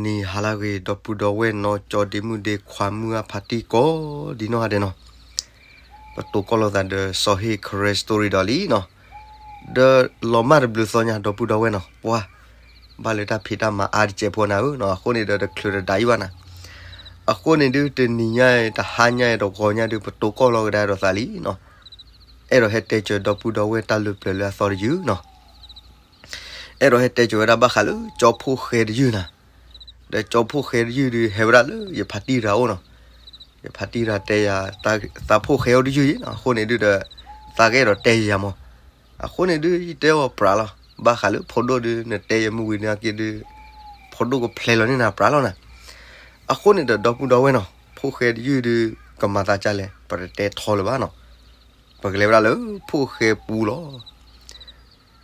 မုၢ်နံၤဟါလၢအဂ့ၤ ဒီပုၢ်ဒီဝဲၢ်နီၢ်ကၠီဒ့မုၣ်ဒ့ခွါမုၢ်အဖါတံၢ်ကိးဒ်နီၢ်ဂၤဒဲးနီၤ, ပတိၢ်ကီၢ်လိာ်သးဒီးစီၤဟ့ၣ် Karen Story ဒီးလံနီၤ, ဒီးလီၤမၢ်တဘျုးသီညါ ဒီပုၢ်ဒီဝဲၢ်နီၤ, ပှၤ ဘၣ်လၢတၢ်ဖံးတၢ်မၤအါတစဲးဖိနၤဧၢနီၤ, အဃိန့ၣ်ဒီးတချုးတဒါအံၤဘၣ်နၤ, အဃိန့ၣ်ဒုးတနံၤညါအံၤ တဟါညါအံၤ တဂီၤညါဒုး ပတိၢ်ကီၢ်လိာ်ကဒါဒီးသးလံနီၤ, အဲၣ်ဒိးဟဲတဲစၢၤဒီပုၢ်ဒီဝဲၢ်တၢ်လၢပျၢၤလၢအသီတယုၢ်နီၤ အဲၣ်ဒိးဟဲတဲစၢၤဝဲဒၣ်ဘၣ်ဃးလၢကၠီဖိၣ်ဃဲတယုၢ်နၤ, ဒီးကၠီဖိၣ်ဃဲတယုၢ်ဒုးဟဲဝဲဒၣ်လၢယဖါတံၢ်တဂၤအိၣ်နီၤ, ယဖါတံၢ်တဂၤတဲယၤ သးဖိၣ်ဃဲအိၣ်တယုၢ်အံၤနီၤ, အဃိန့ၣ်ဒုးဒီး သးကအဲၣ်ဒိးတဲယၤမး, အဃိန့ၣ်ဒုးယတဲအီၤပြးလီၤ, ဘၣ်ဃးလၢဖိဒိၣ်ဒုး နတဲယမုၢ်ဝံၤနာ်က့ဒုး ဖိဒိၣ်ကဖျဲးလီၤန့ၢ်နၤပြးလီၤနၤ, အဃိန့ၣ်ဒီးဒီပုၢ်ဒီဝဲၢ်နီၤ ဖိၣ်ဃဲတယုၢ်ဒုး ကမၤသးဒ်လဲၣ် ပတတဲထီလၢၤဘၣ်နီၤ, ပကလဲၤဝဲဒၣ်လၢဖိၣ်ဃဲပူလီၤ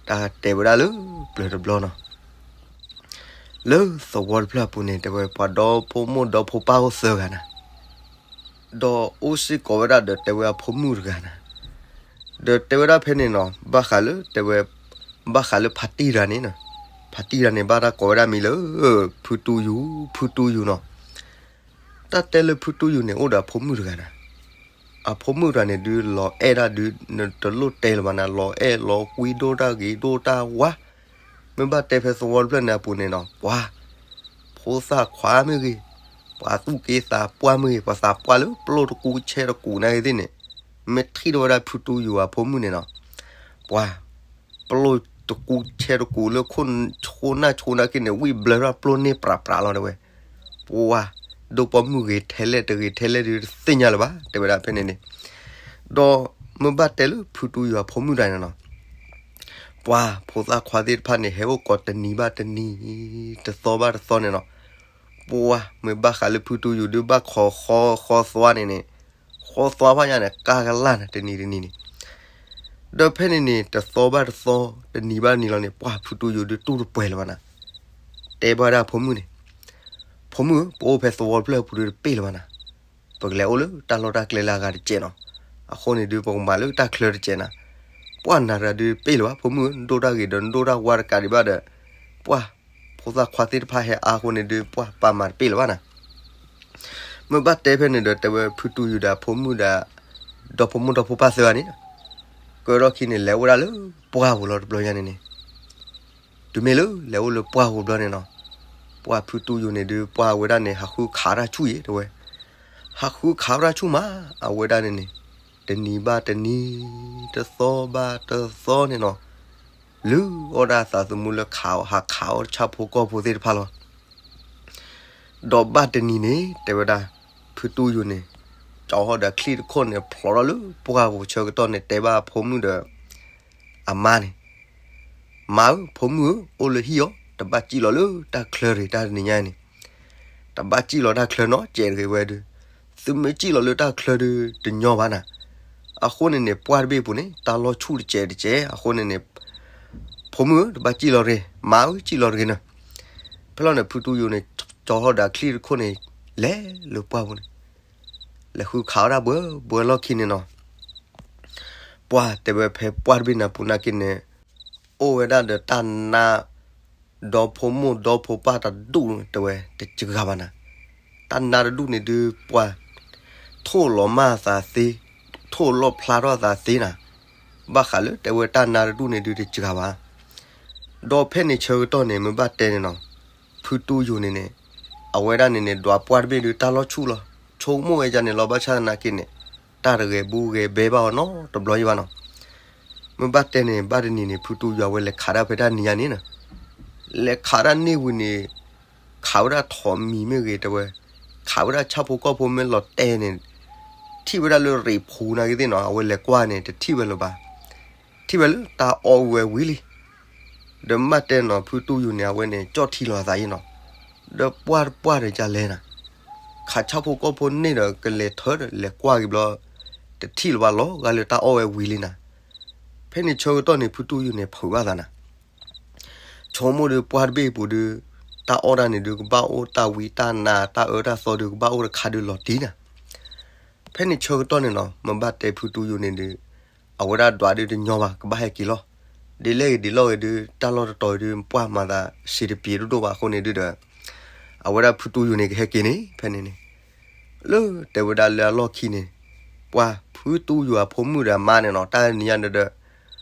တၢ်တဲဝဲဒၣ်လၢပျၢၤတဘျီနီၤ, လၢသဝီတဖျၢၣ်အပူၤန့ၣ် တဲဝဲပှၤဒီဖိမိၢ်ဒီဖိပၢ်အိၣ်သၢဂၤနၤ, ဒီးအိၣ်စ့ၢ်ကီးဝဲဒၣ်ဒီးတဲဝဲအဖိမုၣ်တဂၤနၤ, ဒီးတဲဝဲဒၣ်ဖဲန့ၣ်နီၤ ဘၣ်ဃးလၢ တဲဝဲ ဘၣ်ဃးလၢဖါတံၢ်တဂၤန့ၣ်နီၤ, ဖါတံၢ်တဂၤန့ၣ် ဘၣ်တၢ်ကိးဝဲဒၣ်မံၤလၢ ဖုတူယူၢ် ဖုတူယူၢ်နီၤ, တၢ်တဲလၢဖုတူယူၢ်န့ၣ် အိၣ်ဒီးအဖိမုၣ်တဂၤနၤ, အဖိမုၣ်တဂၤန့ၣ်ဒုး လီၤအဲၣ်ဒၣ်ဒုး နတလိၣ်တဲလၢၤဘၣ်နၤ, လီၤအဲၣ်လီၤကွံ ဒိၣ်တၢ်ဂ့ၤဒိၣ်တၢ်ဝါ, မ့ၢ်ဘၣ်တဲဖဲသဝီတဖျၢၣ်န့ၣ်အပူၤန့ၣ်နီၤ ပှၤ ဖိသၣ်ခွါမ့ၢ်ဂ့ၤ, ပှၤသူၣ်က့သးပှၢ်မ့ၢ်ဂ့ၤ, ပှၤသးပှၢ်လၢပျိၢ်တကူဆဲးတကူနာ်ဂ့ၤသ့ၣ်န့ၣ်, မ့ၢ်ထံၣ်ထီၣ်ဝဲဒၣ်ဖုတူယူၢ်အဖိမုၣ်န့ၣ်နီၤ, ပှၤ ပျိၢ်တကူဆဲးတကူလၢခိၣ်ဆိနၢ်ဆိနၢ်က့န့ၣ် ဝံၣ်ဘျၢထီၣ်ပျိၢ်န့ၢ်ပြးပြးလီၤတဲဝဲ, ပှၤ ဒိၣ်ပိာ်မုၣ်ဂ့ၤထဲလဲၣ်တဂ့ၤထဲလဲၣ်ဒုးတသ့ၣ်ညါလၢၤဘၣ် တဲဝဲဒၣ်ဖဲန့ၣ်န့ၣ်, ဒီးမ့ၢ်ဘၣ်တဲလၢဖုတူယူၢ်အဖိမုၣ်တဂၤန့ၣ်နီၤ ပှၤဖိသၣ်ခွါသ့ၣ်တဖၣ်န့ၣ် ဟဲအိၣ်ကိးတနံၤဘၣ်တနံၤ, တသီဘၣ်တသီန့ၣ်နီၤ, ပှၤမ့ၢ်ဘၣ်ဃးလၢဖုတူယူၢ်ဒုးဘၣ်ခိးဃီဃီသွါန့ၣ်န့ၣ်, ဃီသွါဖၣ်ညါန့ၣ် ကၢ်ကလၢ်န့ၣ် တနံၤတနံၤန့ၣ်, ဒီးဖဲန့ၣ်န့ၣ် တသီဘၣ်တသီ တနံၤဘၣ်တနံၤလီၤန့ၣ် ပှၤဖုတူယူၢ်ဒုးတူၢ်တပှဲၤလၢၤဘၣ်နၤ, တဲဘၣ်ဝဲဒၣ်အဖိမုၣ်န့ၣ်, ဖိမုၣ်ဧၢ ပအိၣ်ဖဲသဝီတဖျၢၣ်အပူၤဒုးတပ့ၢ်လၢၤဘၣ်နၤ, ပကလဲၤအိၣ်လၢတၢ်လီၢ်တၢ်ကျဲလၢအဂၤတစဲးနီၤ, အဃိန့ၣ်ဒုး ပကမၤလၢတၢ်ချၢတစဲးနၤ, ပှၤနၤတဂၤဒုးတပ့ၢ်လၢၤဘၣ် ဖိမုၣ်ဧၢ နဒိၣ်တၢ်ဂ့ၤဒီးနဒိၣ်တၢ်ဝါတကးဒံးဘၣ်ဒီး, ပှၤ ဖိသၣ်ခွါသ့ၣ်တဖၣ်ဟဲအါအဃိန့ၣ်ဒုး ပှၤပာ်မၤတပ့ၢ်လၢၤဘၣ်နၤ မ့ၢ်ဘၣ်တဲဖဲန့ၣ်ဒီး တဲဝဲဖုတူယူၢ်ဒီးအဖိမုၣ်ဒီး ဒီဖိမိၢ်ဒီဖိပၢ်သၢဂၤန့ၣ်, ကၢထီၣ်ခံန့ၣ် လဲၤအိၣ်ဝဲဒၣ်လၢပှၢ်ပူၤလီၤတဘျီညါန့ၣ်န့ၣ်, တုၤမ့ၢ်လၢလဲၤအိၣ်လၢပှၢ်ပူၤတဘျီန့ၣ်နီၤ, ပှၤဖုတူယူၢ်န့ၣ်ဒုး ပှၤဝဲဒၣ်န့ၣ် ဟးဃုခးဝဲဒၣ်ဆူၣ်အံၤ တဲဝဲ, ဟးဃုခးဝဲဒၣ်ဆူၣ်မး, အဝဲဒၣ်န့ၣ်န့ၣ်, တနံၤဘၣ်တနံၤ, တသီဘၣ်တသီန့ၣ်နီၤ, လုၢ်အီၣ်ဒၣ်သးသမူလၢခးအီၣ် ဟးခးအီၣ်တၢ်ဆၣ်ဖိကီၢ်ဖိသ့ၣ်တဖၣ်လီၤ ဒီးဘၣ်တနံၤန့ၣ် တဲဝဲဒၣ်, ဖုတူယူၢ်န့ၣ်, ကၠီဟီၣ်ဒီးချံၣ်တခိၣ်န့ၣ် ဖျိးထီၣ်လၢပှၢ်ပူၤဆၢကတီၢ်န့ၣ် တဲဘၣ်အဖိမုၣ်ဒီး, အမါန့ၣ်, မါဧၢ ဖိမုၣ်ဧၢ အိၣ်လၢဟံၣ်အီၤ တဘၣ်စံၣ်လီၤလၢတၢ်ချၢတဂ့ၤ တၢ်တနံၤညါန့ၣ်, တဘၣ်စံၣ်လီၤတၢ်ချၢနီတစဲးတဂ့ၤဝဲဒုး, သုမ့ၢ်စံၣ်လီၤလၢတၢ်ချၢဒုးတညီဘၣ်နၤ, အဃိန့ၣ်န့ၣ် ပှၢ်တဘ့ၣ်အပူၤန့ၣ် တၢ်လီၢ်ဆူၣ်တစဲးတစဲး အဃိန့ၣ်န့ၣ် ဖိမုၣ်ဧၢ တဘၣ်စံၣ်လီၤတဂ့ၤ, မါဧၢ စံၣ်လီၤတဂ့ၤနၤ, ဖဲလီၤန့ၣ် ဖုတူယူၢ်န့ၣ်, ကၠီဟီၣ်ဒီးချံၣ်တခိၣ်န့ၣ်, လဲၤလၢပှၢ်ပူၤန့ၣ်, လဲၤဃုခးဝဲဒၣ်ဘှဲဘှဲလီၢ်ခံန့ၣ်နီၤ, ပှၢ်တဲဝဲဖဲပှၢ်တဘ့ၣ်န့ၣ်ပူၤနာ်က့န့ၣ်, အိၣ်ဝဲဒၣ်ဒီးတၢ်နါ ဒီဖိမိၢ်ဒီဖိပၢ်တဒူၣ်တဲဝဲတစှၤဘၣ်နၤ, တၢ်နါတဒူၣ်န့ၣ်ဒုးပှၤ ထိၣ်လီၤမၢ်အသးသ့, ထိၣ်လီၣ်ဖျါထီၣ်အသးသ့နၤ, ဘၣ်ဃးလၢတဲဝဲတၢ်နါတဒူၣ်န့ၣ်ဒုးတစှၤဘၣ်, ဒီးဖဲန့ၣ်ဆၢကတီၢ်န့ၣ် မ့ၢ်ဘၣ်တဲန့ၣ်နီၤ, ဖုတူယူၢ်န့ၣ်န့ၣ်, အဝဲဒၣ်န့ၣ်န့ၣ် ဒွးပှၢ်တဘ့ၣ်ဒုးတၢ်လီၢ်ဆူၣ်လီၤ, ဆိကမိၣ်ဝဲဒ်န့ၣ်လီၤ ဘၣ်ဆၣ်သနာ်က့န့ၣ်, တၢ်တဂဲၤဘူးဂဲၤဘဲဘၣ်အီၤနီတဘျီယံၤဘၣ်နီၤ မ့ၢ်ဘၣ်တဲန့ၣ် ဘၣ်တနံၤန့ၣ် ဖုတူယူၢ်အဝဲလဲၤခးဒၣ်ဖဲတၢ်နံၤညါန့ၣ်နီၤ, လဲၤခးဒၣ်န့ၢ်ဝံၤန့ၣ်, ခးဝဲဒၣ်ထိးမံၤမ့ၢ်ဂ့ၤတဲဝဲ, ခးဝဲဒၣ်ဆၣ်ဖိကီၢ်ဖိမ့ၢ်လီၤတဲာ်န့ၣ်, ထံၣ်ဝဲဒၣ်လၢရ့ၣ်ဖူနာ်က့သ့ၣ်နီၤ အဝဲလဲၤကွၢ်န့ၣ် တထံၣ်ဝဲလၢၤဘၣ်, ထံၣ်ဝဲလၢတၢ်အီၣ်ဝဲဝံၤလံ ဒီးမ့ၢ်ဘၣ်တဲနီၤ ဖုတူယူၢ်န့ၣ် အဝဲန့ၣ် ကၠီၣ်ထံလီၤအသးယံၤနီၤ, ဒီးပှၢ်တပှၢ်ဒီးကလဲၣ်နၤ, ခးဆၣ်ဖိကီၢ်ဖိန့ၣ်ဒီးကလဲၤထၢဒီးလဲၤကွၢ်က့ၤဘျီ, တထံၣ်လၢၤဘၣ်လီၤ ဂၤလၢတၢ်အီၣ်ဝဲဝံၤလံနၤ, ဖဲန့ၣ်ဆၢကတီၢ်န့ၣ် ဖုတူယူၢ်န့ၣ် ဖုးဘၣ်သးနၤ ဆိကမိၣ်ဒီးပှၢ်တဘ့ၣ်အပူၤဒီး, တၢ်အီၣ်တၢ်န့ၣ်ဒုးကဘၣ်အိၣ်တၢ်ဝံတၢ်နါတၢ်အၢတၢ်သီဒုးကဘၣ်အိၣ်တခါဒုးလီၤတံၢ်နၤ, ဖဲန့ၣ်ဆၢကတီၢ်န့ၣ်နီၤ မ့ၢ်ဘၣ်တဲဖုတူယူၢ်န့ၣ်ဒုး, အဝဲဒၣ်ဒွးဒုးတညီဘၣ် ကဘၣ်ဟဲက့ၤလီၤ, ဒ်လဲၣ်ဂ့ၤဒ်လဲၣ်ဂ့ၤဒုး တၢ်လီၢ်တတီၤဒုး ပှၢ်မၤသးစံးတပျ့ၤဒိၣ်ဒိၣ်ဘၣ်အဃိန့ၣ်ဒုးဒီး, အဝဲဒၣ်ဖုတူယိၤန့ၣ်ကဟဲက့ၤန့ၣ် ဖဲန့ၣ်န့ၣ် လၢတဲဝဲဒၣ်လၢအလီၢ်ခံန့ၣ် ပှၢ်ဖုတူယိၤအဖိမုၣ်ဒီးအမါန့ၣ်နီၤ တၢ်နံၤညါဒီး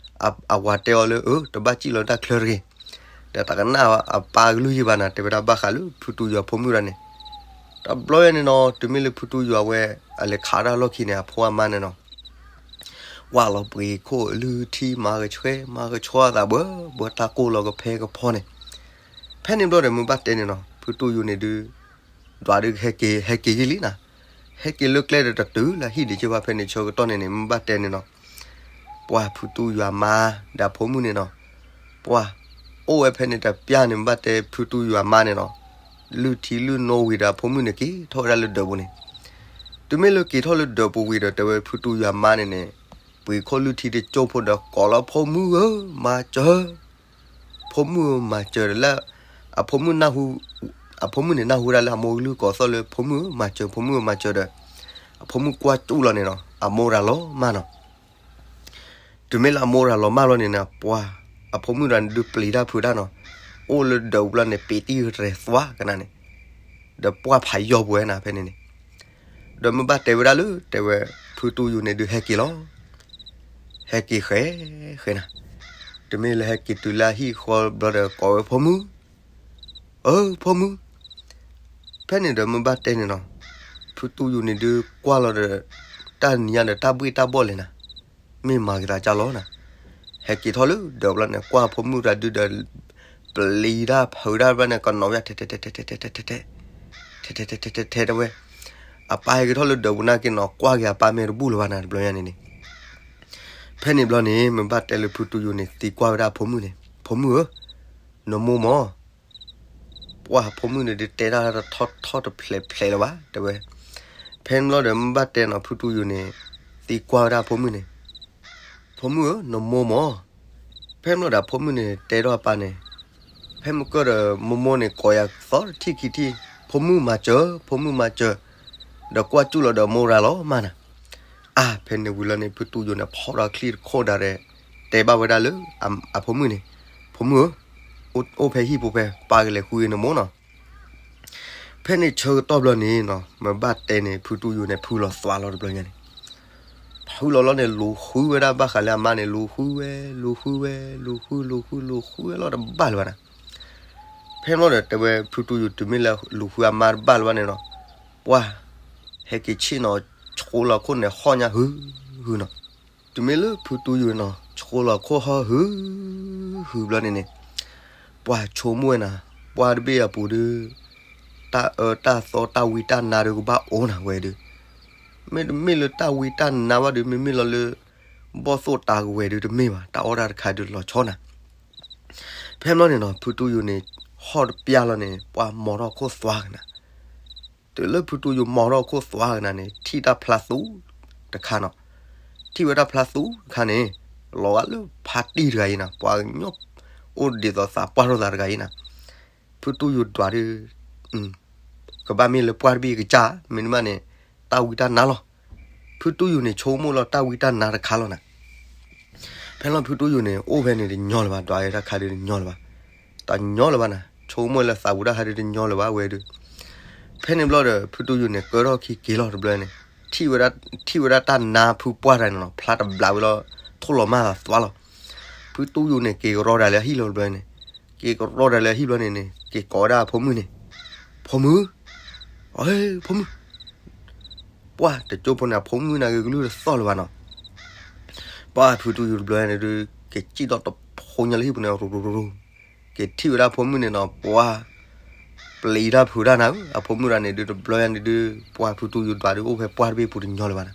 အဝၤတဲအီၤလၢ အၢ တဘၣ်စံၣ်လီၤတၢ်ချၢတဂ့ၤ, ဒီးတကနၣ်အပၢ်ကလုၢ်ယံၤဘၣ်နၤ တဲဝဲဒၣ်ဘၣ်ဃးလၢဖုတူယိၤအဖိမုၣ်ဒၣ်န့ၣ်, တဘျီယဲန့ၣ်နီၤ တုၤမ့ၢ်လၢဖုတူယိၤအဝဲ အလဲၤခးဒၣ်လီၢ်ခံန့ၣ် အဖိအမါန့ၣ်နီၤ ဝၢ်လီၤပှ့ၤခိၣ်အလုၢ်ထံ မၤကဆှဲ မၤကဆှီအသးဘၣ်ဘၣ်တၢ်ကိၢ်လီၤကဖဲကဖီန့ၣ်, ဖဲန့ၣ်ဘျီဒီးမ့ၢ်ဘၣ်တဲန့ၣ်နီၤ ဖုတူယိၤန့ၣ်ဒုး ဒွးဒုးဟဲက့ၤ ဟဲက့ၤယံာ်လံနၤ, ဟဲက့ၤလၢကျဲဒီးတတုၤလၢဟံၣ်ဒံးက့ဘၣ်ဖဲန့ၣ်ဆၢကတီၢ်န့ၣ်န့ၣ် မ့ၢ်ဘၣ်တဲန့ၣ်နီၤ ပှၢ်ဖုတူယိၤအမါ ဒီးအဖိမုၣ်န့ၣ်နီၤ, ပှၢ် အိၣ်ဝဲဖဲန့ၣ်တပျၢ်န့ၣ် မ့ၢ်ဘၣ်တဲဖုတူယိၤအမါန့ၣ်နီၤ, လုၢ်ထံလုၢ်နိဝံၤဒီးအဖိမုၣ်န့ၣ်က့ၤထီၣ်ဝဲဒၣ်လၢဒၢးပူၤန့ၣ်, တုၤမ့ၢ်လၢက့ၤထီၣ်လၢဒၢးပူၤဝံၤဒီး တဲဝဲဖုတူယိၤအမါန့ၣ်န့ၣ်, ပှ့ၤခိၣ်လုၢ်ထံတကၠိဖိဒီးကိးလီၤဖိမုၣ်ဧၢ မၤစၢၤ ဖိမုၣ်ဧၢ မၤစၢၤဒီးလၢ အဖိမုၣ်နၢ်ဟူ အဖိမုၣ်န့ၣ်နၢ်ဟူဒၣ်လၢအမိၢ်ကလုၢ်ကိးသီၣ်လၢ ဖိမုၣ်ဧၢ မၤစၢၤ ဖိမုၣ်ဧၢ မၤစၢၤဒီး အဖိမုၣ်ကွၢ်စူၣ်လီၤန့ၣ်နီၤ အမိၢ်ရၤလီၤမၢ်နီၤ, တုၤမ့ၢ်လၢအမိၢ်ရၤလီၤမၢ်လီၤန့ၣ်န့ၣ် ပှၢ် အဖိမုၣ်တဂၤန့ၣ်ဒုးပျံၤတၢ်ဖုးတၢ်နီၤ, အိၣ်လၢဒၢးပူၤလီၤန့ၣ် ပ့ၤတံၢ်ရဲၣ်သွါကနၣ်န့ၣ်, ဒီးပှၢ်ဖးယီၤပဝဲနၤဖဲန့ၣ်န့ၣ် ဒီးမ့ၢ်ဘၣ်တဲဝဲဒၣ်လၢ တဲဝဲ ဖုတူယိၤန့ၣ်ဒုးဟဲက့ၤလီၤ, ဟဲက့ၤဃဲ ဃဲနၤ, တုၤမ့ၢ်လၢဟဲက့ၤတုၤလၢအဟံၣ်ဃီဘျီဒီးကိးဝဲဖိမုၣ်, အၢ ဖိမုၣ်, ဖဲန့ၣ်ဒီးမ့ၢ်ဘၣ်တဲန့ၣ်နီၤ, ဖုတူယိၤန့ၣ်ဒုးကွၢ်လီၤဒီး တၢ်နံၤညါဒီးတၢ်ဘှ့ၣ်တၢ်ဘှီၣ်လဲၣ်နၤ, မ့ၢ်မၤက့ၤသးကၢ်လီၤနၤ, ဟဲက့ၤထီၣ်လၢဒၢးပူၤလီၤန့ၣ် ကွၢ်ဖိမုၣ်တဂၤဒုးဒီး ပျံၤတၢ်ဖုးတၢ်ဘျီန့ၣ် ကနိးဝဲ ထဲထဲထဲထဲထဲထဲ ထဲထဲထဲထဲထဲထဲတဲဝဲ, အပၢ်ဟဲက့ၤထီၣ်လၢဒၢးပူၤနာ်က့နီၤ ကွၢ်က့ၤအပၢ်မ့ၢ်တဘူၣ်လၢၤဘၣ်နၤတဘျီညါန့ၣ်န့ၣ်, ဖဲန့ၣ်ဘျီန့ၣ် မ့ၢ်ဘၣ်တဲလၢဖုတူယိၤန့ၣ် သံကွၢ်ဝဲဒၣ်အဖိမုၣ်န့ၣ် ဖိမုၣ်ဧၢ, နမိၢ်မၢ် ပှၢ်ဖိမုၣ်န့ၣ်ဒုးတဲတၢ်တထီထီတဖျဲးဖျဲးလၢၤဘၣ် တဲဝဲ, ဖဲန့ၣ်ဘျီဒီးမ့ၢ်ဘၣ်တဲနီၤ ဖုတူယိၤန့ၣ် သံကွၢ်ဝဲဒၣ်အဖိမုၣ်န့ၣ်, ဖိမုၣ်ဧၢ နမိၢ်မၢ်, ဖဲန့ၣ်ဘျီဒီးအဖိမုၣ်န့ၣ် တဲထီၣ်အပၢ်န့ၣ်, ဖဲမုၢ်ကၢၢ်ဒီးမိၢ်မိၢ်န့ၣ်ကိးယၤသီတထံၣ်ခံထံၣ်, ဖိမုၣ်မၤစၢၤ ဖိမုၣ်မၤစၢၤ, ဒီးကွၢ်စူၣ်လီၤဒီးမိၢ်ရၤလီၤမၢ်နၤ, အါ ဖဲန့ၣ်ဝံၤလီၤန့ၣ် ဖုတူယိၤန့ၣ် ဖီၣ်ဒီးချံၣ်တခိၣ်ဒၣ်ရဲၣ်, တဲဘၣ်ဝဲဒၣ်လၢ အဖိမုၣ်န့ၣ်, ဖိမုၣ်ဧၢ, အိၣ်ဖဲဟံၣ်ပူၤဖဲ ပၢ်ကလဲၤဃုနမိၢ်နီၤ ဖဲန့ၣ်ဆၢကတီၢ်ဘျီန့ၣ်နီၤ မ့ၢ်ဘၣ်တဲန့ၣ် ဖုတူယိၤန့ၣ် ဖုလီၤသွါလီၤတဘျီညါန့ၣ်, ဖုလီၤလီၤန့ၣ် လူၤဃုဝဲဒၣ်ဘၣ်ဃးလၢအမါန့ၣ် လူၤဃုဝဲ လူၤဃုဝဲ လူၤဃု လူၤဃု လူၤဃုဝဲလီၤတဘၣ်လၢၤဘၣ်နၤ, ဖဲန့ၣ်ဘျီဒီးတဲဝဲဖုတူယိၤ တုၤမ့ၢ်လၢလူၤဃုအမါတဘၣ်လၢၤဘၣ်န့ၣ်နီၤ, ပှၢ် ဟဲက့ၤဆ့ၣ်နီၤ ဆှိလီၤခိၣ်န့ၣ်ဟီၣ်ညါဟု ဟုနီၤ, တုၤမ့ၢ်လၢဖုတူယိၤနီၤ ဆှိလီၤခိၣ်ဟီၣ်ဟု ဟုဘျီန့ၣ်န့ၣ်, ပှၢ်ဆိကမိၣ်ဝဲနၤ, ပှၢ်တဘ့ၣ်အပူၤဒုး တၢ်အၢတၢ်သီတၢ်ဝံတၢ်နါဒုးကဘၣ်အိၣ်နၤဝဲဒုး, မ့တမ့ၢ်လၢတၢ်ဝံတၢ်နါဘၣ်ဒုး မ့မ့ၢ်လီၤလၢ ဘီၣ်သိၣ်တၤကဝဲၤဒုးတမ့ၢ်ဘၣ် တၢ်အီၣ်တၢ်တခါဒုးလီၤဆီနၤ, ဖဲဘျီန့ၣ်နီၤ ဖုတူယိၤန့ၣ် ဟီၣ်တပျၢ်လီၤန့ၣ် ပှၢ်မီထီၣ်ခိၣ်သွါကနၤ တုၤလၢဖုတူယိၤမီထီၣ်ခိၣ်သွါကနၤန့ၣ် ထံၣ်တၢ်ဖျါသူတခါနီၤ, ထံၣ်ဝဲဒၣ်ဖျါသူတခါန့ၣ်, လီၤဂာ်လၢဖါတံၢ်တဂၤအံၤနၤ ပှၤကညီ အိၣ်ဒ်သိးသးပှၢ်ထီၣ်သးတဂၤအံၤနၤ, ဖုတူယိၤဒွးဒုး ကဘၣ်မ့ၢ်လၢပှၢ်တဘ့ၣ်ကစၢ် မ့တမ့ၢ်န့ၣ် တၢ်ဝံတၢ်နါလီၤ, ဖုတူယိၤန့ၣ် ဆိကမိၣ်လီၤတၢ်ဝံတၢ်နါတခါလီၤနၤ ဖဲလီၤဖုတူယိၤန့ၣ် အိၣ်ဖဲန့ၣ်တညီလၢၤဘၣ် ဒွးဝဲတၢ်ခါဒုးတညီလၢၤဘၣ်, တညီလၢၤဘၣ်နၤ ဆိကမိၣ်လၢသးပူၤတၢ်ခါဒုးတညီလၢၤဘၣ်ဝဲဒုး, ဖဲန့ၣ်ဘျီဒီး ဖုတူယိၤန့ၣ် ကၢထီၣ်ခံက့ၤလီၤတဘျီန့ၣ်, ထံၣ်ဝဲဒၣ်တၢ်နါဖုပှၢ်တဂၤန့ၣ်နီၤ ဖျါတဘျးဝဲလီၤ, ထိၣ်လီၤမၢ်သးသွါလီၤ, ဖုတူယိၤန့ၣ် က့ၤကရီဒၣ်လၢအဟံၣ်လီၤတဘျီန့ၣ်, က့ၤကရီဒၣ်လၢအဟံၣ်ဘျီန့ၣ်န့ၣ် က့ၤကိးဝဲဒၣ်အဖိမုၣ်န့ၣ်, ဖိမုၣ်, ဖိမုၣ် ပှၢ်တကၠိဖိန့ၣ် အဖိမုၣ်န့ၣ်ဂ့ၤကလုၢ်တသီၣ်လၢၤဘၣ်နီၤ, ပှၢ်ဖုတူယိၤတဘျီန့ၣ်ဒုး ကစံၣ်ထီၣ်တဖိညါလၢဟံၣ်ပူၤန့ၣ် ရူၤရူၤရူၤ, က့ၤထံၣ်ဝဲဒၣ်အဖိမုၣ်န့ၣ်နီၤ ပှၢ် ပျံၤတၢ်ဖုးတၢ်နၤဧၢ, အဖိမုၣ်တဂၤန့ၣ်ဒုးတဘျီညါန့ၣ်ဒုး ပှၢ်ဖုတူယိၤဒွးဒုးအိၣ်ဖဲပှၢ်တဘ့ၣ်ပူၤတညီလၢၤဘၣ်နၤ,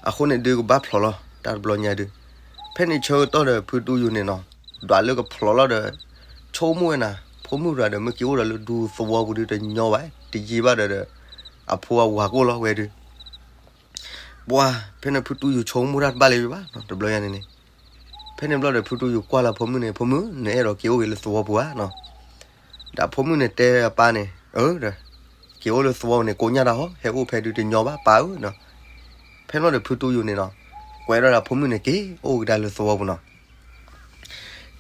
အဃိန့ၣ်ဒုးကဘၣ်ဖျိးလီၤ တၢ်တဘျီညါဒုး, ဖဲန့ၣ်ဆၢကတီၢ်ဒီးဖုတူယိၤန့ၣ်နီၤ ဒွးလၢကဖျိးလီၤဒီး ဆိကမိၣ်ဝဲနၤ ဖိမုၣ်တဂၤဒီးမ့ၢ်က့ၤအိၣ်ဒီးလၢဒူသဝီပူၤဒုးတညီဘၣ် တယံာ်ဘၣ်ဒီး အဖိအဝၤကအိၣ်လီၤဝဲဒုး ပှၢ် ဖဲန့ၣ်ဖုတူယိၤဆိကမိၣ်တၢ်တဘၣ်လၢၤဘၣ်နီၤ တဘျီညါန့ၣ်န့ၣ်, ဖဲန့ၣ်ဘျီဒီးဖုတူယိၤကွၢ်လၢအဖိမုၣ်န့ၣ် ဖိမုၣ် နအဲၣ်ဒိးက့ၤအိၣ်ဂ့ၤလၢသဝီပူၤဧါနီၤ, ဒီးအဖိမုၣ်န့ၣ်တဲအပၢ်န့ၣ် အၢ ဒီး က့ၤအိၣ်လၢသဝီပူၤန့ၣ် ကိးညါတၢ်ဟီ ဟဲအိၣ်ဖဲဒုးတညီဘၣ်ပၢ်ဧၢနီၤ, ဖဲန့ၣ်ဘျီဒီးဖုတူယိၤန့ၣ်နီၤ ကွဲးထီၣ်ဒီးအဖိမုၣ်န့ၣ် က့ၤအိၣ်ကဒါလၢသဝီပူၤနီၤ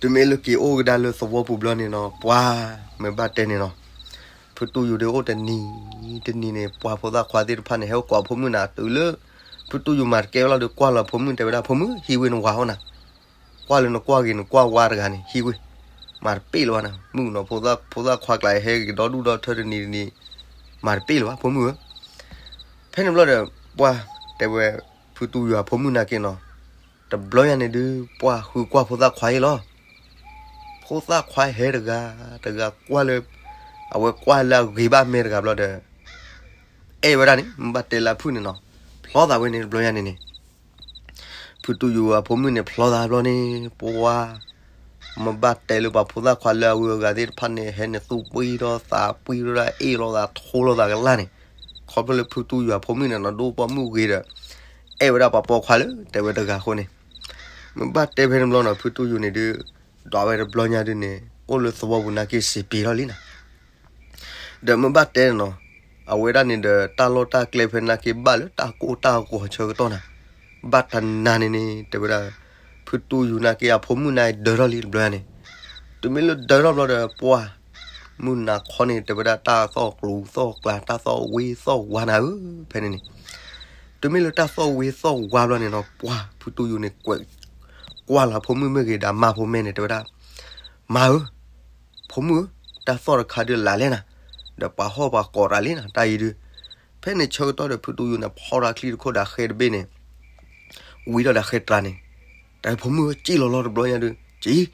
တုၤမ့ၢ်လၢက့ၤအိၣ်ကဒါလၢသဝီပူၤဘျီန့ၣ်နီၤ ပှၢ် မ့ၢ်ဘၣ်တဲန့ၣ်နီၤ, ဖု ဖုတူၢ်ယူၤဒုးအိၣ်တနံၤတနံၤန့ၣ် ပှၤဖိသၣ်ခွါသ့ၣ်တဖၣ်န့ၣ် ဟဲအိၣ်ကိးအဖိမုၣ်နၤတုၤလၢ ဖုတူၢ်ယူၤမၤတကဲဝဲလီၤဒီး ကွၢ်လီၤအဖိမုၣ်တဲဝဲဒၣ် ဖိမုၣ် ဟံးဝံနဝၤအိၣ်နၤ, ကွၢ်လၢနကွၢ်ဂ့ၤနကွၢ်ဝါတဂၤန့ၣ် ဟံးဝံ, မၤတပ့ၢ်လၢၤဘၣ်နၤ, မုၣ်ကနီၤဖိသၣ်ခွါကျါဟဲက့ၤဒီဒူၣ်ဒီထၢတနံၤတနံၤ, မၤတပ့ၢ်လၢၤဘၣ် ဖိမုၣ်ဧၢ. ဖဲန့ၣ်ဘျီဒီး ပှၢ်တဲဝဲ ဖုတူၢ်ယူၤအဖိမုၣ်နာ်က့နီၤ, တဘျီညါန့ၣ်ဒုး ပှၢ်ဃုကွၢ်ဖိသၣ်ခွါအံၤလီၤ. ဖိသၣ်ခွါဟဲတဂၤတဂၤကွၢ်လၢ အဝဲကွၢ်လၢအဂ့ၤဘၣ်မဲာ်တဂၤဘျီဒီး အဲၣ်ဝဲဒၣ်န့ၣ် မ့ၢ်ဘၣ်တဲလၢအဖုၣ်န့ၣ်နီၤ, ဖျီသးဝဲန့ၣ်တဘျီညါန့ၣ်န့ၣ် ဖုတူၢ်ယူၤအဖိမုၣ်န့ၣ် ဖျီသးဘျီန့ၣ် ပှၢ် မ့ၢ်ဘၣ်တဲလၢပှၤဖိသၣ်ခွါလၢအဂုၤအဂၤသ့ၣ်တဖၣ်န့ၣ် ဟဲန့ၣ်သူၣ်ပှံၢ်ထီၣ်သးပှံၢ်ထီၣ်ဒၣ် အ့ၣ်လိာ်သးထိလိာ်သးကလာ်န့ၣ်, ခီဖျိလၢဖုတူၢ်ယူၤအဖိမုၣ်န့ၣ်နီၤ ဒိၣ်ပိာ်မုၣ်ဂ့ၤဒီး အဲၣ်ဝဲဒၣ်ပှၤပိာ်ခွါလၢတဲဝဲတဂၤအဃိန့ၣ်, မ့ၢ်ဘၣ်တဲဖဲန့ၣ်ဘျီနီၤ ဖုတူၢ်ယူၤန့ၣ်ဒုး ဒွးဝဲတဘျီညါဒုးန့ၣ် အိၣ်လၢသဝီပူၤနာ်က့စံးပ့ၤထီၣ်လံနီၤ ဒီးမ့ၢ်ဘၣ်တဲန့ၣ်နီၤ, အဝဲဒၣ်န့ၣ်ဒီး တၢ်လီၢ်တၢ်ကျဲဖဲနာ်က့ဘၣ်လၢတၢ်ကိၢ်တၢ်ဂီၤဆၢကတီၢ်နၤ, ဘၣ်တနၤန့ၣ်န့ၣ် တဲဝဲဒၣ် ဖုတူၢ်ယူၤနာ်က့အဖိမုၣ်န့ၣ်ဒၢထီၣ်လံတဘျီန့ၣ်, တုၤမ့ၢ်လၢဒၢထီၣ်ဘျီဒီး ပှၢ် မုၢ်နၤခီန့ၣ် တဲဝဲဒၣ်တၢ်သီၣ်ကျူသီၣ်ကျါ တၢ်သီၣ်ဝ့သီၣ်ဝါနၤဧၢ, ဖဲန့ၣ်န့ၣ် တုၤမ့ၢ်လၢတၢ်သီၣ်ဝ့သီၣ်ဝါဘျီန့ၣ်နီၤ ပှၢ် ဖုတူၢ်ယူၤန့ၣ် ကွဲးကွၢ်လီၤဖိမုၣ်မ့ၢ်ဂ့ၤဒီးအမါဖိမဲာ်န့ၣ် တဲဝဲဒၣ် မါဧၢ, ဖိမုၣ်ဧၢ, တၢ်သီၣ်တခါဒုးလးလဲၣ်နၤ, ဒီးပှၤဟီၣ်ပှၤကိးတၢ်လံနၤ တၢ်အံၤဒုး, ဖဲန့ၣ်ဆၢကတီၢ်ဒီး ဖုတူၢ်ယူၤန့ၣ် ဖီၣ်တၢ်ချံတခိၣ်ဒီးဃဲတဘ့ၣ်န့ၣ် ဝံထီၣ်ဒီးဃဲတြၤန့ၣ်, တၢ်ဖိမုၣ်ဧၢစံၣ်လီၤလီၤတဘျီညါဒုး စံၣ်,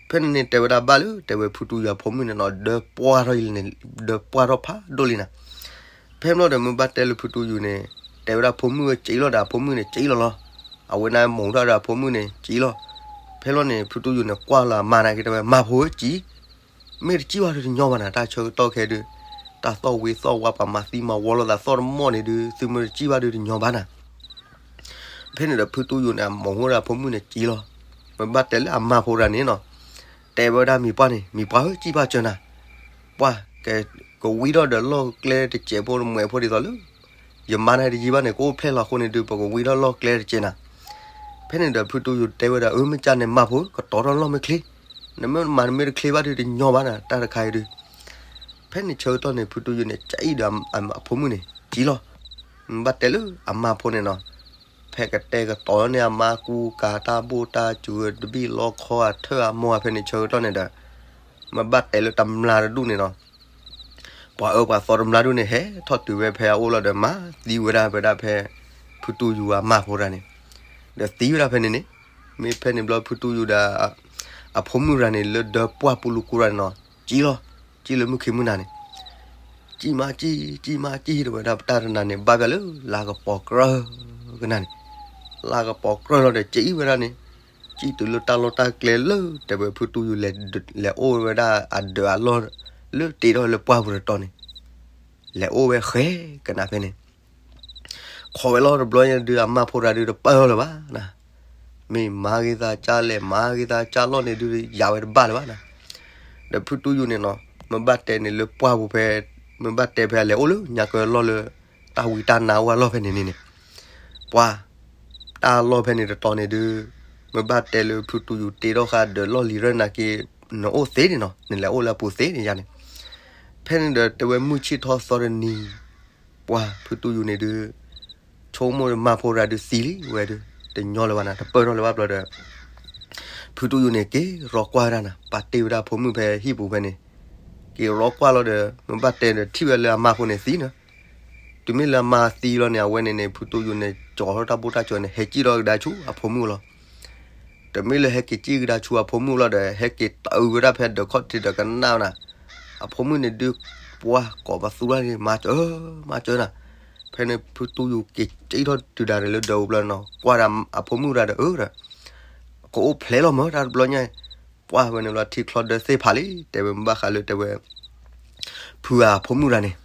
ဖဲန့ၣ်န့ၣ် တဲဝဲဒၣ်ဘၣ်လၢ တဲဝဲဖုတူၢ်ယူၤအဖိမုၣ်န့ၣ်နီၤ ဒၢပှၢ်ထီၣ်လံန့ၣ်, ဒၢပှၢ်ထီၣ်ဖးဒိၣ်လံနၤ, ဖဲဘျီဒီးမ့ၢ်ဘၣ်တဲလၢဖုတူၢ်ယူၤန့ၣ် တဲဝဲဒၣ်ဖိမုၣ်ဧၢစံၣ်လီၤဒီးအဖိမုၣ်န့ၣ် စံၣ်လီၤလီၤ, အဝဲန့ၣ်မိၢ်ဒၣ်ဒီးအဖိမုၣ်န့ၣ် စံၣ်လီၤ, ဖဲဘျီန့ၣ် ဖုတူၢ်ယူၤန့ၣ် ကွၢ်လီၤအမါနာ်က့တဲဝဲ မါဖိဧၢစံၣ် မ့ၢ်တစံၣ်ဘၣ်ဒုးတညီဘၣ်နၤ တၢ်ဆၢကတီၢ်ခဲဒုး, တၢ်သီၣ်ဝ့သီၣ်ဝါပှၤမၤသံမၤဝီလိာ်သးသီၣ်တမီၢ်န့ၣ်ဒုး သုမ့ၢ်တစံၣ်ဘၣ်ဒုးတညီဘၣ်နၤ, ဖဲန့ၣ်ဒီးဖုတူၢ်ယူၤန့ၣ် အမိၢ်ဟိဒီးအဖိမုၣ်န့ၣ်စံၣ်လီၤ, မ့ၢ်ဘၣ်တဲလၢအမါဖိတဂၤန့ၣ်နီၤ, တဲဝဲဒၣ်မံၤပှၢ်န့ၣ် မံၤပှၢ်ဧၢ စံၣ်ဘၣ်စၢၤနၤ, ပှၢ် ကဝံထီၣ်ဒီးလီၢ်ကျဲတစဲးဖိတမှဲးဖိဒ်သိးလၢ ယမါန့ၣ်တယံာ်ဘၣ်န့ၣ် ကအိၣ်ဖျဲၣ်လီၤအဃိန့ၣ်ဒုး ပကဝံထီၣ်လီၢ်ကျဲတစဲးနၤ, ဖဲန့ၣ်ဒီးဖုတူၢ်ယူၤတဲဝဲဒၣ် အၢ မ့ၢ်ကၢ်န့ၣ်မါဖိ ကတီၤထီၣ်လီၢ်မ့ၢ်ချ့, နမ့ၢ်မၤနမ့ၢ်တချ့ဘၣ်ဒုးတညီဘၣ်နၤ တၢ်တခါအံၤဒုး, ဖဲန့ၣ်ဆၢကတီၢ်န့ၣ် ဖုတူၢ်ယူၤန့ၣ် ကအံၣ်ဒီးအဖိမုၣ်န့ၣ် စံၣ်လီၤ, မ့ၢ်ဘၣ်တဲလၢအမါဖိန့ၣ်နီၤ, ဖဲကတဲာ်ကတီၤန့ၢ်အမါကူကၤတၢ်ဘိၣ်တၢ်စူၤတဘ့ၣ်လီခီအထၢၣ်အမိၢ်ဖဲန့ၣ်ဆၢကတီၢ်န့ၣ်ဒီး, မ့ၢ်ဘၣ်တဲလၢတမျးတဒူၣ်န့ၣ်နီၤ ပှၤအၢပှၤသီတမျးဒူၣ်န့ၣ် ဟဲထီၣ်တုၤဝဲဖဲအအိၣ်လီၤဒီး မၤသံဝဲဒၣ်ဖဲဒၣ်ဖဲ ဖုတူၢ်ယူၤအမါဖိတဂၤန့ၣ်, ဒီးသံဝဲဒၣ်ဖဲန့ၣ်န့ၣ်, မ့ၢ်ဖဲန့ၣ်ဘျီဖုတူၢ်ယူၤဒီး အဖိမုၣ်တဂၤန့ၣ် လၢဒၢပှၢ်ပူၤလူၤကိတဂၤန့ၣ်နီၤ စံၣ်လီၤ, စံၣ်လၢမုၢ်ခံမုၢ်နၤန့ၣ်, စံၣ်မးစံၣ် စံၣ်မးစံၣ် တဲဝဲဒၣ်တၢ်တနၤန့ၣ် ဘၣ်ပၠးလၢလါကပီၤကြၢးကနၤန့ၣ်, လါကပီၤကြၢးလီၤဒီး စံၣ်ဝဲဒၣ်န့ၣ်, စံၣ်တုၤလၢတၢ်လီၢ်တၢ်ကျဲလၢ တဲဝဲဖုတူၢ်ယူၤ လဲၤအိၣ်ဝဲဒၣ်အဒၢးအလီၢ် လၢတ့ထီၣ်လၢပှၢ်ပူၤတတီၤန့ၣ်, လဲၤအိၣ်ဝဲဃဲကနၤဖဲန့ၣ်, ခိးဝဲလီၤတဘျီညါဒုး အမါဖိတဂၤဒုးတပၢၢ်လၢၤဘၣ်နၤ, မ့ၢ်မၤဂ့ၤသးကၢ်လဲၣ် မၤဂ့ၤသးကၢ်လီၢ်န့ၣ်ဒုး ယၤဝဲတဘၣ်လၢၤဘၣ်နၤ, ဒီးဖုတူၢ်ယူၤန့ၣ်နီၤ မ့ၢ်ဘၣ်တဲန့ၣ်လၢပှၢ်ပူၤဖဲ မ့ၢ်ဘၣ်တဲဖဲအလဲၤအိၣ်လၢညါကၢလီၢ်လၢ တၢ်ဝံတၢ်နါအိၣ်အလီၢ်ဖဲန့ၣ်န့ၣ်န့ၣ်, ပှၤ တၢ်လီၢ်ဖဲန့ၣ်တတီၤန့ၣ်ဒုး, မ့ၢ်ဘၣ်တဲလၢဖုတူၢ်ယူၤတ့ထီၣ်ဃာ်ဒၢးလီၢ်လံၤရၢၢ်နာ်က့, နအိၣ်သ့န့ၣ်နီၤ နလဲၤအိၣ်လၢအပူၤသ့န့ၣ်ယါန့ၣ်, ဖဲန့ၣ်ဒီးတဲဝဲမုၢ်ဆ့ၣ်ထီၣ်သီတနံၤ, ပှၤဖုတူၢ်ယူၤန့ၣ်ဒုး ဆိကမိၣ်မါဖိတဂၤဒုးသံလံဝဲဒုး, တညီလၢၤဘၣ်နၤ တပၢၢ်ထီၣ်လၢၤဘၣ်ဘျီဒီး, ဖုတူၢ်ယူၤန့ၣ်က့ၤရီကွၢ်ဝဲဒၣ်နၤ ပာ်တ့ၢ်ဝဲဒၣ်ဖိမုၣ်ဖဲဟံၣ်ပူၤဖဲန့ၣ်, က့ၤရီကွၢ်လီၤဒီး မ့ၢ်ဘၣ်တဲဒီးထံၣ်ဝဲလၢအမါဖိန့ၣ်သံနၤ, တုၤမ့ၢ်လၢအမါသံလီၤန့ၣ် အဝဲန့ၣ်န့ၣ် ဖုတူၢ်ယူၤန့ၣ် ကၠီထီၣ်တၢ်ဘိၣ်တၢ်စၢၤန့ၣ် ဟဲစံၣ်ထီၣ်ကဒါဆူအဖိမုၣ်လီၤ. တမ့ၢ်လၢဟဲက့ၤစံၣ်ကဒါဆူအဖိမုၣ်လီၤဒီး ဟဲက့ၤတအုးဝဲဒၣ်ဖဲဒၢးခီၣ်ထံးဒီးကနၣ်နၤ, အဖိမုၣ်န့ၣ်ဒုး ပှၤကိးပသူဒၣ်န့ၣ် မၤစၢၤ, မၤစၢၤနၤ, ဖဲန့ၣ်ဖုတူၢ်ယူၤက့ၤစံၣ်ထီၣ်တုၤဒၣ်ဒီးလၢဒၢးအူဘျီနီၤ ကွၢ်ဒီးအဖိမုၣ်တဂၤဒီးအၢဒီး ကအိၣ်ဖျဲၣ်လီၤမၢတၢ်တဘျီညါ, ပှၢ်ဝဲန့ၣ်လီၤထံချီဒၢသ့ၣ်ဖးလံ တဲဝဲမ့ၢ်ဘၣ်ဃးလၢတဲဝဲ ဖုအဖိမုၣ်တဂၤန့ၣ်,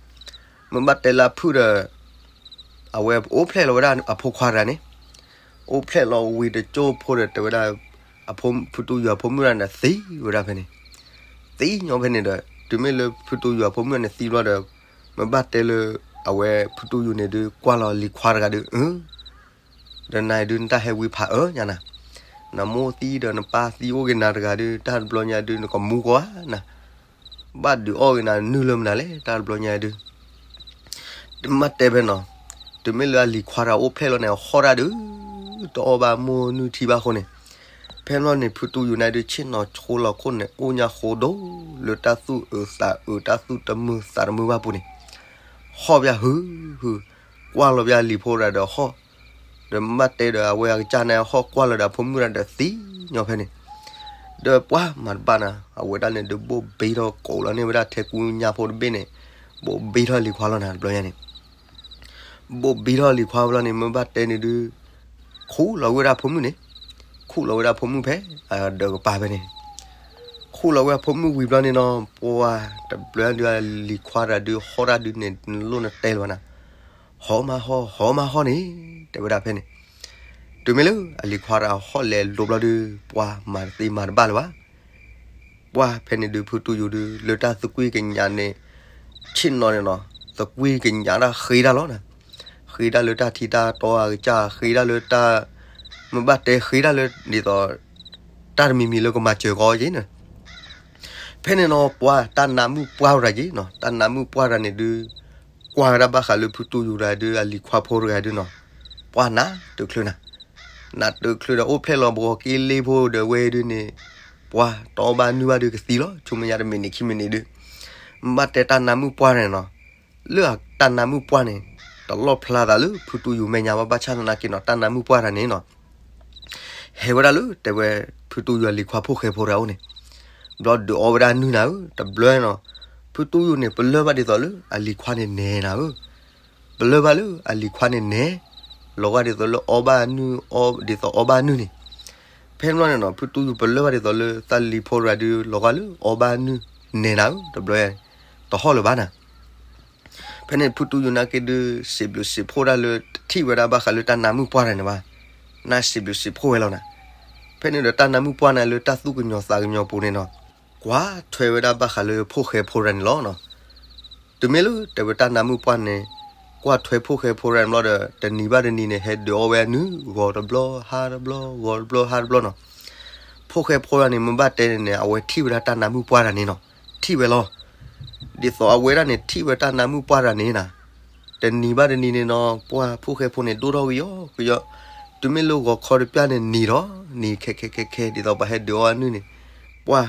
မ့ၢ်ဘၣ်တဲလၢအဖုၣ်ဒီး အဝဲအိၣ်ဖျဲၣ်လီၤဝဲဒၣ်အဖိခွါတဂၤန့ၣ်, အိၣ်ဖျဲၣ်လီၤဝံၤတကၠိၢ်ဖိဒီးတဲဝဲဒၣ် ဖုတူၢ်ယူၤအဖိမုၣ်တဂၤန့ၣ်သံဝဲဒၣ်ဖဲန့ၣ်, သံညီဖဲန့ၣ်ဒီး တုၤမ့ၢ်လၢဖုတူၢ်ယူၤအဖိမုၣ်တဂၤန့ၣ်သံဘျီဒီး မ့ၢ်ဘၣ်တဲလၢ အဝဲဖုတူၢ်ယူၤန့ၣ်ဒုးကွၢ်လီၤလံၤခွါတဂၤဒီး အၢ ဒီးနၤဒုးနတၢ်ဟဲဝံဖးအၢညါနၤ, နမိၢ်သံဒီးနပၢ်သံအိၣ်က့ၤနၤတဂၤဒုး တၢ်တဘျီညါဒုးနကမူကီဧါနၤ, ဘၣ်ဒုးအီၣ်ဂ့ၤနၤနုာ်လၢမနုၤလဲၣ် တၢ်တဘျီညါဒုး တမ့ၢ်တဲဖဲနီၤ, တမ့ၢ်လၢအလံၤခွါတဂၤအိၣ်ဖျဲၣ်လီၤန့ၣ် အဟီၣ်တၢ်ဒုး တအီၣ်ဘၣ်မိၢ်နုာ်ထံဘၣ်အဃိန့ၣ်, ဖဲန့ၣ်ဘျီန့ၣ် ဖုတူၢ်ယူၤန့ၣ်ဒုး ဆ့ၣ်နီၤဆိလီၤခိၣ်န့ၣ် အိၣ်ညါဃိဒိၣ် လၢတၢ်သူၣ်အုးသးအုး တၢ်သူၣ်တမုာ်သးတမုာ်ဘၣ်ပူၤန့ၣ်, ဟီၣ်ဘၣ်ဟု ဟု ကွၢ်လီၤဘၣ်လံၤဖိတဂၤဒီးဟီၣ်, ဒီးမ့ၢ်ဘၣ်တဲဒီးအဝဲအကစၢ်န့ၣ်ဟီၣ်ကွၢ်လီၤဒီးအဖိမုၣ်တဂၤဒီးသံညီဖဲန့ၣ်, ဒီးပှၢ်မၤတဘၣ်နၤ အဝဲဒၣ်န့ၣ်ဒုး ဘိၣ်ဘ့ထီၣ်ကိးလီၤန့ၢ်ဝဲဒၣ်ထဲကူညါဖိတဘ့ၣ်န့ၣ်, ဘိၣ်ဘ့ထီၣ်လံၤခွါလီၤနၤ တဘျီညါန့ၣ် ဘိၣ်ဘ့ထီၣ်လံၤခွါဘျီန့ၣ် မ့ၢ်ဘၣ်တဲန့ၣ်ဒုး, ခူၣ်လီၤဝဲဒၣ်ဖိမုၣ်န့ၣ်, ခူၣ်လီၤဝဲဒၣ်ဖိမုၣ်ဖဲ အဒၢးကပၤဖဲန့ၣ်, ခူၣ်လီၤဝဲဖိမုၣ်ဝံၤဘျီန့ၣ်နီၤ ပှၢ်တဘျီဒုး လံၤခွါတဂၤဒုး ဟီၣ်တၢ်ဒုးန့ၣ် လိၣ်နတဲလၢၤဘၣ်နၤ, ဟီၣ်မးဟီၣ် ဟီၣ်မးဟီၣ်န့ၣ် တဲဝဲဒၣ်ဖဲန့ၣ်, တုၤမ့ၢ်လၢအလံၤခွါတဂၤဟီၣ်လဲၤလိၤဘျီဒုး ပှၢ်မၤတသ့မၤတဘၣ်လၢၤဘၣ် ပှၢ်ဖဲန့ၣ်ဒုး ဖုတူၢ်ယူၤဒုး လၢတၢ်သကွံၢ်ကညးန့ၣ်, ဆ့ၣ်နီၤန့ၣ်နီၤ, သကွံၢ်ကညးတၢ်ဃ့တၢ်လီၤနၤ, ဃ့တၢ်လၢတၢ်ထံတၢ်တီအကစၢ် ဃ့တၢ်လၢတၢ်, မ့ၢ်ဘၣ်တဲဃ့တၢ်လၢဒ်သိး တၢ်တမံၤမံၤလၢကမၤစၢၤကီးက့ၤန့ၣ်, ဖဲန့ၣ်နီၤ ပှၢ်တၢ်နါမုၣ်ပှၢ်တဂၤက့ၤနီၤ, တၢ်နါမုၣ်ပှၢ်တဂၤန့ၣ်ဒုး ကွၢ်ဝဲဒၣ်ဘၣ်ဃးလၢဖုတူၢ်ယူၤတဂၤဒုး အလံၤခွါဖိတဂၤဒုးနီၤ, ပှၢ်နးတချုးနၤ, နးတချုးဒီးအိၣ်ဖျဲၣ်လီၤဘှီက့လ့ဖိဒီးဝဲဒုးန့ၣ်, ပှၢ်တအီၣ်ဘၣ်နုၢ်ဘၣ်ဒုးကသံလီၤ ဆိမိၣ်ညါတမံၤန့ၣ်ခံမံၤန့ၣ်ဒုး, မ့ၢ်ဘၣ်တဲတၢ်နါမုၣ်ပှၢ်န့ၣ်နီၤ, လၢတၢ်နါမုၣ်ပှၢ်န့ၣ်, တလီၣ်ဖျါသးလၢဖုတူၢ်ယူၤမဲာ်ညါဘၣ် ဘၣ်ဆၣ်သနာ်က့နီၤ တၢ်နါမုၣ်ပှၢ်တဂၤန့ၣ်နီၤ ဟဲဝဲဒၣ်လၢတဲဝဲ ဖုတူၢ်ယူၤအလံၤခွါဖိၣ်ဃဲဖိတဂၤအိၣ်န့ၣ်, ဘျီဒုးအီၣ်ဝဲဒၣ်နုၢ်နၤဧၢ တဘျီနီၤ, ဖုတူၢ်ယူၤန့ၣ် ပလၢၢ်ဘၣ်ဒ်သိးလၢအလံၤခွါန့ၣ်နဲၤနၤဧၢ, ပလၢၢ်ဘၣ်လၢအလံၤခွါန့ၣ်နဲၤ, လီၤဂာ်ဒ်သိးလၢအီၣ်ဘၣ်နုၢ် အီၣ်ဒ်သိးအီၣ်ဘၣ်နုၢ်န့ၣ်, ဖဲန့ၣ်ဘျီန့ၣ်နီၤ ဖုတူၢ်ယူၤပလၢၢ်ဘၣ်ဒ်သိးလၢတၢ်လံၤဖိတဂၤဒုး လီၤဂာ်လၢအီၣ်ဘၣ်နုၢ်နဲၤနၤဧၢ တဘျီ, တဟီၣ်လၢၤဘၣ်နၤ ဖဲန့ၣ်ဖုတူၢ်ယူၤနာ်က့ဒုး စံးဘျုးစံးဖှိၣ်ဒၣ်လၢ တထံၣ်ဝဲဒၣ်ဘၣ်ဃးလၢတၢ်နါမုၣ်ပှၢ်တဂၤန့ၣ်ဘၣ်, နၢ်စံးဘျုးစံးဖှိၣ်ဝဲလီၤနၤ, ဖဲန့ၣ်ဒီးတၢ်နါမုၣ်ပှၢ်န့ၣ်လၢတၢ်သူၣ်ကညီၤသးကညီၤပူၤန့ၣ်နီၤ, ကွၢ်ထွဲဝဲဒၣ်ဘၣ်ဃးလၢဖိၣ်ဃဲဖိတဂၤန့ၣ်လီၤနီၤ, တုၤမ့ၢ်လၢတဲဝဲတၢ်နါမုၣ်ပှၢ်န့ၣ်, ကွၢ်ထွဲဖိၣ်ဃဲဖိတဂၤန့ၣ်ဘျီဒီး တနံၤဘၣ်တနံၤန့ၣ် ဟဲဒုးအီၣ်ဝဲအနုၢ် ဂီၤတဘျီ ဟါတဘျီ ဂီၤတဘျီ ဟါတဘျီနီၤ, ဖိၣ်ဃဲဖိတဂၤန့ၣ် မ့ၢ်ဘၣ်တဲန့ၣ်န့ၣ် အဝဲထံၣ်ဝဲဒၣ်တၢ်နါမုၣ်ပှၢ်တဂၤန့ၣ်နီၤ, ထံၣ်ဝဲလီၤ ဒ်သိးအဝဲဒၣ်န့ၣ် ထံၣ်ဝဲတၢ်နါမုၣ်ပှၢ်တဂၤန့ၣ်နၤ, တနံၤဘၣ်တနံၤန့ၣ်နီၤ ပှၢ်ဖိၣ်ဃဲဖိန့ၣ် ဒိၣ်ထီၣ်ကယီကယီ, တုၤမ့ၢ်လၢဂီၤခီတပျၢ်န့ၣ် နံၤထီၣ် နံၤခဲခဲခဲခဲ ဒ်သိးပှၤဟဲဒုးအီၣ်အနုၢ်န့ၣ်, ပှၢ်,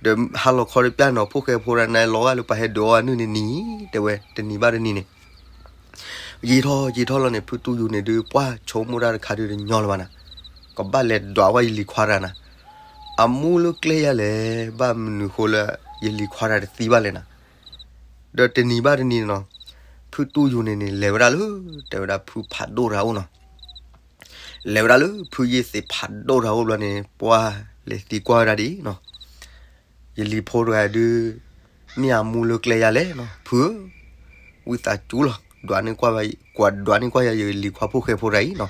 ဒီးဟါလီၤခီတပျၢ်နီၤ ဖိၣ်ဃဲဖိတဂၤန့ၣ် လီၤဂာ်လၢပှၤဟဲဒုးအီၣ်အနုၢ်န့ၣ်နံၤ, တဲဝဲ တနံၤဘၣ်တနံၤန့ၣ် ယံာ်ထီၣ်ယံာ်ထီၣ်လီၤန့ၣ် ဖုတူၢ်ယူၤန့ၣ်ဒုး ပှၢ်ဆိကမိၣ်တၢ်တခါဒုးတညီလၢၤဘၣ်နၤ, ကဘၣ်လဲၤဒွးဝဲယလံၤခွါတဂၤနၤ, အမူလၢကျဲယၤလဲၣ်, ဘၣ်မနုၤဃိလၢ ယလံၤခွါတဂၤတသံဘၣ်လဲၣ်နၤ, ဒီးတနံၤဘၣ်တနံၤန့ၣ်နီၤ, ဖုတူၢ်ယူၤန့ၣ်န့ၣ် လဲၤဝဲဒၣ်လၢ တဲဝဲဒၣ်ဖုဖးဒိၣ်တဂၤအိၣ်နီၤ, လဲၤဝဲဒၣ်လၢဖုယ့ၢ်သ့ၣ်ဖးဒိၣ်တဂၤအိၣ်ဘျီန့ၣ် ပှၢ်လဲၤသံကွၢ်ဝဲဒၣ်ဒ်အံၤနီၤ ယလံၤဖိတဂၤဒုး မ့ၢ်အမူလၢကျဲယၤလဲၣ်နီၤ ဖုဧၢ, ဝံသးစူၤလီၤ ဒွးန့ၢ်ကွၢ်ယၤ ယလံၤခွါဖိၣ်ဃဲဖိတဂၤအံၤနီၤ,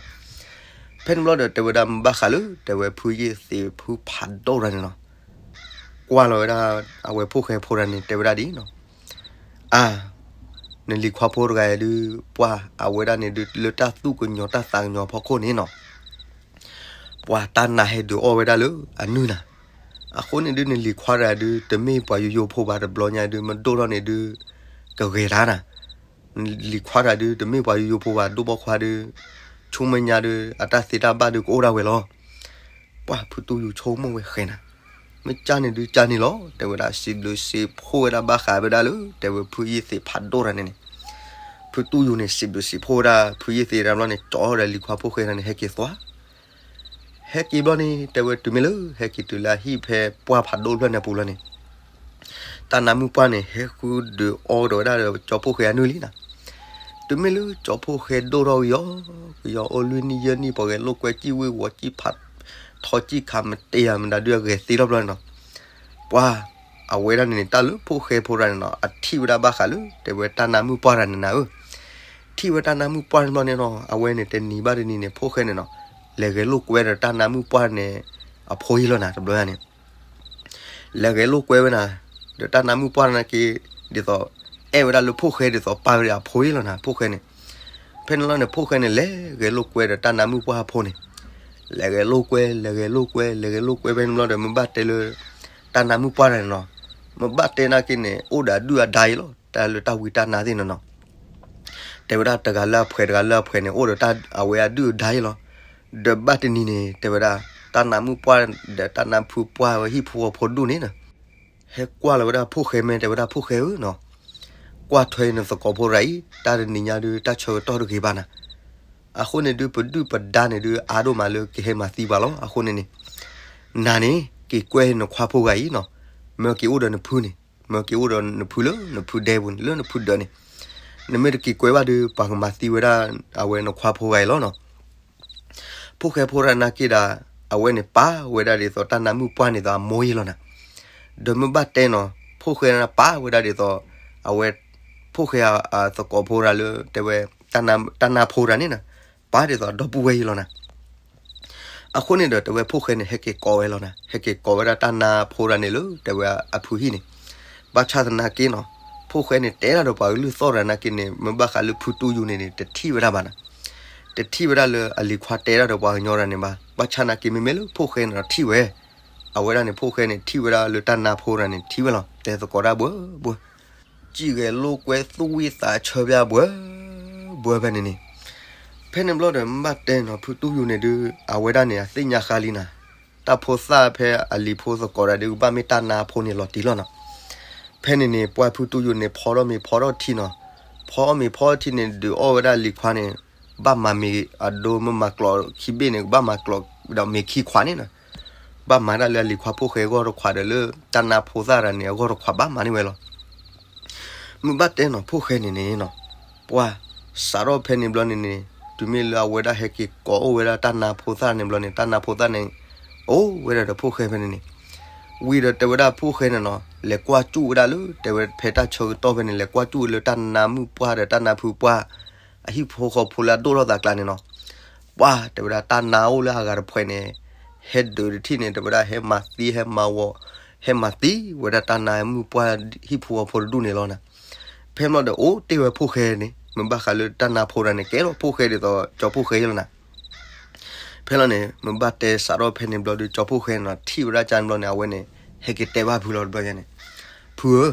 ဖဲန့ၣ်ဘျီဒီးတဲဝဲဒၣ်ဘၣ်ဃးလၢ တဲဝဲဖုယ့ၢ်သ့ၣ်ဖုဖးဒိၣ်တဂၤန့ၣ်နီၤ, ကွၢ်လီၤဝဲဒၣ် အဝဲဖိၣ်ဃဲဖိတဂၤန့ၣ် တဲဝဲဒၣ်ဒ်အံၤနီၤ, အါ နလံၤခွါဖိတဂၤအံၤဒုး ပှၢ်အဝဲဒၣ်န့ၣ်ဒုး လၢတၢ်သူၣ်ကညီၤတၢ်သးကညီၤဖီခိၣ်န့ၣ်နီၤ ပှၤတၢ်နါဟဲဒုးအီၣ်ဝဲဒၣ်လၢအနုၢ်နၤ, အဃိန့ၣ်ဒုး နလံၤခွါတဂၤဒုး တမ့ၢ်ပှၤယိယိဖိဘၣ် တဘျီညါဒုး မ့ၢ်ဒိၣ်ထီၣ်န့ၣ်ဒုး ကဂဲၤတၢ်နၤ, နလံၤခွါတဂၤဒုး တမ့ၢ်ပှၤယိယိဖိဘၣ် ဒိၣ်ဘီခွါဒုး ဆူမဲာ်ညါဒုး အတၢ်သ့တၢ်ဘၣ်ဒုးကအိၣ်ဒၣ်ဝဲလီၤ. ပှၢ်ဖုတူၢ်ယူၤဆိကမိၣ်ဝဲဃဲနၤ, မ့ၢ်ကၢ်န့ၣ်ဒုးကၢ်န့ၣ်လီၤ တဲဝဲဒၣ်စံးဘျုးစံးဖှိၣ်ဝဲဒၣ်ဘၣ်ဃးဝဲဒၣ်လၢ တဲဝဲဖုယ့ၢ်သ့ၣ်ဖးဒိၣ်တဂၤန့ၣ်န့ၣ်, ဖုတူၢ်ယူၤန့ၣ် စံးဘျုးစံးဖှိၣ်ဝဲဒၣ် ဖုယ့ၢ်သ့ၣ်တဂၤဘျီန့ၣ် ကၠီဒီးလံၤခွါဖိၣ်ဃဲတဂၤန့ၣ် ဟဲက့ၤသွါ ဟဲက့ၤဘျီန့ၣ် တဲဝဲတုၤမ့ၢ်လၢ ဟဲက့ၤတုၤလၢအဟံၣ်ဖဲပှၢ်ဖးဒိၣ်ဖျၢၣ်န့ၣ်အပူၤလီၤန့ၣ်, တၢ်နါမုၣ်ပှၢ်န့ၣ် ဟဲဃုဒုးအီၣ်ဒီးဝဲဒၣ်ဒီးကၠီဖိၣ်ဃဲအနုၢ်လံနၤ, တုၤမ့ၢ်လၢကၠီဖိၣ်ဃဲဒိၣ်ထီၣ်ကယီကယီ အိၣ်လွံၢ်နံၣ်ယဲၢ်နံၣ် ပှၤဂဲၤလိာ်ကွဲစံၣ်ဝ့ၤဝီၤ စံၣ်ဖးထီ စံၣ်ခးမတ့ၢ်ဧါမတၤဒုးအဂဲၤသ့ထီၣ်ဘျီန့ၣ်နီၤ, ပှၢ်အဝဲဒၣ်န့ၣ်န့ၣ် တၢ်လၢဖိၣ်ဃဲဖိတဂၤန့ၣ်နီၤ အထံၣ်ဝဲဒၣ်ဘၣ်ဃးလၢ တဲဝဲတၢ်နါမုၣ်ပှၢ်တဂၤန့ၣ်နၤဧၢ, ထံၣ်ဝဲတၢ်နါမုၣ်ပှၢ်န့ၣ်ဘျီန့ၣ်နီၤ အဝဲန့ၣ်တနံၤဘၣ်တနံၤန့ၣ် ဖိၣ်ဃဲန့ၣ်နီၤ လဲၤဂဲၤလိာ်ကွဲဒီးတၢ်နါမုၣ်ပှၢ်န့ၣ် အဖိအ့ၣ်လီၤနၤ တဘျီန့ၣ် လဲၤဂဲၤလိာ်ကွဲဝဲနၤ, ဒီးတၢ်နါမုၣ်ပှၢ်နာ်က့ ဒ်သိး အဲၣ်ဝဲဒၣ်လၢဖိၣ်ဃဲဒ်သိးပၢ်ဝဲဒၣ်အဖိအ့ၣ်လီၤနၤ ဖိၣ်ဃဲန့ၣ်, ဖဲန့ၣ်လီၤန့ၣ် ဖိၣ်ဃဲန့ၣ် လဲၤဂဲၤလိာ်ကွဲဒီးတၢ်နါမုၣ်ပှၢ်အဖိန့ၣ်, လဲၤဂဲၤလိာ်ကွဲ လဲၤဂဲၤလိာ်ကွဲ လဲၤဂဲၤလိာ်ကွဲဖဲန့ၣ်ဘျီဒီး မ့ၢ်ဘၣ်တဲလၢ တၢ်နါမုၣ်ပှၢ်တဂၤန့ၣ်နီၤ, မ့ၢ်ဘၣ်တဲနာ်က့န့ၣ် အိၣ်ဒီးအဒုၣ်အဒါအံၤလီၤ. တၢ်လၢတၢ်ဝံတၢ်နါသ့ၣ်န့ၣ်နီၤ, တဲဝဲဒၣ်တဂၤလၢအဖှဲးတဂၤလၢအဖှဲးန့ၣ် အိၣ်ဒီးတၢ်အဝဲအဒုၣ်အဒါအံၤလီၤ. ဒီးဘၣ်တနံၤန့ၣ် တဲဝဲဒၣ် တၢ်နါမုၣ်ပှၢ်ဒီးတၢ်နါဖုပှၢ်ဝဲဟံၣ်ဖိဃီဖိတဒူၣ်န့ၣ်နီၤ ဟဲကွၢ်လီၤဝဲဒၣ်ဖိၣ်ဃဲမဲ တဲဝဲဒၣ် ဖိၣ်ဃဲဧၢနီၤ, ကွၢ်ထွဲနသကိးဖိတဂၤအံၤ တၢ်တနံၤညါဒုး တၢ်ဆၢကတီၢ်တဂ့ၤဘၣ်နၤ. အဃိန့ၣ်ဒုး ပဒုၣ်ပဒါန့ၣ်ဒုး အါဒိၣ်မးလၢကဟဲမၤသံပှၤလီၤ. အဃိန့ၣ်န့ၣ် နၤန့ၣ် က့ၤကွဲနခွါဖိတဂၤအံၤနီၤ, မၢက့ၤအိၣ်ဒီးနဖုန့ၣ်, မၢက့ၤအိၣ်ဒီးနဖုလၢနဖုဒဲပူၤန့ၣ် လၢနဖုဒၢးန့ၣ်, နမ့ၢ်တက့ၤကွဲဘၣ်ဒုး ပှၤကမၤသံဝဲဒၣ် အဝဲနခွါဖိတဂၤအံၤလီၤနီၤ. ဖိၣ်ဃဲဖိတဂၤနာ်က့ဒၣ် အဝဲန့ၣ်ပာ်ဝဲဒၣ်ဒ်သိးတၢ်နါမုၣ်ပှၢ်န့ၣ်သိးအမိၢ်အံၤလီၤနၤ. ဒီးမ့ၢ်ဘၣ်တဲနီၤ ဖိၣ်ဃဲန့ၣ်ပာ်ဝဲဒၣ်ဒ်သိး အဝဲ ဖိၣ်ဃဲအသကိးဖိတဂၤလၢတဲဝဲ တၢ်နါဖိတဂၤန့ၣ်နၤ, ပာ်ဒ်သိးဒီပုၢ်ဝဲၢ်အံၤလီၤနၤ. အဃိန့ၣ်ဒီး တဲဝဲဖိၣ်ဃဲန့ၣ် ဟဲက့ၤကိးဝဲလီၤနၤ, ဟဲက့ၤကိးဝဲဒၣ်တၢ်နါဖိတဂၤန့ၣ်လၢ တဲဝဲအဖုဟံၣ်န့ၣ်, ဘၣ်ဆၣ်သနာ်က့နီၤ ဖိၣ်ဃဲန့ၣ် တဲဒၣ်ဒီးပှၤကလုၢ်သီၣ်တဂၤနာ်က့န့ၣ် မ့ၢ်ဘၣ်ဃးလၢဖုတူၢ်ယူၤန့ၣ်န့ၣ် တထံၣ်ဝဲဒၣ်ဘၣ်နၤ, တထံၣ်ဝဲဒၣ်လၢအလံၤခွါတဲဒၣ်ဒီးပှၤကညီတဂၤန့ၣ်ဘၣ်. ဘၣ်ဆၣ်နာ်က့မ့မ့ၢ်လၢဖိၣ်ဃဲန့ၣ်ဒီးထံၣ်ဝဲ, အဝဲဒၣ်န့ၣ် ဖိၣ်ဃဲန့ၣ် ထံၣ်ဝဲဒၣ်လၢတၢ်နါဖိတဂၤန့ၣ် ထံၣ်ဝဲလီၤ, တဲသကိးတၢ်ဘှၢဘှၢ စံၣ်ဂဲၤလိာ်ကွဲသူၣ်ဝံၣ်သးဆၢပျၢ်ဘှၢ ဘှၢဖဲန့ၣ်န့ၣ်, ဖဲန့ၣ်ဘျီဒီး မ့ၢ်ဘၣ်တဲနီၤ ဖုတူၢ်ယူၤန့ၣ်ဒုး အဝဲဒၣ်န့ၣ် အသ့ၣ်ညါဃါလံနၤ, တၢ်ဖိသၣ်ဖဲအလံၤဖိသကိးတဂၤဒုး ကဘၣ်မ့ၢ်တၢ်နါဖိန့ၣ်လီၤတံၢ်လီၤနီၤ. ဖဲန့ၣ်န့ၣ် ပှၢ်ဖုတူၢ်ယူၤန့ၣ် ဖီထီၣ်မ့ၤဖီထီၣ်ထံနီၤ, ဖီအီၣ်မ့ၤဖီထီၣ်ထံန့ၣ် ဒုးအီၣ်ဝဲဒၣ်လံၤခွါန့ၣ် ဘၣ်မၤမ့ၤအဒိ မ့ၢ်မၤကျိးခံဘ့ၣ်န့ၣ် ကဘၣ်မၤကျိးဒီးမ့ၤခံခွးန့ၣ်နီၤ, ဘၣ်မၤဒၣ်လၢအလံၤခွါဖိၣ်ဃဲအဂီၢ်တခွးဒီးလၢ တၢ်နါဖိသၣ်တဂၤန့ၣ် အဂီၢ်တခွးဘၣ်မၤန့ၢ်ဝဲလီၤ. မ့ၢ်ဘၣ်တဲနီၤ ဖိၣ်ဃဲန့ၣ်န့ၣ်နီၤ, ပှၢ်စးထီၣ်ဖဲန့ၣ်ဘျီန့ၣ်န့ၣ် တုၤမ့ၢ်လၢအဝဲဒၣ်ဟဲက့ၤကိးအိၣ်ဝဲဒၣ်တၢ်နါဖိသၣ်န့ၣ်ဘျီန့ၣ် တၢ်နါဖိသၣ်န့ၣ် အိၣ်ဝဲဒၣ်ဒီးဖိၣ်ဃဲဖဲန့ၣ်န့ၣ်, ဝံၤဒီးတဲဝဲဒၣ်ဖိၣ်ဃဲန့ၣ်နီၤ လဲၤကွၢ်စူၣ်ဝဲဒၣ်လၢ တဲဝဲဖဲတၢ်ဆၢကတီၢ်ဖဲန့ၣ် လဲၤကွၢ်စူၣ်ဝဲလၢတၢ်နါမုၣ်ပှၢ်ဒီးတၢ်နါဖုပှၢ် အဟံၣ်ဖိဃီဖိလၢအဒိၣ်ထီၣ်သးကျါန့ၣ်နီၤ, ပှၢ်တဲဝဲဒၣ်တၢ်နါအိၣ်လၢအဂၤတဖှဲးန့ၣ် ဟဲဒုးတထံၣ်န့ၣ် တဲဝဲဒၣ်ဟဲမၤသံဟဲမၤဝီၤ ဟဲမၤသံဝဲဒၣ်တၢ်နါမုၣ်ပှၢ်ဟံၣ်ဖိဃီဖိတဒူၣ်န့ၣ်လီၤနၤ. ဖဲမ့ၢ်ဒီးအိၣ်တ့ၢ်ဝဲဖိၣ်ဃဲန့ၣ် မ့ၢ်ဘၣ်ဃးလၢတၢ်နါဖိတဂၤန့ၣ် ကဲထီၣ်ဖိၣ်ဃဲဒ်သိးကၠီဖိၣ်ဃဲလီၤနၤ. ဖဲလီၤန့ၣ် မ့ၢ်ဘၣ်တဲစးထီၣ်ဖဲန့ၣ်ဘျီဒီး ကၠီဖိၣ်ဃဲန့ၣ်နီၤ ထံၣ်ဝဲဒၣ်ကၢန့ၣ်ဘျီန့ၣ် အဝဲန့ၣ် ဟဲက့ၤတဲဘၣ်ဖုလီၤတဘျီညါန့ၣ်, ဖုဧၢ,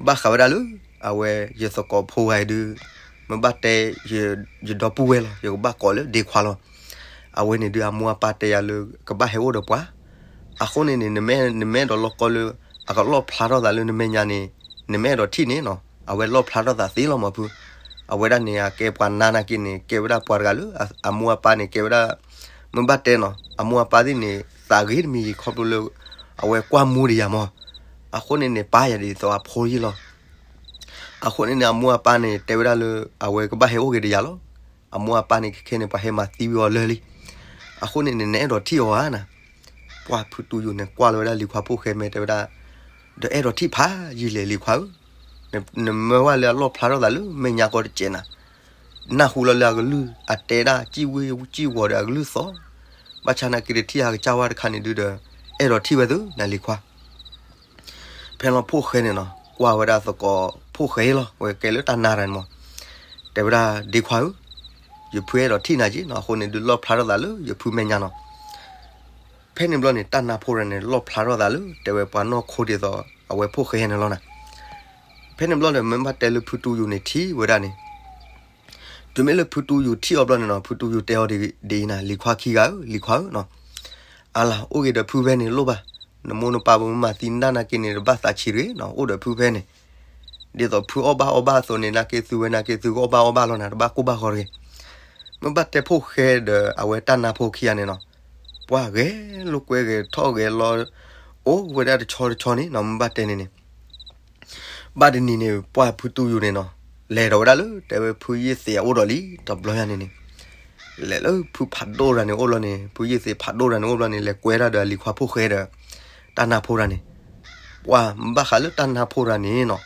ဘၣ်ဃးဝဲဒၣ်လၢ အဝဲယသကိးဖိဝဲဒုး မ့ၢ်ဘၣ်တဲ ယဒီပုၢ်ဝဲၢ်လီၤ ယကဘၣ်ကိးလၢဒ့ခွါလီၤ. အဝဲန့ၣ်ဒုးအမိၢ်အပၢ်တဲယၤလၢ ကဘၣ်ဟဲအိၣ်ဒီးပှၤ, အဃိန့ၣ်န့ၣ် နမ့ၢ်အဲၣ်ဒိးလီၢ်ကီလၢ အကလီၣ်ဖျါထီၣ်သးလၢနမဲာ်ညါန့ၣ် နမ့ၢ်အဲၣ်ဒိးထံၣ်န့ၣ်နီၤ အဝဲလီၣ်ဖျါထီၣ်သးသ့လီၤမးဖု, အဝဲဒၣ်န့ၣ် အကဲပှၤနါနာ်က့န့ၣ် ကဲဝဲဒၣ်ပှၤတဂၤလၢ အမိၢ်အပၢ်န့ၣ် ကဲဝဲဒၣ် မ့ၢ်ဘၣ်တဲနီၤ အမိၢ်အပၢ်သ့ၣ်န့ၣ် သးဂ့ၤတမံၤယံၤခီဖျိလၢ အဝဲကွၢ်မူဒံးယၤမး, အဃိန့ၣ်န့ၣ် ပၢ်ယၤဒ်သိးအဖိယံၤလီၤ. အဃိန့ၣ်န့ၣ် အမိၢ်အပၢ်န့ၣ် တဲဝဲဒၣ်လၢ အဝဲကဘၣ်ဟဲအိၣ်က့ၤဒီးယၤလီၤ. အမိၢ်အပၢ်န့ၣ် ခဲခဲန့ၣ် ပှၤဟဲမၤသံဝံၤအီၤလၢာ်လံ. အဃိန့ၣ်န့ၣ် နအဲၣ်ဒိးထံၣ်အီၤဧါနၤ. ပှၢ်ဖုတူၢ်ယူၤန့ၣ် ကွၢ်လီၤဝဲဒၣ်လံၤခွါဖိၣ်ဃဲမဲာ်တဲဝဲဒၣ်, ဒီးအဲၣ်ဒိးထံၣ်ဖးယံာ်လဲၣ်လံၤခွါဧၢ, နမၢဝဲလၢအလီၣ်ဖျါထီၣ်သးလၢမဲာ်ညါကီတစဲးနၤ, နၢ်ဟူလီၤလၢအကလုၢ်အတဲဒၣ် စံၣ်ဝံၣ်စံၣ်ဝီၤဒီးအကလုၢ်သီၣ်, ဘၣ်ဆၣ်နာ်က့တထံၣ်အကစၢ်ဝဲတခါန့ၣ်ဒုးဒီး အဲၣ်ဒိးထံၣ်ဝဲသုနၤလံၤခွါ ဖဲလီၤဖိၣ်ဃဲန့ၣ်နီၤ ကွၢ်ဝဲဒၣ်သကိးဖိၣ်ဃဲလီၤ ဝဲကဲလၢတၢ်နါတဂၤန့ၣ်မး, တဲဝဲဒၣ်ဒ့ခွါဧၢ, ယဖုအဲၣ်ဒိးထံၣ်နၤက့နီၤ အဃိန့ၣ်ဒုးလီၣ်ဖျါထီၣ်သးလၢယဖုမဲာ်ညါနီၤ. ဖဲန့ၣ်ဘျီန့ၣ် တၢ်နါဖိတဂၤန့ၣ် လီၣ်ဖျါထီၣ်သးလၢ တဲဝဲပှၤနီၢ်ခိဒ်သိး အဝဲဖိၣ်ဃဲန့ၣ်လီၤနၤ. ဖဲန့ၣ်ဘျီဒီး မ့ၢ်ဘၣ်တဲလၢဖုတူၢ်ယူၤန့ၣ်ထံၣ်ဝဲဒၣ်န့ၣ် တုၤမ့ၢ်လၢဖုတူၢ်ယူၤထံၣ်အီၤဘျီန့ၣ်နီၤ ဖုတူၢ်ယူၤတဲအီၤဒ်အံၤနၤ လံၤခွါခံဂၤဧၢ လံၤခွါဧၢနီၤ, အါလၢအိၣ်ဂ့ၤဒီးဖုဖဲန့ၣ်လိၣ်ဘၣ်, နမိၢ်နပၢ်ပမ့ၢ်မၤသံနၢ်နာ်က့န့ၣ် တဘၣ်သးဆံးတဂ့ၤနီၤ အိၣ်ဒီးဖုဖဲန့ၣ်, ဒ်သိးဖုအီၣ်ဘၣ်အီဘၣ်အသိးန့ၣ် နာ်က့သုဝဲနာ်က့သုကအီၣ်ဘၣ်အီဘၣ်လီၤနၤ တဘၣ်ကိၢ်ဘၣ်ဂီၤတဂ့ၤ. မ့ၢ်ဘၣ်တဲဖိၣ်ဃဲဒီးအဝဲတၢ်နါဖိခံဂၤန့ၣ်နီၤ, ပှၢ်ဂဲၤလိာ်ကွဲဂဲၤထီၣ်ဂဲၤလီၤ, အိၣ်ဝဲဒၣ်တဆီတဆီန့ၣ်နီၤ မ့ၢ်ဘၣ်တဲန့ၣ်န့ၣ် ဘၣ်တနံၤန့ၣ် ပှၢ်ဖုတူၢ်ယူၤန့ၣ်နီၤ လဲၤဒီးဝဲဒၣ်လၢ တဲဝဲဖုယ့ၢ်သ့းအအိၣ်ဒီးလံ တဘျီညါန့ၣ်န့ၣ်, လဲၤလၢဖုဖးဒိၣ်တဂၤန့ၣ်အိၣ်ဘျီန့ၣ် ဖုယ့ၢ်သ့းဖးဒိၣ်တဂၤန့ၣ်အိၣ်ဘျီန့ၣ် လဲၤကွဲတၢ်ဒီးအလံၤခွါဖိၣ်ဃဲဒီး တၢ်နါဖိတဂၤန့ၣ်, ပှၢ်ဘၣ်ဃးလၢတၢ်နါဖိတဂၤန့ၣ်နီၤ,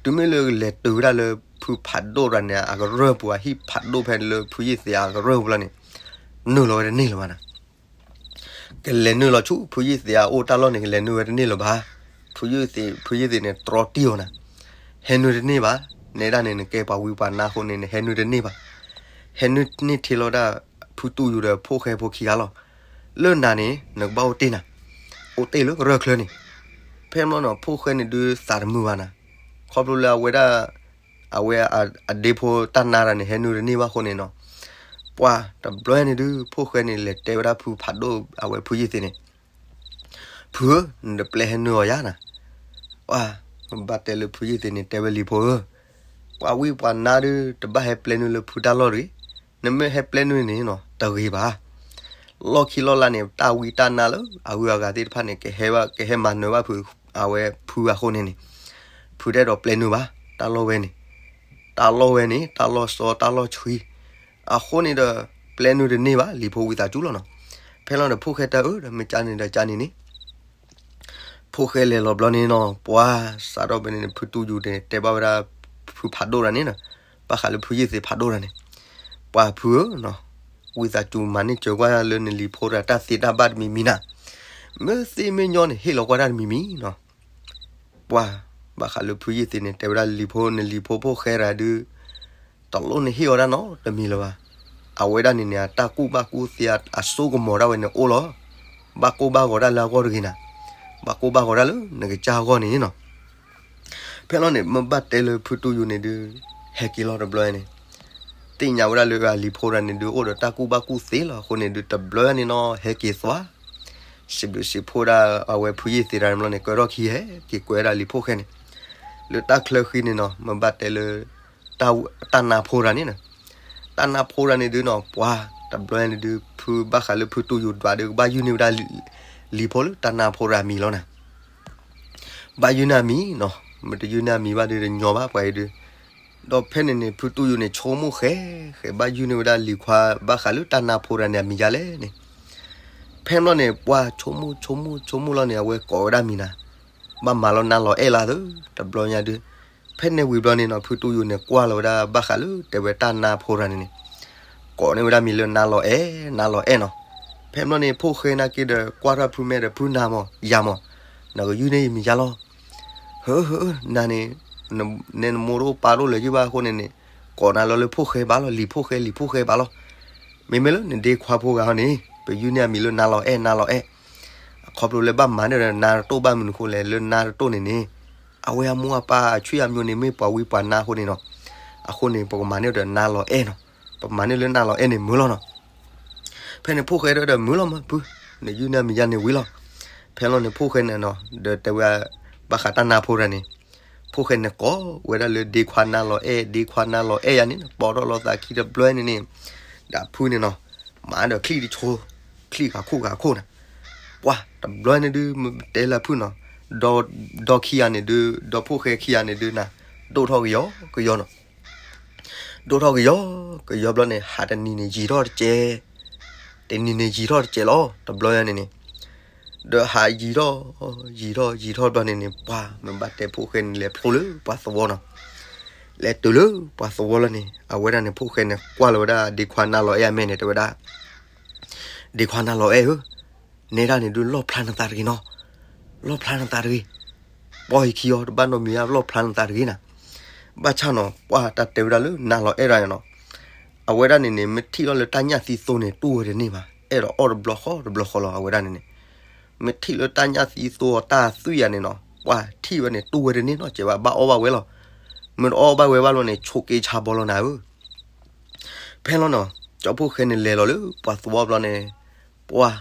တုၤမ့ၢ်လၢလဲၤတုၤဝဲဒၣ်လၢဖုဖးဒိၣ်တဂၤန့ၣ် အကရၢၢ်ပူၤ အဟံၣ်ဖးဒိၣ်ဖဲလၢဖုယ့ၢ်သ့းအကရၢၢ်ပူၤလီၤန့ၣ်, နုာ်လီၤဝဲတန့ၢ်လၢၤဘၣ်နၤ ကလဲၤနုာ်လီၤဆူ ဖုယ့ၢ်သ့းအအိၣ်တၢ်လီၢ်န့ၣ် ကလဲၤနုာ်ဝဲတန့ၢ်လၢၤဘၣ်. ဖုယ့ၢ်သ့း ဖုယ့ၢ်သ့းန့ၣ် တြီတံၢ်အီၤနၤ, ဟဲနုာ်တန့ၢ်ဘၣ်, နဲဒၣ်န့ၣ် နကဲပှၤဝံပှၤနါအဃိန့ၣ် နဟဲနုာ်တန့ၢ်ဘၣ်. ဟဲနုာ်န့ၢ်ထံလီၤဒၣ် ဖုတူၢ်ယူၤဒီးဖိၣ်ဃဲဖိခံဂၤလီၤ. လၢနၤန့ၣ် နကဘၣ်အိၣ်တ့ၢ်နၤ, အိၣ်တ့ၢ်လၢကရၢၢ်ချၢန့ၣ် ဖဲန့ၣ်ဘျီန့ၣ် ဖိၣ်ဃဲန့ၣ်ဒုးသးတမုာ်ဘၣ်နၤ, ခီဖျိလၢအဝဲဒၣ် အဝဲအဒ့ဖိတၢ်နါတၢ်န့ၣ် ဟဲနုာ်တန့ၢ်ဘၣ်အဃိန့ၣ်နီၤ, ပှၤတဘျီန့ၣ်ဒုး ဖိၣ်ဃဲန့ၣ် လဲၤတဲဝဲဒၣ်ဖုဖးဒိၣ် အဝဲဖုယ့ၢ်သ့းန့ၣ်, ဖုဧၢ, နတပျဲဟဲနုာ်အီၤယါနၤ, ပှၤ မ့ၢ်ဘၣ်တဲလၢဖုယ့ၢ်သ့းန့ၣ် တဲဝဲလံၤဖိဧၢ, ပှၤဝံပှၤနါဒုး တဘၣ်ဟဲပျဲနုာ်လၢဖုတၢ်လီၢ်တဂ့ၤ, နမ့ၢ်ဟဲပျဲနုာ်န့ၣ်နီၤ တဂ့ၤဘၣ်. လီၢ်ခံလီၢ်လၢ်န့ၣ် တၢ်ဝံတၢ်နါလၢအဂုၤအဂၤသ့ၣ်တဖၣ်န့ၣ် ကဟဲဘၣ် ကဟဲမၤနၢၤဘၣ်ဖု အဝဲဖုအဃိန့ၣ်န့ၣ်, ဖုတအဲၣ်ဒိးပျဲနုာ်ဘၣ် တၢ်လီၢ်ဝဲန့ၣ်, တၢ်လီၢ်ဝဲန့ၣ် တၢ်လီၢ်စီတၢ်လီၢ်ဆှံ, အဃိန့ၣ်ဒီး ပျဲနုာ်တန့ၢ်ဘၣ် လံၤဖိဝံသးစူၤလီၤနီၤ. ဖဲလီၤဒီးဖိၣ်ဃဲတၢ်အၢဒီး မ့ၢ်ကန့ၣ်ဒီးကန့ၣ်န့ၣ် ဖိၣ်ဃဲလဲၤလီၤဘျီန့ၣ်နီၤ ပှၤစးထီၣ်ဖဲန့ၣ်န့ၣ် ဖုတူၢ်ယူၤန့ၣ် တဲဘၣ်ဝဲဒၣ် ဖုဖးဒိၣ်တၢ်န့ၣ်နီၤ, ဘၣ်ဃးလၢဖုယ့ၢ်သ့းဖးဒိၣ်တၢ်န့ၣ်, ပှၤဖုဧၢနီၤ, ဝံသးစူၤမၤန့ၢ်စၢၤကွၢ်လၢနလံၤဖိတၢ် တၢ်သ့တၢ်ဘၣ်တမံၤမံၤနၤ, မ့ၢ်သ့မ့ၢ်ညီန့ၣ် ဟ့ၣ်လီၤကွၢ်တၢ်တမံၤမံၤနီၤ. ပှၤ ဘၣ်ဃးလၢဖုယ့ၢ်သ့းန့ၣ် တဲဝဲဒၣ်လံၤဖိ နလံၤဖိဖိၣ်ဃဲတၢ်ဒုး တလိၣ်နဟ့ၣ်အီၤဒၣ်နီတမံၤလၢၤဘၣ်. အဝဲဒၣ်န့ၣ်န့ၣ် အတၢ်ကူၣ်ဘၣ်ကူၣ်သ့အစိကမီၤဒၣ်ဝဲန့ၣ်အိၣ်လီၤ. ဘၣ်ကိၢ်ဘၣ်ဂီၤဒၣ်လၢအဂီၢ်တဂ့ၤနၤ, ဘၣ်ကိၢ်ဘၣ်ဂီၤဒၣ်လၢနကစၢ်အဂီၢ်န့ၣ်နီၤ. ဖဲလီၤန့ၣ် မ့ၢ်ဘၣ်တဲလၢဖုတူၢ်ယူၤန့ၣ်ဒုး ဟဲက့ၤလီၤတဘျီန့ၣ်, သ့ၣ်ညါဝဲဒၣ်လၢအလံၤဖိတၢ်န့ၣ်ဒုး အိၣ်ဒီးတၢ်ကူၣ်ဘၣ်ကူၣ်သ့လီၤအဃိန့ၣ်ဒုး တဘျီန့ၣ်နီၤ ဟဲက့ၤသွါ စံးဘျုးစံးဖှိၣ်ဒၣ်အဝဲဖုယ့ၢ်သ့းတၢ်န့ၣ်ဘျီန့ၣ် ကဲထီၣ်ခံဟဲက့ၤကွဲဒၣ်လံၤဖိၣ်ဃဲန့ၣ်, လၢတၢ်ချၢဃံန့ၣ်နီၤ မ့ၢ်ဘၣ်တဲလၢ တၢ်နါဖိတၢ်န့ၣ်နီၤ, တၢ်နါဖိတၢ်န့ၣ်ဒုးနီၤ ပှၤတဘျီန့ၣ်ဒုး ဖုဘၣ်ဃးလၢဖုတူၢ်ယူၤဒွးဒုး ကဘၣ်ယုၢ်န့ၢ်ဝဲဒၣ်လံၤဖိလၢတၢ်နါဖိတၢ်အမံၤလီၤနၤ. ဘၣ်ယုၢ်န့ၢ်အမံၤနီၤ, မ့ၢ်တယုၢ်န့ၢ်အမံၤဘၣ်ဒုးတညီဘၣ်ပှၤအံၤဒုး, ဒီးဖဲန့ၣ်န့ၣ် ဖုတူၢ်ယူၤန့ၣ် ဆိကမိၣ်ဃဲ ဃဲဘၣ်ယုၢ်န့ၢ်ဝဲဒၣ်လံၤခွါ ဘၣ်ဃးလၢတၢ်နါဖိတၢ်န့ၣ်အမံၤဒ်လဲၣ်န့ၣ်, ဖဲန့ၣ်ဘျီန့ၣ် ပှၤဆိကမိၣ်ဆိကမိၣ်ဆိကမိၣ်လီၤန့ၣ် အဝဲကိးဝဲဒၣ်မံၤနၤ, ဘၣ်မၤလီၤနါလီၤအဲၣ်လၢသၢ တဘျီညါဒုး, ဖဲန့ၣ်ဝံၤဘျီန့ၣ်နီၤ ဖုတူၢ်ယူၤန့ၣ် ကွၢ်လီၤဝဲဒၣ်ဘၣ်ဃးလၢတဲဝဲတၢ်နါဖိတၢ်န့ၣ်န့ၣ်, ကိးန့ၢ်ဝဲဒၣ်မံၤလၢနါလီၤအဲၣ် နါလီၤအဲၣ်နီၤ. ဖဲန့ၣ်ဘျီန့ၣ် ဖိၣ်ဃဲနာ်က့ဒီး ကွၢ်ထီၣ်ဖုမဲာ်ဒီး ဖုနၤမၢ် ယၤမၢ်, နကယုၢ်န့ၢ်ယမံၤယါလီၤ. ဟၢဟၢ နၤန့ၣ် နဲနမိၢ်တအိၣ်ပၢ်တအိၣ်လၢၤ ယုၢ်ဘၣ်အဃိန့ၣ်န့ၣ်, ကိးနၤလီၤလၢဖိၣ်ဃဲဘၣ်လီၤ လံၤဖိၣ်ဃဲလံၤဖိၣ်ဃဲဘၣ်လီၤ. မ့မ့ၢ်လၢနဒ့ခွါဖိဂၤဟီန့ၣ် ပယုၢ်န့ၢ်အမံၤလၢနါလီၤအဲၣ် နါလီၤအဲၣ်, အခီဖျိလၢဘၣ်မၤန့ၢ်ဒီးနါတတိၢ်ဘၣ်မနုၤအဃိလဲၣ် လၢနါတတိၢ်န့ၣ်န့ၣ်, အဝဲအမိၢ်အပၢ်အဆွေမျိုးန့ၣ် မ့ၢ်ပှၤဝံပှၤနါအဃိန့ၣ်နီၤ, အဃိန့ၣ် ပကမၤန့ၢ်ဒီးနါလီၤအဲၣ်နီၤ, ပမၤန့ၢ်လၢနါလီၤအဲၣ်န့ၣ်မုာ်လီၤနီၤ. ဖဲန့ၣ်ဖိၣ်ဃဲဒီးမုာ်လီၤမၢ်ဖု, နယုၢ်န့ၢ်အမံၤယါန့ၣ်ဝံၤလီၤ. ဖဲလီၤန့ၣ်ဖိၣ်ဃဲန့ၣ်နီၤ ဒီးတဲဝဲ ဘၣ်ဃးတၢ်နါဖိတၢ်န့ၣ်, ဖိၣ်ဃဲန့ၣ်ကိးဝဲဒၣ်လၢဒ့ခွါနါလီၤအဲၣ် ဒ့ခွါနါလီၤအဲၣ်ယါန့ၣ် ပိာ်ထီၣ်လီၤသးခံတဘျီန့ၣ်န့ၣ်, ဒီးဖုန့ၣ်နီၤ, မၤဒီးချံၣ်တဆိ, ချံၣ်ဂၤခိၣ်ဂၤခိၣ်နၤ, ပှၤတဘျီန့ၣ်ဒုး မ့ၢ်တဲလၢဖုနီၤ, ဒီးခံဂၤန့ၣ်ဒုး ဒီးဖိၣ်ဃဲခံဂၤန့ၣ်ဒုးနၤ, ဒိၣ်ထီၣ်ကယီကယီနီၤ ဒိၣ်ထီၣ်ကယီကယီဘျီန့ၣ် ဟးတနံၤန့ၣ်ယံာ်ထီၣ်တစဲး, တနံၤန့ၣ်ယံာ်ထီၣ်တစဲးလီၤ တဘျီညါန့ၣ်န့ၣ်, ဒီးဟးယံာ်ထီၣ် ယံာ်ထီၣ်ယံာ်ထီၣ်ဘျီန့ၣ်န့ၣ် ပှၤမ့ၢ်ဘၣ်တဲဖိၣ်ဃဲန့ၣ် လဲၤဖျိလၢပှၤသဝီနီၤ, လဲၤတုၤလၢပှၤသဝီလီၤန့ၣ် အဝဲဒၣ်န့ၣ် ဖိၣ်ဃဲန့ၣ် ကွၢ်လီၤဝဲဒၣ်ဒ့ခွါနါလီၤအဲၣ်အမဲာ်န့ၣ် တဲဝဲဒၣ် ဒ့ခွါနါလီၤအဲၣ်ဧၢ, နဲဒၣ်န့ၣ်ဒုးလီၣ်ဖျါနသးတဂ့ၤနီၤ, လီၣ်ဖျါနသးတဂ့ၤ, ပီၢ်ဟံးခံအီၤတဘၣ်နီတမံၤ လီၣ်ဖျါနသးတဂ့ၤနၤ, ဘၣ်ဆၣ်နီၤ ပှၤတၢ်တဲဝဲဒၣ်လၢနါလီၤအဲၣ်ဒၣ်န့ၣ်နီၤ, အဝဲဒၣ်န့ၣ်န့ၣ် မ့ၢ်ထံၣ်လီၤလၢတၢ်ညၣ်သံသိန့ၣ် တူၢ်ဝဲတန့ၢ်ဘၣ်, အဲၣ်ဒိးအီၣ်တဘျီဃီတဘျီဃီလီၤ အဝဲဒၣ်န့ၣ်န့ၣ်, မ့ၢ်ထံၣ်လၢတၢ်ညၣ်သံသိတၢ်သွံၣ်ယါန့ၣ်နီၤ ပှၤထံၣ်ဝဲန့ၣ် တူၢ်ဝဲတန့ၢ်နီတစဲးဘၣ် ဘၣ်အီၣ်ဘၣ်ဝဲလီၤ, မ့ၢ်တအီၣ်ဘၣ်ဝဲဘၣ်လီၤန့ၣ် ဆိးက့ဆါဘီလီၤနၤဧၢ ဖဲလီၤနီၤ ကၠီဖိၣ်ဃဲန့ၣ်လဲၤလီၤလၢပှၤသဝီဘျီန့ၣ်, ပှၤ,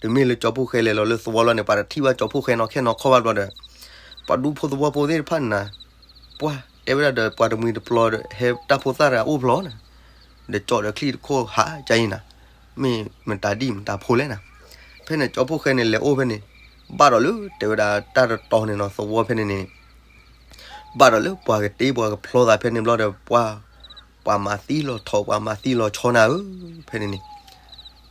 တုၤမ့ၢ်လၢကၠီဖိၣ်ဃဲလဲၤလီၤလၢသဝီလီၤန့ၣ် ပှၤတထံၣ်ဘၣ်ကၠီဖိၣ်ဃဲနီၢ်ခဲနီၢ်ခီဘၣ်ဘျီဒီး, ပှၤဒူဖိသဝီဖိသ့ၣ်တဖၣ်န့ၣ်နၤ, ပှၤတဲဝဲဒၣ်ဒီးပှၤတမှံၤတပျီဒီး ဟဲတၢ်ဖိသၣ်တဂၤအိၣ်ဖျီနၤ, ဒီးကၠီဒီးချံၣ်တခိၣ်ဟးကါအံၤနၤ, မ့ၢ်မတၤဒံၣ်မတၤဖိလဲၣ်နၤ, ဖဲန့ၣ်ကၠီဖိၣ်ဃဲန့ၣ်လဲၤအိၣ်ဖဲန့ၣ်, ဘၣ်ဒီးလၢတဲဝဲဒၣ်တၢ်တတီၤန့ၣ်နီၤ သဝီဖဲန့ၣ်န့ၣ် ဘၣ်ဒီးလၢပှၤကတ့ပှၤကဖျီသးဖဲန့ၣ်ဘျီဒီး ပှၤ, ပှၤမၤသံလီၤထိး ပှၤမၤသံလီၤဆီနၤဧၢ, ဖဲန့ၣ်န့ၣ်,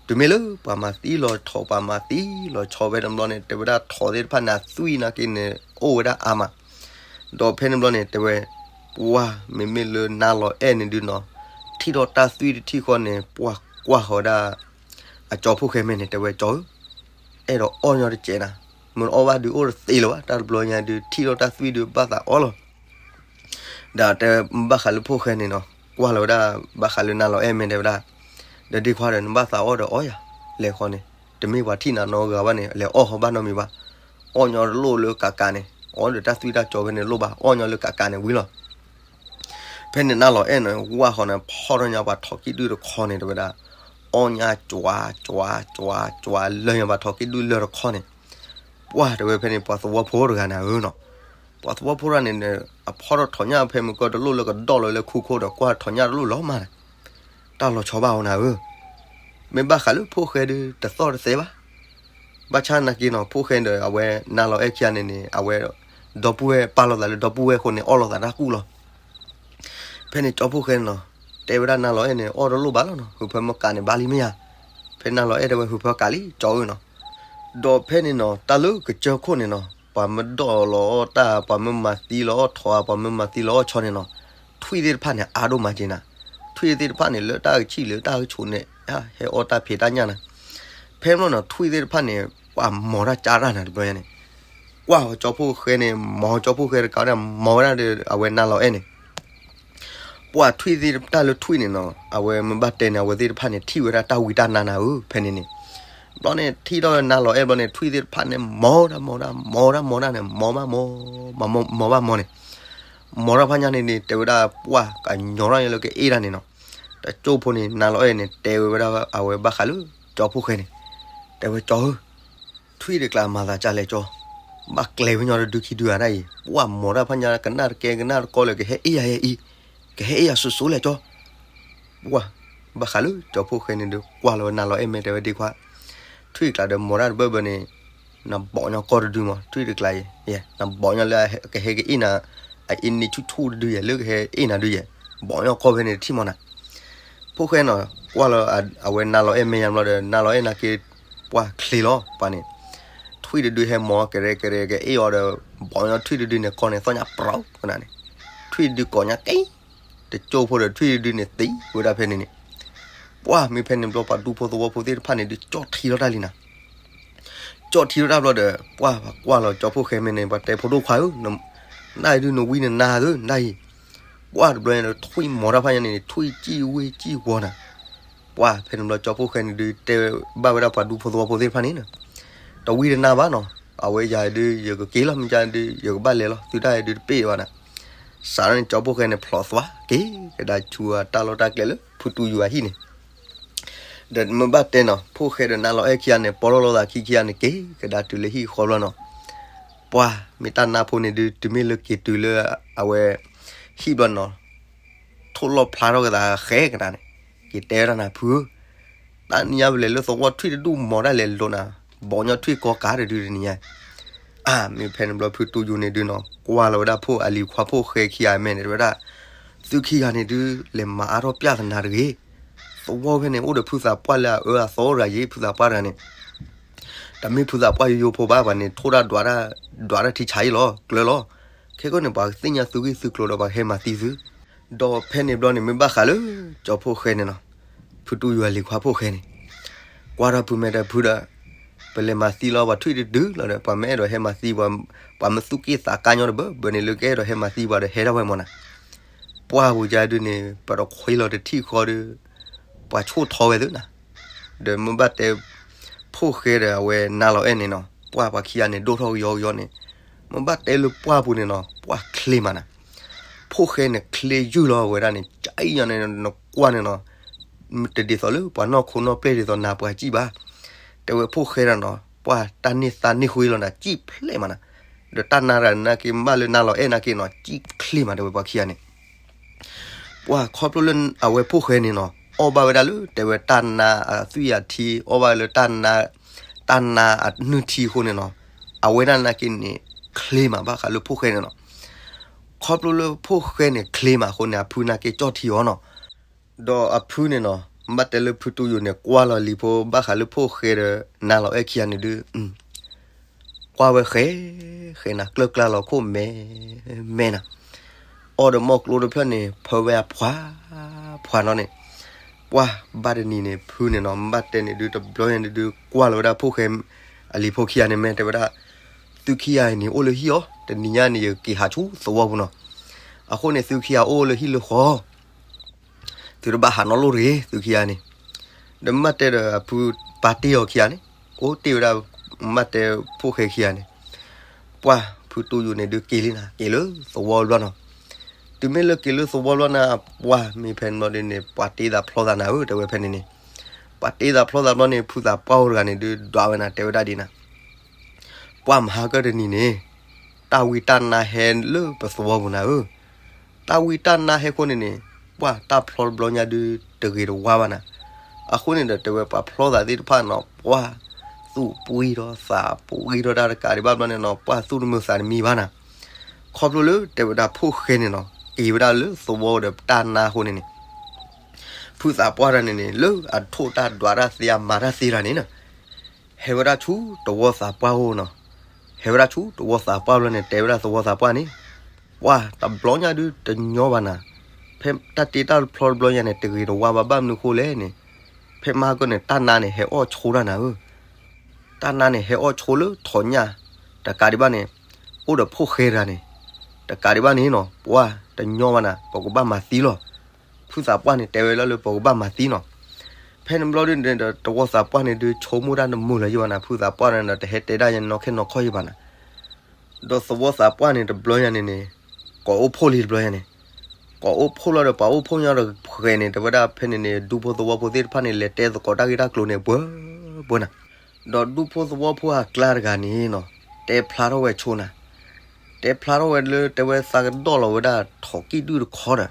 တုၤမ့ၢ်လၢပှၤမၤသံလီၤထိး ပှၤမၤသံလီၤဆီဖဲန့ၣ်ဘျီန့ၣ် တဲဝဲဒၣ်ထိးသ့ၣ်တဖၣ်န့ၣ် အသွံၣ်နာ်က့န့ၣ် အိၣ်ဝဲဒၣ်အါမး, ဒီးဖဲန့ၣ်ဘျီန့ၣ် တဲဝဲ, ပှၤမ့မ့ၢ်လၢနါလီၤအဲၣ်န့ၣ်ဒုးနီၤ, ထံၣ်ထီၣ်တၢ်သွံၣ်တထံၣ်ဃီန့ၣ် ပှၤကွၢ်ဃီၤဒၣ် အကၠီဖိၣ်ဃဲမဲာ်န့ၣ် တဲဝဲကၠီဧၢ အဲၣ်ဒိးအီၣ်ညီတစဲးနၤ, မ့ၢ်အီၣ်ဘၣ်ဒုးအိၣ်တသ့လၢၤဘၣ် တၢ်တဘျီညါဒုး ထံၣ်ထီၣ်တၢ်သွံၣ်ဒုးဘၣ်သးအီၣ်လီၤ, ဒီးတဲဘၣ်ဃးလၢဖိၣ်ဃဲန့ၣ်နီၤ ကွၢ်လီၤဝဲဒၣ် ဘၣ်ဃးလၢနါလီၤအဲၣ်မဲာ်တဲဝဲဒၣ်, ဒီးဒ့ခွါဒီးနဘၣ်သးအီၣ်ဒီးအီၣ်ယၤ, လဲၤဃီန့ၣ်, တမ့ၢ်ပှၤထံၣ်နၤနီတဂၤဘၣ်န့ၣ် လဲၤအီၣ်ဃီဘၣ်နီတမံၤဘၣ်, အီၣ်ညီတလိၣ်လၢကးကးန့ၣ်, အီၣ်ဒီးတၢ်သွံၣ်တၢ်ကၠီဖဲန့ၣ်လိၣ်ဘၣ်, အီၣ်ညီလၢကးကးန့ၣ်ဝံၤလီၤ. ဖဲန့ၣ်နၢ်လီၤအဲၣ်န့ၣ် ဝၢ်ဃီန့ၣ် ဖီၣ်ထီၣ်ညါပှၤထိးကံၣ်ဒုၣ်တခီန့ၣ် တဲဝဲဒၣ်, အီၣ်ညါကွၤကွၤကွၤကွၤ လၢညါပှၤထိးကံၣ်ဒုၣ်လၢတခီန့ၣ်, ပှၢ်တဲဝဲဖဲန့ၣ် ပှၤသဝီဖိတဂၤန့ၣ်ဧၢနီၤ, ပှၤသဝီဖိတဂၤန့ၣ် အဖီၣ်ထီၣ်ထိးညၣ်ဖဲမုၢ်ကီၢ်တလိၣ်လၢကဒီၣ်လီၤလၢခူခိၣ်ဒီး ကွၢ်ထိးညၣ်တလိၣ်လီၤမးန့ၣ်, တၢ်လီၤဆီဘၣ်အီၤနၤဧၢ, မ့ၢ်ဘၣ်ဃးလၢဖိၣ်ဃဲဒုးတသီၣ်တသဲဘၣ်. ဘၣ်ဆၣ်နာ်က့နီၤ ဖိၣ်ဃဲဒီးအဝဲနၢ်လီၤအဲၣ်ခံဂၤန့ၣ်န့ၣ် အဝဲဒီပုၢ်ဝဲၢ်ပာ်လိာ်သးလၢဒီပုၢ်ဝဲၢ်အဃိန့ၣ် အီၣ်လိာ်သးတၢ်ကူၣ်လီၤ. ဖဲန့ၣ်ကၠီဖိၣ်ဃဲန့ၣ်နီၤ, တဲဝဲဒၣ်နၢ်လီၤအဲၣ်န့ၣ် အီၣ်တလိၣ်ဘၣ်လီၤနီၤ, ဟုးဖၢမ့ၢ်ကးန့ၣ်ဘၣ်လံမ့ၢ်ဧါ. ဖဲနၢ်လီၤအဲၣ်တဲဝဲ ဟုးဖၢကးလံကၠီဧၢနီၤ. ဒီးဖဲန့ၣ်နီၤ တၢ်လၢကစၢၢ်ခိၣ်န့ၣ်နီၤ ပှၤမ့ၢ်ဒီၣ်လီၤအီၣ်တၢ် ပှၤမ့ၢ်မၤသံလီၤအီၣ်ထိး ပှၤမ့ၢ်မၤသံလီၤအီၣ်ဆီန့ၣ်နီၤ, ထွံၣ်သ့ၣ်တဖၣ်န့ၣ် အါဒိၣ်မးက့နၤ. ထွံၣ်သ့ၣ်တဖၣ်န့ၣ် လၢတၢ်ကဆံၣ်လၢတၢ်ကဆိးန့ၣ် ဟဲအီၣ်တၢ်ဖံးတၢ်ညၣ်နၤ. ဖဲမ့ၢ်နီၤ ထွံၣ်သ့ၣ်တဖၣ်န့ၣ် ပှၤမီၤတၢ်ကၢ်တၢ်နၤတဘျီညါန့ၣ်, ကွၢ်ဝဲကၠီဖိၣ်ဃဲန့ၣ် မီၤကၠီဖိၣ်ဃဲတကးဒၣ် မီၤဝဲဒၣ်ဒီးအဝဲနၢ်လီၤအဲၣ်န့ၣ် ပှၢ်ထွံၣ်သ့ၣ်တဖၣ်လၢထွံၣ်န့ၣ်နီၤ အဝဲမ့ၢ်ဘၣ်တဲန့ၣ် အဝဲသ့ၣ်တဖၣ်န့ၣ် ထံၣ်ဝဲဒၣ်တၢ်ဝံတၢ်နါနၤဧၢ ဖဲန့ၣ်န့ၣ်. ဘျီန့ၣ် ထံၣ်ထီၣ်ဝဲနၢ်လီၤအဲၣ်ဘျီန့ၣ် ထွံၣ်သ့ၣ်တဖၣ်န့ၣ် မီၤတၢ်မီၤတၢ် မီၤတၢ်မီၤတၢ်န့ၣ် မီၤဘၣ်မီၤ မီၤဘၣ်မီၤန့ၣ်, မီၤတၢ်ဖးညါန့ၣ်န့ၣ် တဲဝဲဒၣ်ပှၢ်ကညီထီၣ်ညါလၢကအ့ၣ်တၢ်န့ၣ်နီၤ. တကၠိဖိန့ၣ် နၢ်လီၤအဲၣ်န့ၣ် တဲဝဲဒၣ်အဝဲဘၣ်ဃးလၢကၠီဖိၣ်ဃဲန့ၣ်, တဲဝဲကၠီဧၢ ထွံၣ်တကျါမၤသးကၢ်လဲၣ်ကၠီ, ဘၣ်ကျဲၤဝဲညီတဒုခံဒုဧါဒၣ်အံၤ ပှၢ်မီၤတၢ်ဖးညါကနၣ်တကဲကနၣ်တကီလၢကဟဲအ့ၣ်ယၤဟဲအံၤ, ကဟဲအ့ၣ်ယၤစိၤစိၤလဲၣ်ကၠီ. ပှၢ် ဘၣ်ဃးလၢကၠီဖိၣ်ဃဲန့ၣ်ဒီး ကွၢ်လီၤဝဲနၢ်လီၤအဲၣ်မ့ၢ်တဲဝဲဒ်ခွါ, ထွံၣ်တကျါဒီးမီၤတၢ်တဘၢဘၢန့ၣ် နဘီးညီကီၢ်တဒုမး ထွံၣ်တကျါအံၤ, နဘီးညီလၢကဟဲကအ့ၣ်နၤ အအ့ၣ်န့ၢ်ဆူၣ်ဆူၣ်တဒုယဲၢ် လၢကဟဲအ့ၣ်နၤဒုယဲၢ်, ဘီးညီကီၢ်ဖဲန့ၣ်တထံၣ်မးနၤ. ဖိၣ်ဃဲနီၤ ကွၢ်လီၤအဝဲနၢ်လီၤအဲၣ်မ့ၢ်ယါဘျီဒီး နၢ်လီၤအဲၣ်နာ်က့ ပှၢ်ချ့လီၤပှၤန့ၣ်, ထွံၣ်တဒုဟဲမီၤကရဲကရဲကအ့ၣ်အီၤဒီး ဘီးညီထွံၣ်တဒုန့ၣ်ကီၢ်န့ၣ် သီၣ်ညါပြီကနၤန့ၣ်, ထွံၣ်တဒုကိးညါက့ တကၠိဖိဒီးထွံၣ်တဒုန့ၣ်သံဝဲဒၣ်ဖဲန့ၣ်န့ၣ်. ပှၢ်မ့ၢ်ဖဲန့ၣ်ဘျီ ပှၤဒူဖိသဝီဖိသ့ၣ်တဖၣ်န့ၣ်ဒုး ကၠီၣ်ထံထီၣ်တၢ်လံနၤ, ကၠီၣ်ထံထီၣ်တၢ်ဘျီဒီး ပှၢ်ပှၤကွၢ်လီၤကၠီဖိၣ်ဃဲမ့ၢ်န့ၣ် ပှၤတဲဖိဒိၣ်ခွါဧၢ, နဒုးနဝံနနါဧၢ နဒၣ်အံၤ, ပှၢ်တဘျီန့ၣ် ထွံၣ်မီၤတၢ်ဖးညါန့ၣ် ထွံၣ်စံၣ်ဝ့စံၣ်ဝီနၤ. ပှၢ်ဖဲန့ၣ်ဘျီကၠီဖိၣ်ဃဲန့ၣ်ဒုး တဲဘၣ်ဝဲဒၣ်ပှၤဒူဖိသဝီဖိသ့ၣ်တဖၣ်န့ၣ်, တဝံတနါဘၣ်နီၤ, အဝဲယၤဒုး ယကက့ၤလီၤ မ့ၢ်ယၤဒုး ယကဘၣ်လဲၤလီၤ သုတၢ်ဒုးတပ့ၢ်ဘၣ်နၤ. စးထီၣ်န့ၣ် ကၠီဖိၣ်ဃဲန့ၣ် ဖျိးသွါက့ၤကဒါဆူအတၢ်လီၢ်တၢ်ကျဲလၢဖုတူယူၤအဟံၣ်န့ၣ်, ဒီးမ့ၢ်ဘၣ်တဲနီၤ ဖိၣ်ဃဲဒီးနၢ်လီၤအဲၣ်ခံဂၤန့ၣ် ပီၢ်လီၢ်လိာ်သးခံခံဂၤန့ၣ် က့ၤကဒါတုၤလၢဟံၣ်ဃီဘျီနီၤ. ပှၢ်မ့ၢ်တၢ်နါဖိန့ၣ်ဒုး တုၤမ့ၢ်လၢက့ၤတုၤလၢအဝဲ ဟံၣ်ဘျီနီၤ ထိၣ်လီၢ်ဖျါထီၣ်က့ၤသးဃဲကဒါန့ၣ်, က့ၤတဲဝဲဒၣ်နၤဖုဧၢ, တနံၤညါပလဲၤလၢသဝီထွံၣ်တဒူၣ်မီၤဒၣ်လဲာ်လိာ်နၤ, ဘီးညီထွံၣ်ကီကးတဒုတနံၤညါ, အါ မ့ၢ်ဖဲန့ၣ်ဘျီဖုတူယူၤန့ၣ်ဒုးနီၤ ကွၢ်လီၤဝဲဒၣ်ဖိအလံၤခွါဖိၣ်ဃဲခံဂၤမဲာ်န့ၣ် တဲဝဲဒၣ်, သုခံဂၤန့ၣ်ဒုး လဲၤမၤအါထီၣ်ပျၢ်သနၤတဂ့ၤ, သဝီဖဲန့ၣ်အိၣ်ဒီးဖုသးပှၢ်လၢအအၢအသီတဂၤယ့ ဖုသးပှၢ်တဂၤန့ၣ် တမ့ၢ်ဖုသးပှၢ်ယိယိဖိဘၣ် ပှၤန့ၣ်ထိၣ်တၢ်ဒွးတၢ် ဒွးတၢ်ထံဆါအံၤလီၤ ကျၢၤလီၤ. ခဲကီန့ၣ် ပှၤကသ့ၣ်ညါသုဂံၢ်သုကျိၤဒီးပှၤကဟဲမၤသံသု. ဒီးဖဲန့ၣ်ဘျီန့ၣ် မ့ၢ်ဘၣ်ဃးလၢ ကၠီဖိၣ်ဃဲန့ၣ်နီၤ, ဖုတူယူၤအလံၤခွါဖိၣ်ဃဲန့ၣ် ကွၢ်ထီၣ်ဖုမဲာ်ဒီးဖုဒီး ပလဲၤမၤသံလီၤပှၤထွံၣ်တဒုလီၤဒီး ပှၤမ့ၢ်အဲၣ်ဒိးဟဲမၤသံပှၤ ပှၤမ့ၢ်သူၣ်က့ၣ်သးကါညီတဘၢဘၢန့ၣ် လၢကအဲၣ်ဒိးဟဲမၤသံပှၤဒီးဟဲဒၣ်ဝဲမၢ်နၤ. ပှၢ်ပူၤယါဒုးန့ၣ် ပတခွ့လီၤတထံၣ်ဃီဒီး ပှၤဆိၣ်ထီဝဲသုနၤ. ဒီးမ့ၢ်ဘၣ်တဲ ဖိၣ်ဃဲဒီးအဝဲနါလီၤအဲၣ်န့ၣ်နီၤ ပှၢ်ပှၤခံဂၤန့ၣ် ဒိၣ်ထီၣ်ကယီကယီန့ၣ် မ့ၢ်ဘၣ်တဲလၢပှၢ်ပူၤန့ၣ်နီၤ ပှၢ်ချ့မးနၤ. ဖိၣ်ဃဲန့ၣ်ချ့ယုၢ်လီၤဝဲဒၣ်န့ၣ် ကအံၤညါန့ၣ် နကွၢ်န့ၣ်နီၤ တဒ်သိးလၢပှၤနီၢ်ခိနီၢ်ပျဲၢ်ဒ်သိးနၤပှၤစံၣ်ဘၣ်. တဲဝဲဖိၣ်ဃဲဒၣ်နီၤ ပှၢ်တၢ်န့ၢ်သါန့ၢ်ဃ့လီၤနၤ စံၣ်ဖျဲးမးနၤ. ဒီးတၢ်နါတဂၤန့ၣ်နာ်က့ မ့ၢ်ဘၣ်လၢနါလီၤအဲၣ်နာ်က့နီၤ စံၣ်ချ့မး တဲဝဲပှၤခံဂၤန့ၣ် ပှၢ်ခီဖျိလၢအဝဲဖိၣ်ဃဲန့ၣ်နီၤ အီၣ်ဘၣ်ဝဲဒၣ်လၢ တဲဝဲတၢ်နါအသွံၣ်အထံ အီၣ်ဘၣ်ဝဲလၢ တၢ်နါအနုၢ်ထံအဃိန့ၣ်နီၤ အဝဲဒၣ်နာ်က့န့ၣ် ချ့မးဘၣ်ဃးလၢဖိၣ်ဃဲန့ၣ်နီၤ. ခီဖျိလၢဖိၣ်ဃဲန့ၣ်ချ့မးအဃိန့ၣ် အဖုနာ်က့ကၠီၣ်ထံအီၤနီၤ. ဒီးအဖုန့ၣ်နီၤ ဘၣ်တဲလၢဖုတူယူၤန့ၣ် ကွၢ်လီၤလံၤဖိဘၣ်ဃးလၢဖိၣ်ဃဲဒီးနါလီၤအဲၣ်ခံဂၤန့ၣ်ဒုး ကွၢ်ဝဲဃဲ ဃဲနၤ ကျၢၢ်ကျါလီၤခိၣ်မဲ မဲနၤ အီၣ်ဒီးမီၢ်ကျိတဖျၢၣ်န့ၣ် ဖၢဝဲအဖှၤ ဖှၤနီၤန့ၣ် ပှၢ်ဘၣ်တနံၤန့ၣ် ဖုန့ၣ်နီၤ ဘၣ်တဲန့ၣ်ဒုး တဘျီညါန့ၣ်ဒုး ကွၢ်လီၤဝဲဒၣ်ဖိၣ်ဃဲ အလံၤဖိခံဂၤန့ၣ် မ့ၢ်တဲဝဲဒၣ် သုခံဂၤအံၤန့ၣ် အိၣ်လၢဟံၣ်အီၤ တနံၤညါန့ၣ် ယက့ၤဟးဆူသဝီပူၤနီၤ အဃိန့ၣ် သုခံဂၤအိၣ်လၢဟံၣ်လၢဃီ သုတဘၣ်ဟးနီတလီၢ်တဂ့ၤ သုခံဂၤန့ၣ်. ဒီးမ့ၢ်ဘၣ်တဲဒီးအဖုပာ်တ့ၢ်အီၤခံဂၤန့ၣ် အိၣ်တ့ၢ်ဝဲဒၣ် မ့ၢ်ဘၣ်တဲဖိၣ်ဃဲခံဂၤန့ၣ် ပှၢ်ဖုတူၢ်ယူၤန့ၣ်ဒုးက့ၤလံနၤ, က့ၤလၢသဝီဘျီနီၤ. တုၤမ့ၢ်လၢက့ၤလၢသဝီဘျီနၤ, ပှၢ်မ့ၢ်ဖဲန့ၣ်ဘျီဒုးန့ၣ် ပှၤတ့သးဖျီသးနၤဧၢ တဲဝဲဖဲန့ၣ်န့ၣ်. ပှၤတ့သးဖျီသးဘျီန့ၣ် ဖုသးပှၢ်အိၣ်တဂၤန့ၣ်ဒုးဒွးဝဲနၤ တဲဝဲဒၣ်ဒ်နၤ, ပှၢ်မဟါကတနံၤန့ၣ် တၢ်ဝံတၢ်နါဟဲလၢပသဝီပူၤနၤဧၢ. တၢ်ဝံတၢ်နါဟဲအဃိန့ၣ်န့ၣ်, ပှၢ်တၢ်ဖျီတဘျီညါဒုးတဂ့ၤတဝါဘၣ်နၤ. အဃိန့ၣ်ဒီးတဲဝဲပှၤဖျီသးသ့ၣ်တဖၣ်နီၤ, ပှၢ်သူၣ်ပှံထီၣ်သးပှံထီၣ်တၢ်တကးဒံးဘၣ်ဘျီန့ၣ်နီၤ, ပှၢ်သူၣ်တမုာ်သးတမံဘၣ်နၤ. ခီဖျိလၢတဲဝဲဒၣ်ဖိၣ်ဃဲန့ၣ်နီၤ က့ၤဝဲဒၣ်လၢသဝီဒီးတၢ်နါအဃိန့ၣ်န့ၣ် ဖုသးပှၢ်တဂၤန့ၣ်န့ၣ် လၢအထိၣ်တၢ်ဒွးတၢ်သ့အမၤတၢ်သ့တဂၤန့ၣ်နီၤ, ဟဲဝဲဒၣ်ဆူသဝီသးပှၢ်အိၣ်နီၤ. ဟဲဝဲဒၣ်ဆူသဝီသးပှၢ်ဘျီန့ၣ် တဲဝဲဒၣ်သဝီသးပှၢ်န့ၣ်, ပှၢ်တဘျီညါဒုးတညီဘၣ်နၤ. ဖဲတၢ်တ့တၢ်ဖျီတဘျီညါန့ၣ် တဂ့ၤတဝါဘၣ် ဘၣ်မနုၤဃိလဲၣ်န့ၣ်, ဖဲမဟါကန့ၣ် တၢ်နါန့ၣ်ဟဲအီၣ်ဆိတၢ်နၤဧၢ. တၢ်နါန့ၣ်ဟဲအီၣ်ဆိလၢထိးညၣ် တကးဒံးဘၣ်န့ၣ် အိၣ်ဒီးဖိၣ်ဃဲတဂၤန့ၣ်, တကးဒံးဘၣ်န့ၣ်နီၤ ပှၢ်တညီဘၣ်နၤ ပကဘၣ်မၤသံလီၤ. ဖုသးပှၢ်န့ၣ် တဲဝဲလၢလၢပကဘၣ်မၤသံနီၤ. ဖဲန့ၣ်ဘျီဒုးန့ၣ်ဒီး သဝီသးပှၢ်န့ၣ်ဒုး ဆိကမိၣ်တၢ်တမုာ်လၢၤယဘၣ်နၤ, ဖုသးပှၢ်န့ၣ်ဒီး တဟဲတဲဒၣ်ယဲနီၢ်ခဲနီၢ်ခီၣ်ယဘၣ်နၤ. ဒီးသဝီသးပှၢ်န့ၣ် တဘျီညါန့ၣ်န့ၣ် ကိးအိၣ်ဖှိၣ်လံတဘျီညါန့ၣ်, ကိးအိၣ်ဖှိၣ်လီၤဒီး ပှၤအိၣ်ဖှိၣ်ညီဒီးဃဲၤန့ၣ် တဲဝဲဒၣ်ဖဲန့ၣ်န့ၣ် ဒူဖိသဝီဖိသ့ၣ်တဖၣ်န့ၣ် လဲၤတဲသကိးတၢ်ဂ့ၢ်တၢ်ကျိၤန့ၣ် ပှဲၤပှဲၤနၤ. ဒီးဒူဖိသဝီဖိအကျါတဂၤန့ၣ်နီၤ တဲဖျါထီၣ်ဝဲဆိနၤ, တဲဖျါထီၣ်ဝဲလၢ တဲဝဲသးကဒီၣ်လီၤဝဲဒၣ်ထိးကံၣ်ဒုၣ်တခီဒီး,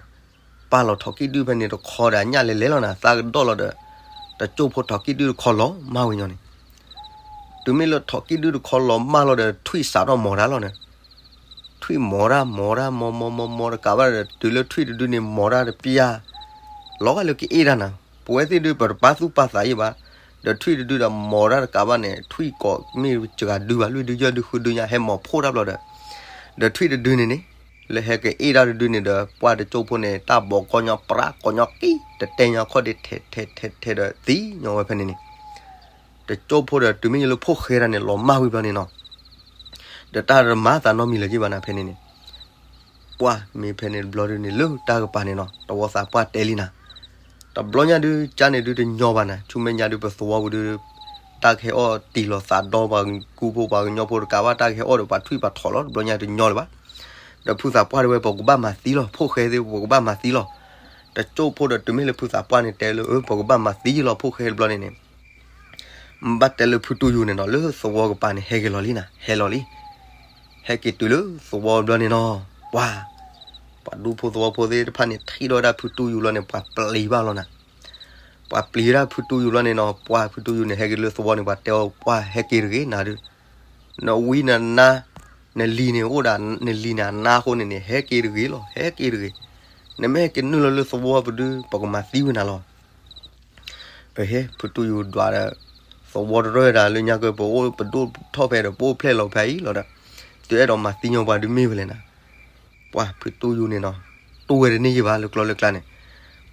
ပာ်လီၤထိးကံၣ်ဒုၣ်ဖဲန့ၣ်တခီဒီး အညၣ်လဲၤလဲၤလီၤနၤ, သးကဒီၣ်လီၤဒီး တကၠိၣ်ဖိထိးကံၣ်ဒုၣ်တခီလီၤမၢ်ဝဲညီန့ၣ်. တုၤမ့ၢ်လၢထိးကံၣ်ဒုၣ်တခီလီၤမၢ်လီၤဒီး ထွံၣ်စးထီၣ်မီၤတၢ်လီၤန့ၣ်, ထွံၣ်မီၤတၢ်မီၤတၢ်မီၤမီၤမီၤမီၤတကးဘၣ်ဒီး တုၤလၢထွံၣ်တဒုန့ၣ် မီၤတၢ်တပျၢ် လီၤဂာ်လၢကအ့ၣ်တၢ်နၤ, ပဝဲသ့ၣ်ဒုး ပတပာ်သူၣ်ပာ်သးယဘၣ်, ဒီးထွံၣ်တဒုဒီးမီၤတၢ်တကးဘၣ်န့ၣ် ထွံၣ်ကိးမ့ၢ်စှၤဒုဘၣ် လွံၢ်ဒုယဲၢ်ဒုဃုဒုညါ ဟဲမီၤဖှိၣ်တၢ်ဘျီဒီး, ဒီးထွံၣ်တဒုန့ၣ်န့ၣ် လၢဟဲက့ၤအ့ၣ်တၢ်တဒုန့ၣ်ဒီး ပှၢ်တကၠိၣ်ဖိန့ၣ် တၢ်ဘီကီၢ်ညီပြးကီၢ်ညီကံ တတဲညီခီၣ်ဒ့ထဲထဲထဲထဲဒီး သံညီဝဲဖဲန့ၣ်န့ၣ်. တကၠိၣ်ဖိဒီးတုၤမ့ၢ်လၢဖိၣ်ဃဲတဂၤန့ၣ် လီၤမၢ်ဝံၤဘျီန့ၣ်နီၤ, ဒီးတၢ်တမၤသးနီတမံၤလၢၤယဘၣ်နၤဖဲန့ၣ်န့ၣ်. ပှၢ်မ့ၢ်ဖဲန့ၣ်တဘျီဒုန့ၣ် လၢတၢ်ကပၤန့ၣ်နီၤ သဝီသးပှၢ်တဲလံနၤ, တဘျီညါဒုး ကၢ်န့ၣ်ဒုးတညီဘၣ်နၤ, ဆူမဲာ်ညါဒုး ပသဝီပူၤဒုး တၢ်ကဟဲအီၣ်တံၢ်လီၤသးဒီပှၤကူဖိပှၤကညီဖိတကးဘၣ် တၢ်ကဟဲအီၣ်ဒီးပှၤထွံၣ်ပှၤထိးလီၤ တဘျီညါတညီလၢၤဘၣ်. ဒီးဖုသးပှၢ်တဲဝဲ ပကဘၣ်မၤသံလီၤ ဖိၣ်ဃဲသ့ၣ် ပကဘၣ်မၤသံလီၤ. တကၠိၣ်ဖိဒီးတုၤမ့ၢ်လၢဖုသးပှၢ်န့ၣ် တဲလၢ အၢ ပကဘၣ်မၤသံလီၤ ဖိၣ်ဃဲတဘျီန့ၣ်န့ၣ် ဘၣ်တဲလၢဖုတူၢ်ယူၤန့ၣ်နီၤ လၢသဝီကပၤန့ၣ် ဟဲက့ၤလီၤလံနၤ ဟဲလီၤလံ. ဟဲက့ၤတုၤလၢသဝီဘျီန့ၣ်နီၤ, ပှၢ် ပှၤဒူဖိသဝီဖိသ့ၣ်တဖၣ်န့ၣ် ထံၣ်ဒီးဝဲဒၣ်ဖုတူၢ်ယူၤဘျီန့ၣ် ပှၤပျံၤဘၣ်လီၤနၤ. ပှၤပျံၤဝဲဒၣ်ဖုတူၢ်ယူၤဘျီန့ၣ်နီၤ, ပှၢ်ဖုတူၢ်ယူၤန့ၣ် ဟဲက့ၤလၢသဝီန့ၣ် ပှၤတဲအီၤ ပှၢ်ဟဲက့ၤတဂ့ၤနၤဒုး, နဝံနနါ နလံၤန့ၣ်အိၣ်ဒၣ် နလံၤန့ၣ်အနါအဃိန့ၣ်န့ၣ် ဟဲက့ၤတဂ့ၤလီၤ ဟဲက့ၤတဂ့ၤ. နမ့ၢ်ဟဲက့ၤနုာ်လီၤလၢသဝီပူၤဒုး ပကမၤသံဝဲနၤလီၤ. ပဟဲဖုတူၢ်ယူၤဒွးဒီး သဝီတရၢၢ်ဒၣ်လၢညါကၢ ပအိၣ်ပဒိၣ်ထီၣ်ဖဲဒီး ပအိၣ်ဖျဲၣ်လီၤဖဲအံၤလီၤဒီး သုအဲၣ်ဒိးမၤသံညီပှၤဒုးမ့ၢ်ဝဲလဲၣ်နၤ. ပှၢ်ဖုတူၢ်ယူၤန့ၣ်နီၤ တူၢ်ဝဲတန့ၢ်ယဘၣ်လၢကျီလၢကျါန့ၣ်,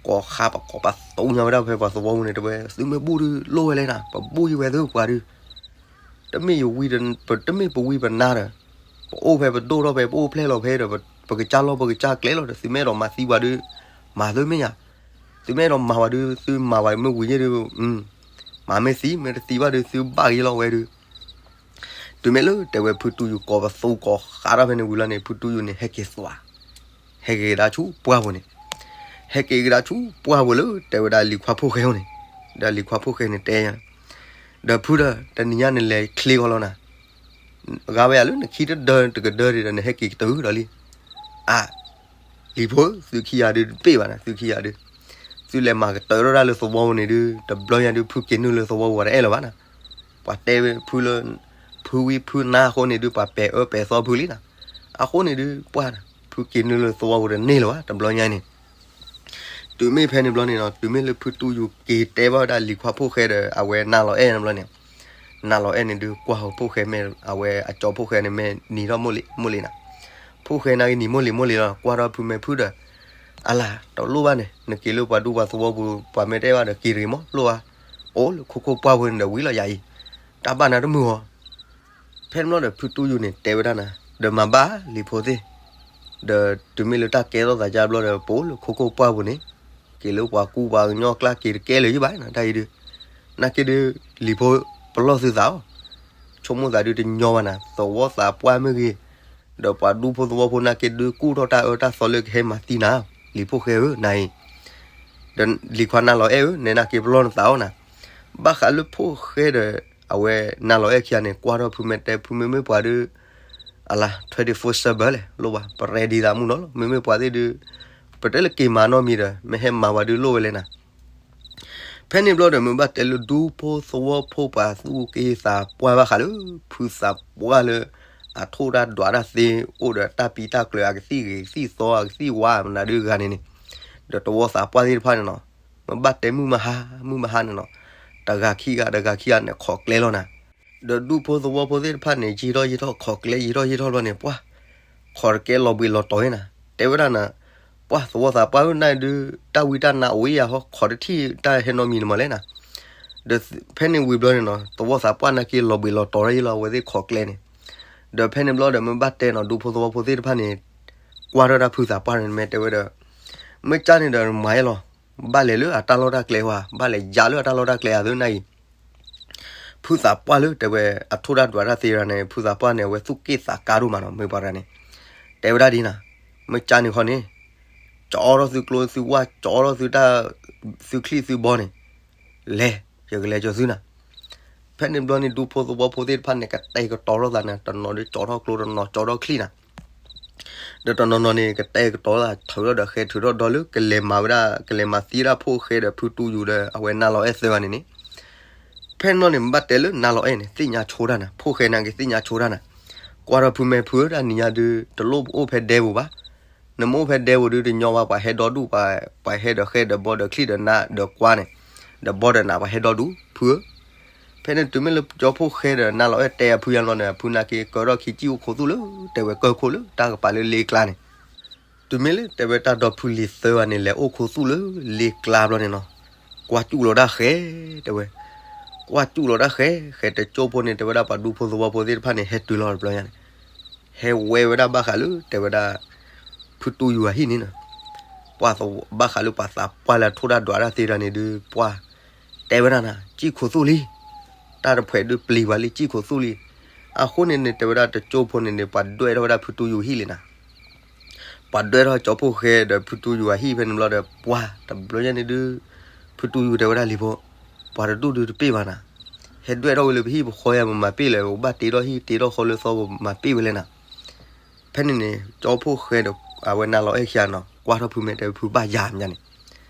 ကိးဃါပကိးပသူညါဝဲဒၣ်ဖဲပှၤသဝီပူၤန့ၣ် တဲဝဲ သုမ့ၢ်ဘူၣ်ဒုးလိၣ်ဝဲလဲၣ်နၤ ပဘူၣ်ယဝဲသုပှၤဒုး တမ့ၢ်ယဝံ တမ့ၢ်ပဝံပနါဒီး ပအိၣ်ဖဲပဒိၣ်ထီၣ်ဖဲ ပအိၣ်ဖျဲၣ်လီၤဖဲဒီး ပကစၢ်လီၢ်ပကစၢ်ကျဲလီၤဒီး သုမ့ၢ်အဲၣ်ဒိးမၤသံပှၤဒုး မၤသုမ့ၢ်ယၤ, သုမ့ၢ်အဲၣ်ဒိးမၤပှၤဒုး သုမၤပှၤမ့ၢ်ဝံၤယဲၢ်ဒုး မၤမ့ၢ်သံ မ့ၢ်တသံဘၣ်ဒုး သုဘၣ်ဂ့ၤလီၤဝဲဒုး. တုၤမ့ၢ်လၢတဲဝဲဖုတူၢ်ယူၤကိးပသူကိးဃါထီၣ်ဖဲန့ၣ်ဝံၤလီၤန့ၣ် ဖုတူၢ်ယူၤန့ၣ် ဟဲက့ၤသွး ဟဲက့ၤကဒါဆူပှၢ်ပူၤန့ၣ်, ဟဲက့ၤကဒါဆူပှၢ်ပူၤလၢတဲဝဲဒၣ်လံၤခွါဖိၣ်ဃဲအအိၣ်န့ၣ်, ဒီးလံၤခွါဖိၣ်ဃဲန့ၣ်တဲယၤ, ဒီးဖုဒီး တနံၤညါနလဲၤချ့ဂီၤလီၤနၤ, ဂၤဝဲယၤလၢနခံတဒၢတကဒၢဒံးဒီး နဟဲက့ၤကတၢၢ်ဒီးလံ. အါ, လံၤဖိ, သုခံဂၤဒုးတပ့ၢ်ဘၣ်နၤ, သုခံဂၤဒုး, သုလဲၤမၤကတၢၢ်ထီၣ်တၢ်လၢသဝီပူၤန့ၣ်ဒုး တဘျီညါဒုး ဖုက့ၤနုာ်လၢသဝီပူၤ ပှၤတအဲၣ်လၢၤဘၣ်နၤ. ပှၤတဲဖုလၢ ဖုဝံဖုနါအဃိန့ၣ်ဒုး ပှၤပဲာ်အၢပဲာ်သီဖုလံနၤ. အဃိန့ၣ်ဒုး ပှၢ်, ဖုက့ၤနုာ်လၢသဝီပူၤတန့ၢ်လၢၤဘၣ် တဘျီညါန့ၣ်. တုၤမ့ၢ်ဖဲန့ၣ်ဘျီန့ၣ်နီၤ, တုၤမ့ၢ်လၢဖုတူၢ်ယူၤက့ၤတဲဘၣ်ဝဲဒၣ်လံၤခွါဖိၣ်ဃဲဒီး အဝဲနၤလီၤအဲၣ်န့ၣ်ဘျီန့ၣ်, နၤလီၤအဲၣ်န့ၣ်ဒုး ကွၢ်ဟီၣ်ဖိၣ်ဃဲမ့ၢ် အဝဲအကၠီဖိၣ်ဃဲန့ၣ် မ့ၢ်နံၤထီၣ်မိၢ်လံၤမိၢ်လံၤနၤ. ဖိၣ်ဃဲန့ၣ်က့ၤနံၤမိၢ်လံၤမိၢ်လံၤလီၤ, ကွၢ်ထီၣ်ဖုမဲာ်ဖုဒီး, အလၤ, တလိၣ်ဘၣ်န့ၣ်, နက့ၤလၢပှၤဒူပှၤသဝီပူၤ ပှၤမ့ၢ်တအဲၣ်ဘၣ်ဒီးက့ၤတဂ့ၤမး လိၣ်ဧါ. အိၣ်လၢခိခိၣ်ပှၢ်ပူၤန့ၣ်ဒီးဝံၤလီၤယၤအံၤ, တၢ်ဘၣ်နၤတမုာ်ဧါ. ဖဲန့ၣ်ဘျီဒီး ဖုတူၢ်ယူၤန့ၣ် တဲဝဲဒၣ်နၤ, ဒီးမၤဘၣ်လံၤဖိသ့ၣ်, ဒီးတုၤမ့ၢ်လၢတၢ်ကဲထီၣ်သးကါဘျီဒီး ပအိၣ်လၢခိခိၣ်ပှၢ်ပူၤန့ၣ်, က့ၤလၢပှၤကူပှၤကညီကျါက့ၤတကဲလၢၤယဘၣ်နၤ တၢ်အံၤဒုး, နာ်က့ဒုး, လံၤဖိ, ပလီၢ်သုသးအီၤ, ဆိ ဆိကမိၣ်သးဒုးတညီဘၣ်နၤ, သဝီသးပှၢ်မ့ၢ်ဂ့ၤ, ဒီးပှၤဒူဖိသဝီဖိနာ်က့ဒုးကူၣ်ထီၣ်တၢ်အၢတၢ်သီလၢကဟဲမၤသံနၤ, လံၤဖိၣ်ဃဲဧၢ နၤအံၤ, ဒီးလံၤခွါနါလီၤအဲၣ်ဧၢ နဲနာ်က့ပလီၢ်နသးအီၤနၤ, ဘၣ်ဃးလၢဖိၣ်ဃဲဒီး အဝဲနါလီၤအဲၣ်ခံဂၤန့ၣ် ကွၢ်ထီၣ်ဖုမဲာ်တဲဖုမ့မ့ၢ်ပှၤဒုး အလါ twenty-four seven လဲၣ် လိၣ်ဘၣ် ပရဲဒံသးမုၢ်နီၤလီၤ မ့မ့ၢ်ပှၤသ့ၣ်ဒုး ပတဲလၢက့ၤမၤနီတမံၤဒီး မ့ၢ်ဟဲမၤပှၤဒုးလိၣ်ဝဲလဲၣ်နၤ ဖဲန့ၣ်ဘျီဒီး မ့ၢ်ဘၣ်တဲလၢဒူဖိသဝီဖိပှၤသူၣ်က့သးပှၢ်ဘၣ်ဃးလၢ ဖုသးပှၢ်လၢ အထိၣ်တၢ်ဒွးတၢ်သ့ အိၣ်ဒီးတၢ်ပံတၢ်ကျၢၤ အကသံၣ်ဂ့ၤကသံၣ်သီ အကသံၣ်ဝါမနုၤဒုးဂၤန့ၣ်န့ၣ်, ဒီးသဝီသးပှၢ်သ့ၣ်တဖၣ်န့ၣ်နီၤ, မ့ၢ်ဘၣ်တဲမုၢ်မဟါ မုၢ်မဟါန့ၣ်နီၤ, တဂၤခံဂၤ တဂၤခံဂၤန့ၣ် ခိးကျဲလီၤနၤ, ဒီးဒူဖိသဝီဖိသ့ၣ်တဖၣ်န့ၣ် ယံာ်ထီၣ်ယံာ်ထီၣ် ခိးကျဲယံာ်ထီၣ်ယံာ်ထီၣ်ဘျီန့ၣ် ပှၢ် ခိးတကဲလီၤဘှံးလီၤတီၤနၤ, တဲဝဲဒၣ်နၤ, ပှၢ်သဝီသးပှၢ်ဧၢ နၤဒုး တၢ်ဝံတၢ်နါအိၣ်ဝဲယၤဟီ ခိးတထံၣ်တၢ်ဟဲနီတမံၤန့ၣ်မးလဲၣ်နၤ, ဒီးဖဲန့ၣ်ဝံၤဘျီန့ၣ်နီၤ သဝီသးပှၢ်နာ်က့လီၤဘှံးလီၤတီၤယံာ်လီၤ အဝဲသ့ၣ်ခိးကျဲန့ၣ်, ဒီးဖဲန့ၣ်ဘျီဒီး မ့ၢ်ဘၣ်တဲနီၤ ဒူဖိသဝီဖိသ့ၣ်တဖၣ်န့ၣ် ကွၢ်ထီၣ်တၢ်ဖုသးပှၢ်န့ၣ် မ့ၢ်တဲဝဲဒီး မ့ၢ်ကၢ်န့ၣ်ဒီးမၤယဲလီၤ, ဘၣ်လဲၤလၢအတၢ်လီၢ်တၢ်ကျဲဝဲ ဘၣ်လဲၤယါလၢအတၢ်လီၢ်တၢ်ကျဲအသးနၤအံၤ ဖုသးပှၢ်လၢတဲဝဲ အထိၣ်တၢ်ဒွးတၢ်သ့တဂၤန့ၣ် ဖုသးပှၢ်န့ၣ် အဝဲသူၣ်က့ၣ်သးကါဒိၣ်မးနီၤ မ့ၢ်ပှၤတဂၤန့ၣ်, တဲဝဲဒၣ်ဒ်နၤ, မ့ၢ်ကၢ်န့ၣ်ခီန့ၣ်, ကၠီထီၣ်သုကျိသုဝၢ် ကၠီထီၣ်သုတၢ်, သုချံၣ်သုဘီန့ၣ်, လဲၤ, ယကလဲၤကၠီၤသုနၤ, ဖဲန့ၣ်ဘျီန့ၣ် ဒူဖိသဝီဖိသ့ၣ်တဖၣ်န့ၣ် ကတဲာ်ကတီၤထီၣ်သးနၤ တနီၤဒုးကၠီထီၣ်ကျိ တနီၤကၠီထီၣ်ချံၣ်နၤ ဒီးတနီၤနီၤန့ၣ် ကတဲာ်ကတီၤသး ထုးထီၣ်ဒီးဃဲၤထုးထီၣ်ဒီးလၢ ကလဲၤမၤဝဲဒၣ် ကလဲၤမၤသံဒၣ်ဖိၣ်ဃဲဒီးဖုတူယူၤဒီး အဝဲနါလီၤအဲၣ်သၢဂၤန့ၣ်န့ၣ်, ဖဲန့ၣ်ဘျီန့ၣ် မ့ၢ်ဘၣ်တဲလၢနါလီၤအဲၣ်န့ၣ် သ့ၣ်ညါဆိတၢ်နၤ ဖိၣ်ဃဲနာ်က့သ့ၣ်ညါဆိတၢ်နၤ, ကွၢ်ထီၣ်ဖုမဲာ်ဖုဧၢ တၢ်နံၤညါဒုး တလိၣ်အိၣ်ဖဲဒဲပူၤဘၣ်, နမ့ၢ်အိၣ်ဖဲဒဲပူၤဒုးတညီဘၣ် ပှၤဟဲဒီဒူၣ် ပှၤဟဲဒီးဃဲဒီးဘီဒီးချံၣ်ဒီးနါဒီးကွါန့ၣ်, ဒီးဘီဒီးနးပှၤဟဲဒီဒူၣ် ဖုဧၢ ဖဲန့ၣ်တုၤမ့ၢ်လၢကၠီဖိၣ်ဃဲဒီးနါလီၤအဲၣ်တဲအဖုယါလီၤန့ၣ် အဖုနာ်က့ကၢထီၣ်ခံစံၣ်အိၣ်ခိးသူၣ်လၢ တဲဝဲကၢၢ်ခိၣ်လၢတၢ်ကပၤလၢလ့ကျါန့ၣ်, တုၤမ့ၢ်လၢတဲဝဲတၢ်ဒီဖုလံၤသၢဂၤန့ၣ် လဲၤအိၣ်ခိးသူၣ်လၢလ့ကျါဘျီန့ၣ်နီၤ, ကွၢ်စူၣ်လီၤတၢ်ဃဲ တဲဝဲ, ကွၢ်စူၣ်လီၤတၢ်ဃဲ ဃဲတကၠိဖိန့ၣ် တဲဝဲဒၣ်ပှၤဒူဖိသဝီဖိသ့ၣ်တဖၣ်န့ၣ် ဟဲတုၤလီၤတဘျီညါန့ၣ် ဟဲဝဲဝဲဒၣ်ဘၣ်ဃးလၢ တဲဝဲဒၣ် ဖုတူယူၤအဟံၣ်န့ၣ်နီၤ, ပှၤဘၣ်ဃးလၢပှၤသးပှၢ်လၢအထိၣ်တၢ်ဒွးတၢ်သ့တဂၤန့ၣ်ဒုး ပှၤတဲဝဲဒၣ်နၤ စံၣ်ခိးသူၣ်လံ, တၢ်တဖှဲးဒုးပျံၤပှၤလံ စံၣ်ခိးသူၣ်လံ, အဃိန့ၣ်န့ၣ် တဲဝဲဒၣ်တကၠိဖိန့ၣ်န့ၣ် ပှၤဒွဲၣ်ထီၣ်ဝဲဒၣ်ဖုတူယူၤဟံၣ်လံနၤ ပှၤဒွဲၣ်ထီၣ်ကၠီဖိၣ်ဃဲဒီးဖုတူယူၤအဟံၣ်ဖဲန့ၣ်ဘျီဒီး ပှၤတဘျီညါန့ၣ်ဒုး ဖုတူယူၤတဲဝဲဒၣ်လံၤဖိ, ပှၤတဒူၣ်ဒုးတပ့ၢ်ဘၣ်နၤ, ဟဲဒွဲၣ်ထီၣ်ဝဲလၢပဟံၣ်ပဃီယါ ပမၤပ့ၢ်လဲၣ်, ပဘၣ်တ့ထီၣ်ဟံၣ်တ့ထီၣ်ဃီလၢသီပမၤပ့ၢ်ဝဲလဲၣ်နၤ, ဖဲန့ၣ်န့ၣ် ကၠီဖိၣ်ဃဲဒီး အဝဲနါလီၤအဲၣ်ခံဂၤနီၤ ကွၢ်ထီၣ်ဖုမဲာ်တဲဖုဘၣ်ယါမးန့ၣ်,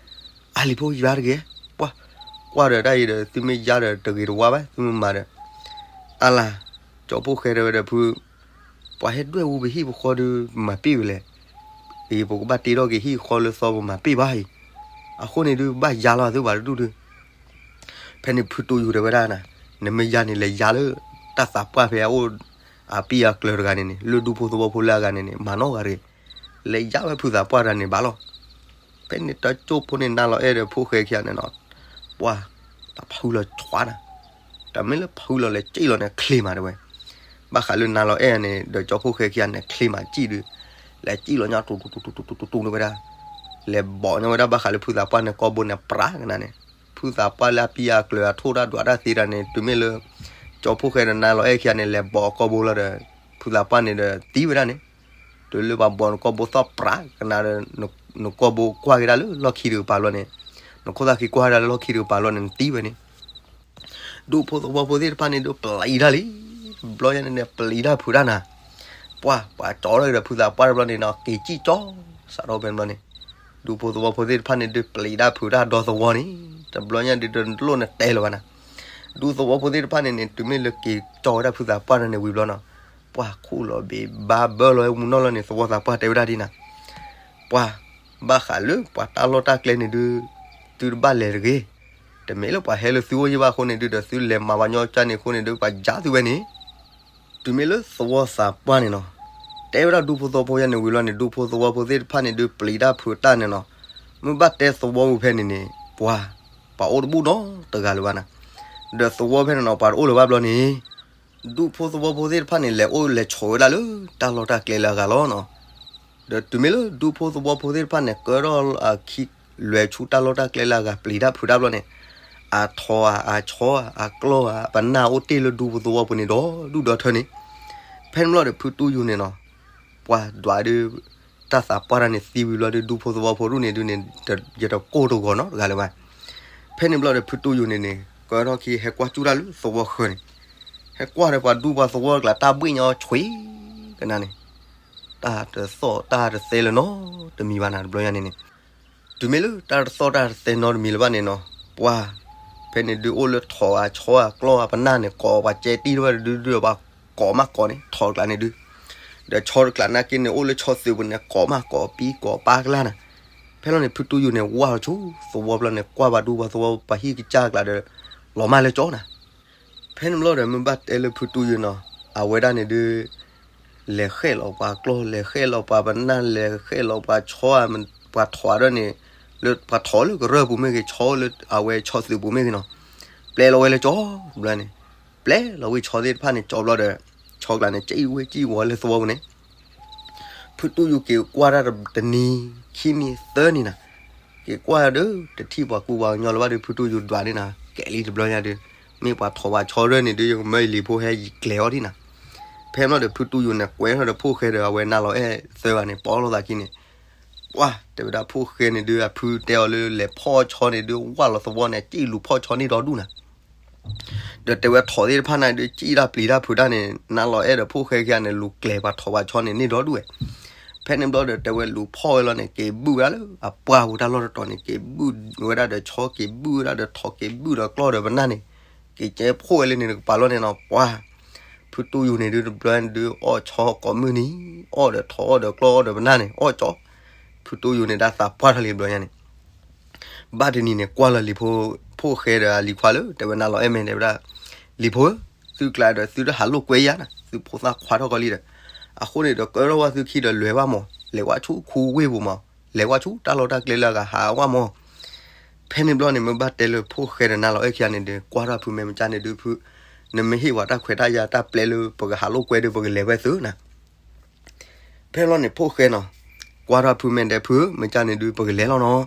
အါလံၤဖိယါတဂ့ၤ, ပှၤကွၢ်ဒီးတၢ်အံၤဒီး သုမ့ၢ်ယါဒီးတဂ့ၤတဝါဘၣ် သုမ့ၢ်မၤဒီး, အါလါ, ကၠီဖိၣ်ဃဲတဲဝဲဒီးဖု ပှၤဟဲဒွဲၣ်ဝဲပဟံၣ်ပဃီဒုး ပမၤပ့ၢ်ဝဲလဲၣ်, အံၤ ပကဘၣ်တ့ထီၣ်က့ၤဟံၣ်ဃီလၢသီပမၤပ့ၢ်ဘၣ်အံၤ, အဃိန့ၣ်ဒုး ဘၣ်ယါလီၤသုဘၣ်တဒူၣ်ဒုး, ဖဲန့ၣ်ဖုတူယူၤတဲဝဲဒၣ်နၤ, နမ့ၢ်ယါန့ၣ် လဲၤယါလၢ တၢ်သးပှၢ်ဖဲအအိၣ် အပံၢ်အကျၢၤတဂၤန့ၣ်န့ၣ် လၢဒူဖိသဝီဖိလၢအဂၤန့ၣ်န့ၣ် မၤနီၢ်ဂၤတဂ့ၤ, လဲၤယါဝဲဖုသးပှၢ်တဂၤန့ၣ်ဘၣ်လီၤ. ဖဲန့ၣ်တကၠိဖိန့ၣ် နါလီၤအဲၣ်ဒီးဖိၣ်ဃဲခံဂၤန့ၣ်နီၤ, ပှၤ တၢ်ဖုလီၤဆှးနၤ, တမ့ၢ်လၢဖုလီၤလဲၤစံၣ်လီၤန့ၣ် ချ့မးတဲဝဲ, ဘၣ်ဃးလၢနါလီၤအဲၣ်န့ၣ် ဒီးကၠီဖိၣ်ဃဲခံဂၤန့ၣ် ချ့မးစံၣ်ဒုး, လဲၤစံၣ်လီၤညါ တူတူတူတူတူတူတူန့ၣ်ဝဲဒၣ်, လဲၤဘီးညါဝဲဒၣ်ဘၣ်ဃးလၢဖုသးပှၢ်န့ၣ် ကီၢ်ဘိန့ၣ်ပြးကနၤန့ၣ်, ဖုသးပှၢ်လၢအပံၢ်အကျၢၤအထိၣ်တၢ်ဒွးတၢ်သ့တၢ်န့ၣ် တုၤမ့ၢ်လၢ ကၠီဖိၣ်ဃဲဒီးနါလီၤအဲၣ်ခံဂၤန့ၣ် လဲၤဘီးအကီၢ်ဘိလီၤဒီး ဖုသးပှၢ်န့ၣ်ဒီးသံဝဲဒၣ်န့ၣ်, တုၤလၢပှၤဘီးနကီၢ်ဘိသီၣ်ပြးကနၤဒီး နကီၢ်ဘိကွၢ်က့ၤဒၣ်လၢလီၢ်ခံတကပၤလီၤန့ၣ်, နခိၣ်သၣ်ခံကွၢ်က့ၤဒၣ်လၢလီၢ်ခံတကပၤလီၤန့ၣ် နသံဝဲန့ၣ် ဒူဖိသဝီဖိသ့ၣ်တဖၣ်န့ၣ်ဒုးပျံၤတၢ်လံ, တဘျီညါန့ၣ်န့ၣ် ပျံၤတၢ်ဖုးတၢ်နၤ, ပှၤ ပှၤကၠီထီၣ်က့ၤဒီးဖုသးပှၢ်တဘျီန့ၣ်နီၤ က့ၤစံၣ်ကၠီ, စးထီၣ်ဖဲန့ၣ်ဘျီန့ၣ်, ဒူဖိသဝီဖိသ့ၣ်တဖၣ်န့ၣ်ဒုးပျံၤတၢ်ဖုးတၢ်ဒီသဝီန့ၣ် တဘျီညါဒုးတလိၣ်နတဲလၢၤဘၣ်နၤ, ဒူသဝီဖိသ့ၣ်တဖၣ်န့ၣ်န့ၣ် တုၤမ့ၢ်လၢက့ၤကၠီဝဲဒၣ်ဖုသးပှၢ်တဘျီန့ၣ်ဝံၤဘျီနီၤ, ပှၤခူၣ်လီၤဘ့ၣ်ဘါဘၢလီၤဝဲမူနီၢ်လီၤန့ၣ် သဝီသးပှၢ်တဲဝဲဒၣ်ဒ်နၤ ပှၤ ဘၣ်ဃးလၢပှၤတၢ်လီၢ်တၢ်ကျဲန့ၣ်ဒုး သုတဘၣ်လဲၤတဂ့ၤ, တမ့ၢ်လၢပှၤဟဲလၢသုအိၣ်ယံၢ်ဘၣ်အဃိန့ၣ်ဒုး ဒီးသုလဲၤမၤပှၤညီကၢ်န့ၣ်အဃိန့ၣ်ဒုး ပှၤယါသုဝဲန့ၣ်, တုၤမ့ၢ်လၢသဝီသးပှၢ်န့ၣ်နီၤ, တဲဝဲဒၣ်ဒူဖိသဝီဖိယါန့ၣ်ဝံၤလီၤန့ၣ် ဒူဖိသဝီဖိသ့ၣ်တဖၣ်န့ၣ်ဒုးပျံၤတၢ်ဖုးတၢ်န့ၣ်နီၤ, မ့ၢ်ဘၣ်တဲသဝီပူၤဖဲန့ၣ်န့ၣ် ပှၤ ပှၤအိၣ်တဘူၣ်နီတဂၤလၢၤဘၣ်နၤ, ဒီးသဝီဖဲန့ၣ်နီၤ ပှၤတအိၣ်လၢၤဘၣ်ဘျီန့ၣ် ဒူဖိသဝီဖိသ့ၣ်တဖၣ်န့ၣ် လဲၤအိၣ်လဲၤဆိးဝဲဒၣ်လၢတၢ်လီၢ်တၢ်ကျဲလၢအဂၤလီၤနီၤ. ဒီးတုၤမ့ၢ်လၢဒူဖိသဝီဖိသ့ၣ်တဖၣ်န့ၣ် ကၢထီၣ်အခံ လဲၤဆူတၢ်လီၢ်တၢ်ကျဲလၢအဂၤ ပျံၤတၢ်ဖုးတၢ်ဘျီန့ၣ်, အထိးဧါ အဆီဧါ အကျီၢ်ဧါ ပနၢ်အိၣ်တ့ၢ်လၢဒူဖိသဝီပူၤန့ၣ်ဒီးဒူၣ်ဒီးထၢန့ၣ်, ဖဲန့ၣ်ဘျီဒီးဖုတူၢ်ယူၤန့ၣ်နီၤ, ပှၤဒွးဒုး တၢ်သးပှၢ်တၢ်န့ၣ်သံဝံၤဘျီဒီး ဒူဖိသဝီဖိဒူၣ်န့ၣ်ဒုးန့ၣ် ယတကိၢ်တဂီၤနီတဂၤလၢၤဘၣ်. ဖဲန့ၣ်ဘျီဒီးဖုတူၢ်ယူၤန့ၣ်န့ၣ် ကၢထီၣ်ခံဟဲကွၢ်ကၠူၣ်တၢ်လၢသဝီဃၢၤန့ၣ်, ဟဲကွၢ်ဒီးပှၤဒူပှၤသဝီကျါ တၢ်ဘှ့ၣ်ညီဆွံကနၣ်န့ၣ်, တၢ်တသီၣ်တၢ်တသဲလၢၤနီတမံၤဘၣ်နၤတဘျီညါန့ၣ်န့ၣ်, တုၤမ့ၢ်လၢတၢ်တသီၣ်တၢ်တသဲနီတမံၤလၢၤဘၣ်န့ၣ်နီၤ, ပှၤ ဖဲန့ၣ်ဒုးအိၣ်လၢထိးဧါဆီဧါကျီၢ်ဧါပနၢ်န့ၣ် ကိးပှၤကဲတံၢ်တဖၣ်ဒုးဒုးပှၤကိးမးကိးန့ၣ် ထိးတကျးန့ၣ်ဒုး, ဒီးဆီတကျးနာ်က့န့ၣ် အိၣ်လၢဆီသုးပူၤန့ၣ် ကိးမးကိးပံကိးပၢ်ကလၢ်နၤ. ဖဲလီၤန့ၣ် ဖုတူၢ်ယူၤန့ၣ် ဝၢ်လီၤဆူသဝီဖျၢၣ်န့ၣ် ကွၢ်ဘၣ်ဒူပှၤသဝီပှၤဟံၣ်ကစၢ်ကျါဒီး လီၤမၢ်လၢကၠီနၤ. ဖဲန့ၣ်ဘျီဒီး မ့ၢ်ဘၣ်တဲလၢဖုတူၢ်ယူၤနီၤ, အဝဲဒၣ်န့ၣ်ဒုး လဲၤဃဲၣ်လီၤပှၤကျီၢ် လဲၤဃဲၣ်လီၤပှၤပနၢ် လဲၤဃဲၣ်လီၤပှၤဆီဧါ ပှၤထိးဒၣ်န့ၣ်, လၢပှၤထိးလၢကရၢၢ်ပူၤမ့ၢ်ဂ့ၤ ဆီလၢအဝဲဆီသုးပူၤမ့ၢ်ဂ့ၤနီၤ, ပျဲလီၤဝဲလၢကၠီဘျီန့ၣ်, ပျဲလီၤဝဲဆီသ့ၣ်တဖၣ်န့ၣ် ကၠီဘျီဒီး ဆီကျါန့ၣ် ကၠံၣ်ဝ့ၢ်ကၠံၣ်ဝီလၢသဝီပူၤန့ၣ် ဖုတူၢ်ယူၤက့ၤကွၢ်တၢ်တနံၤ ခံနံၤ သၢနံၤနၤ, က့ၤကွၢ်ဒုး တထံၣ်ပှၤကူပှၤကညီလၢၤဘၣ်ဒီး ဖုတူၢ်ယူၤဒွးန့ၣ်နၤ ကဲလံတဘျီညါဒုး, မ့ၢ်ပှၤထိးပှၤဆီရၢၢ်န့ၣ်ဒုး ယကမၢယလံၤဖိဟဲယကျဲၤအီၤဒံနၤ. ဖဲန့ၣ်ဘျီဒီး ဖုတူၢ်ယူၤန့ၣ် ကွဲထီၣ်ဒီးဖိၣ်ဃဲဒီး အဝဲနါလီၤအဲၣ်သၢဂၤန့ၣ် ပိာ်လိာ်သးခံန့ၣ်, ပှၢ် တဲဝဲဒၣ်ဖိၣ်ဃဲန့ၣ်ဒုး အဖုတဲအီၤလၢလဲၤဖီၣ်ဆီန့ၣ်ဒုး ဝၢ်လီၤသဝီန့ၣ် ကၠံၣ်လူၤဖီၣ်ဆီန့ၢ်ဒီဒူၣ်နၤ ဒီးတဲဝဲထိးသ့ၣ်တဖၣ်န့ၣ်ဒုး ကၠံၣ်တၢ်ပျံၤတၢ်ဖုးတၢ်န့ၣ် နါလီၤအဲၣ်ဒီးဖိၣ်ဃဲခံဂၤန့ၣ် လူၤကျဲၤပှၤထိးပှၤဆီန့ၣ်န့ၢ်ဒီဒူၣ်ဝဲ. ဖဲန့ၣ်ဘျီဒီးတဲဝဲလူၤဖီၣ်ဝဲလီၤန့ၣ် က့ၤဘုၣ်ဝဲဒၣ်လၢအပှၢ်ပူၤတၢ်လီၢ်တတီၤန့ၣ် က့ၤဘုၣ်ဝဲဒၣ်ဒီးဆီ က့ၤဘုၣ်ဝဲဒၣ်ဒီးထိး က့ၤဘုၣ်ဒီးကျီၢ်ဒီးပနၢ်န့ၣ် က့ၤကဲဖှိၣ်ဝဲလၢန့ၣ်တကပၤလီၤန့ၣ်နီၤ ပှၢ် ဖုတူၢ်ယူၤန့ၣ်ဒုး တဘျီန့ၣ်ဒုး အီၣ်ဆီကိးမုၢ်နံၤ အီၣ်ဒီးထိးအီၣ်ဒီးကျီၢ်အီၣ်ဒီးပနၢ်န့ၣ် အီၣ်ကၠီ, ဖုတူၢ်ယူၤန့ၣ် တၢ်သးပှၢ်ထီၣ်လံတဘျီညါန့ၣ် ဘၣ်တနံၤန့ၣ် ကွၢ်လီၤလံၤဖိ ဖိၣ်ဃဲဒီးအလံၤခွါလၢ တဲဝဲနါလီၤအဲၣ်မဲာ်တဲဝဲဒၣ်, လံၤဖိဧၢ, သုကျါဒီးသုတဟးလိာ်ကွဲယၤနၤ, သုဖိသၣ်ခွါထီၣ်ကီလံဒီး, အဃိန့ၣ်ဒီးကၢထီၣ်ဝဲသုခံဒီးလဲၤဝဲမး, လဲၤဝဲဆူခူဝ့ၢ်ပူၤမး, လဲၤဝဲဆူတၢ်လီၢ်တၢ်ကျဲလၢအကဟးဝဲမး. ဖဲန့ၣ်ဘျီန့ၣ် မ့ၢ်ဘၣ်တဲလၢဖိၣ်ဃဲဒီးနါလီၤအဲၣ်ခံဂၤန့ၣ်ဒီး ကွၢ်ထီၣ်ဖုမဲာ်မ့ၢ်ကၢ်န့ၣ်ဒုးဖု, နမ့ၢ်ဟ့ၣ်ဝဲတၢ်ခွဲးတၢ်ယာ်တၢ်ပျဲလၢပကဟးလိာ်ကွဲဒီး ပကလဲၤဝဲသုနၤ ဖဲလီၤန့ၣ် ဖိၣ်ဃဲနီၤ, ကွၢ်ထီၣ်ဖုမဲာ်ဒီးဖု မ့ၢ်ကၢ်န့ၣ်ဒုး ပကလဲၤလီၤနီၤ.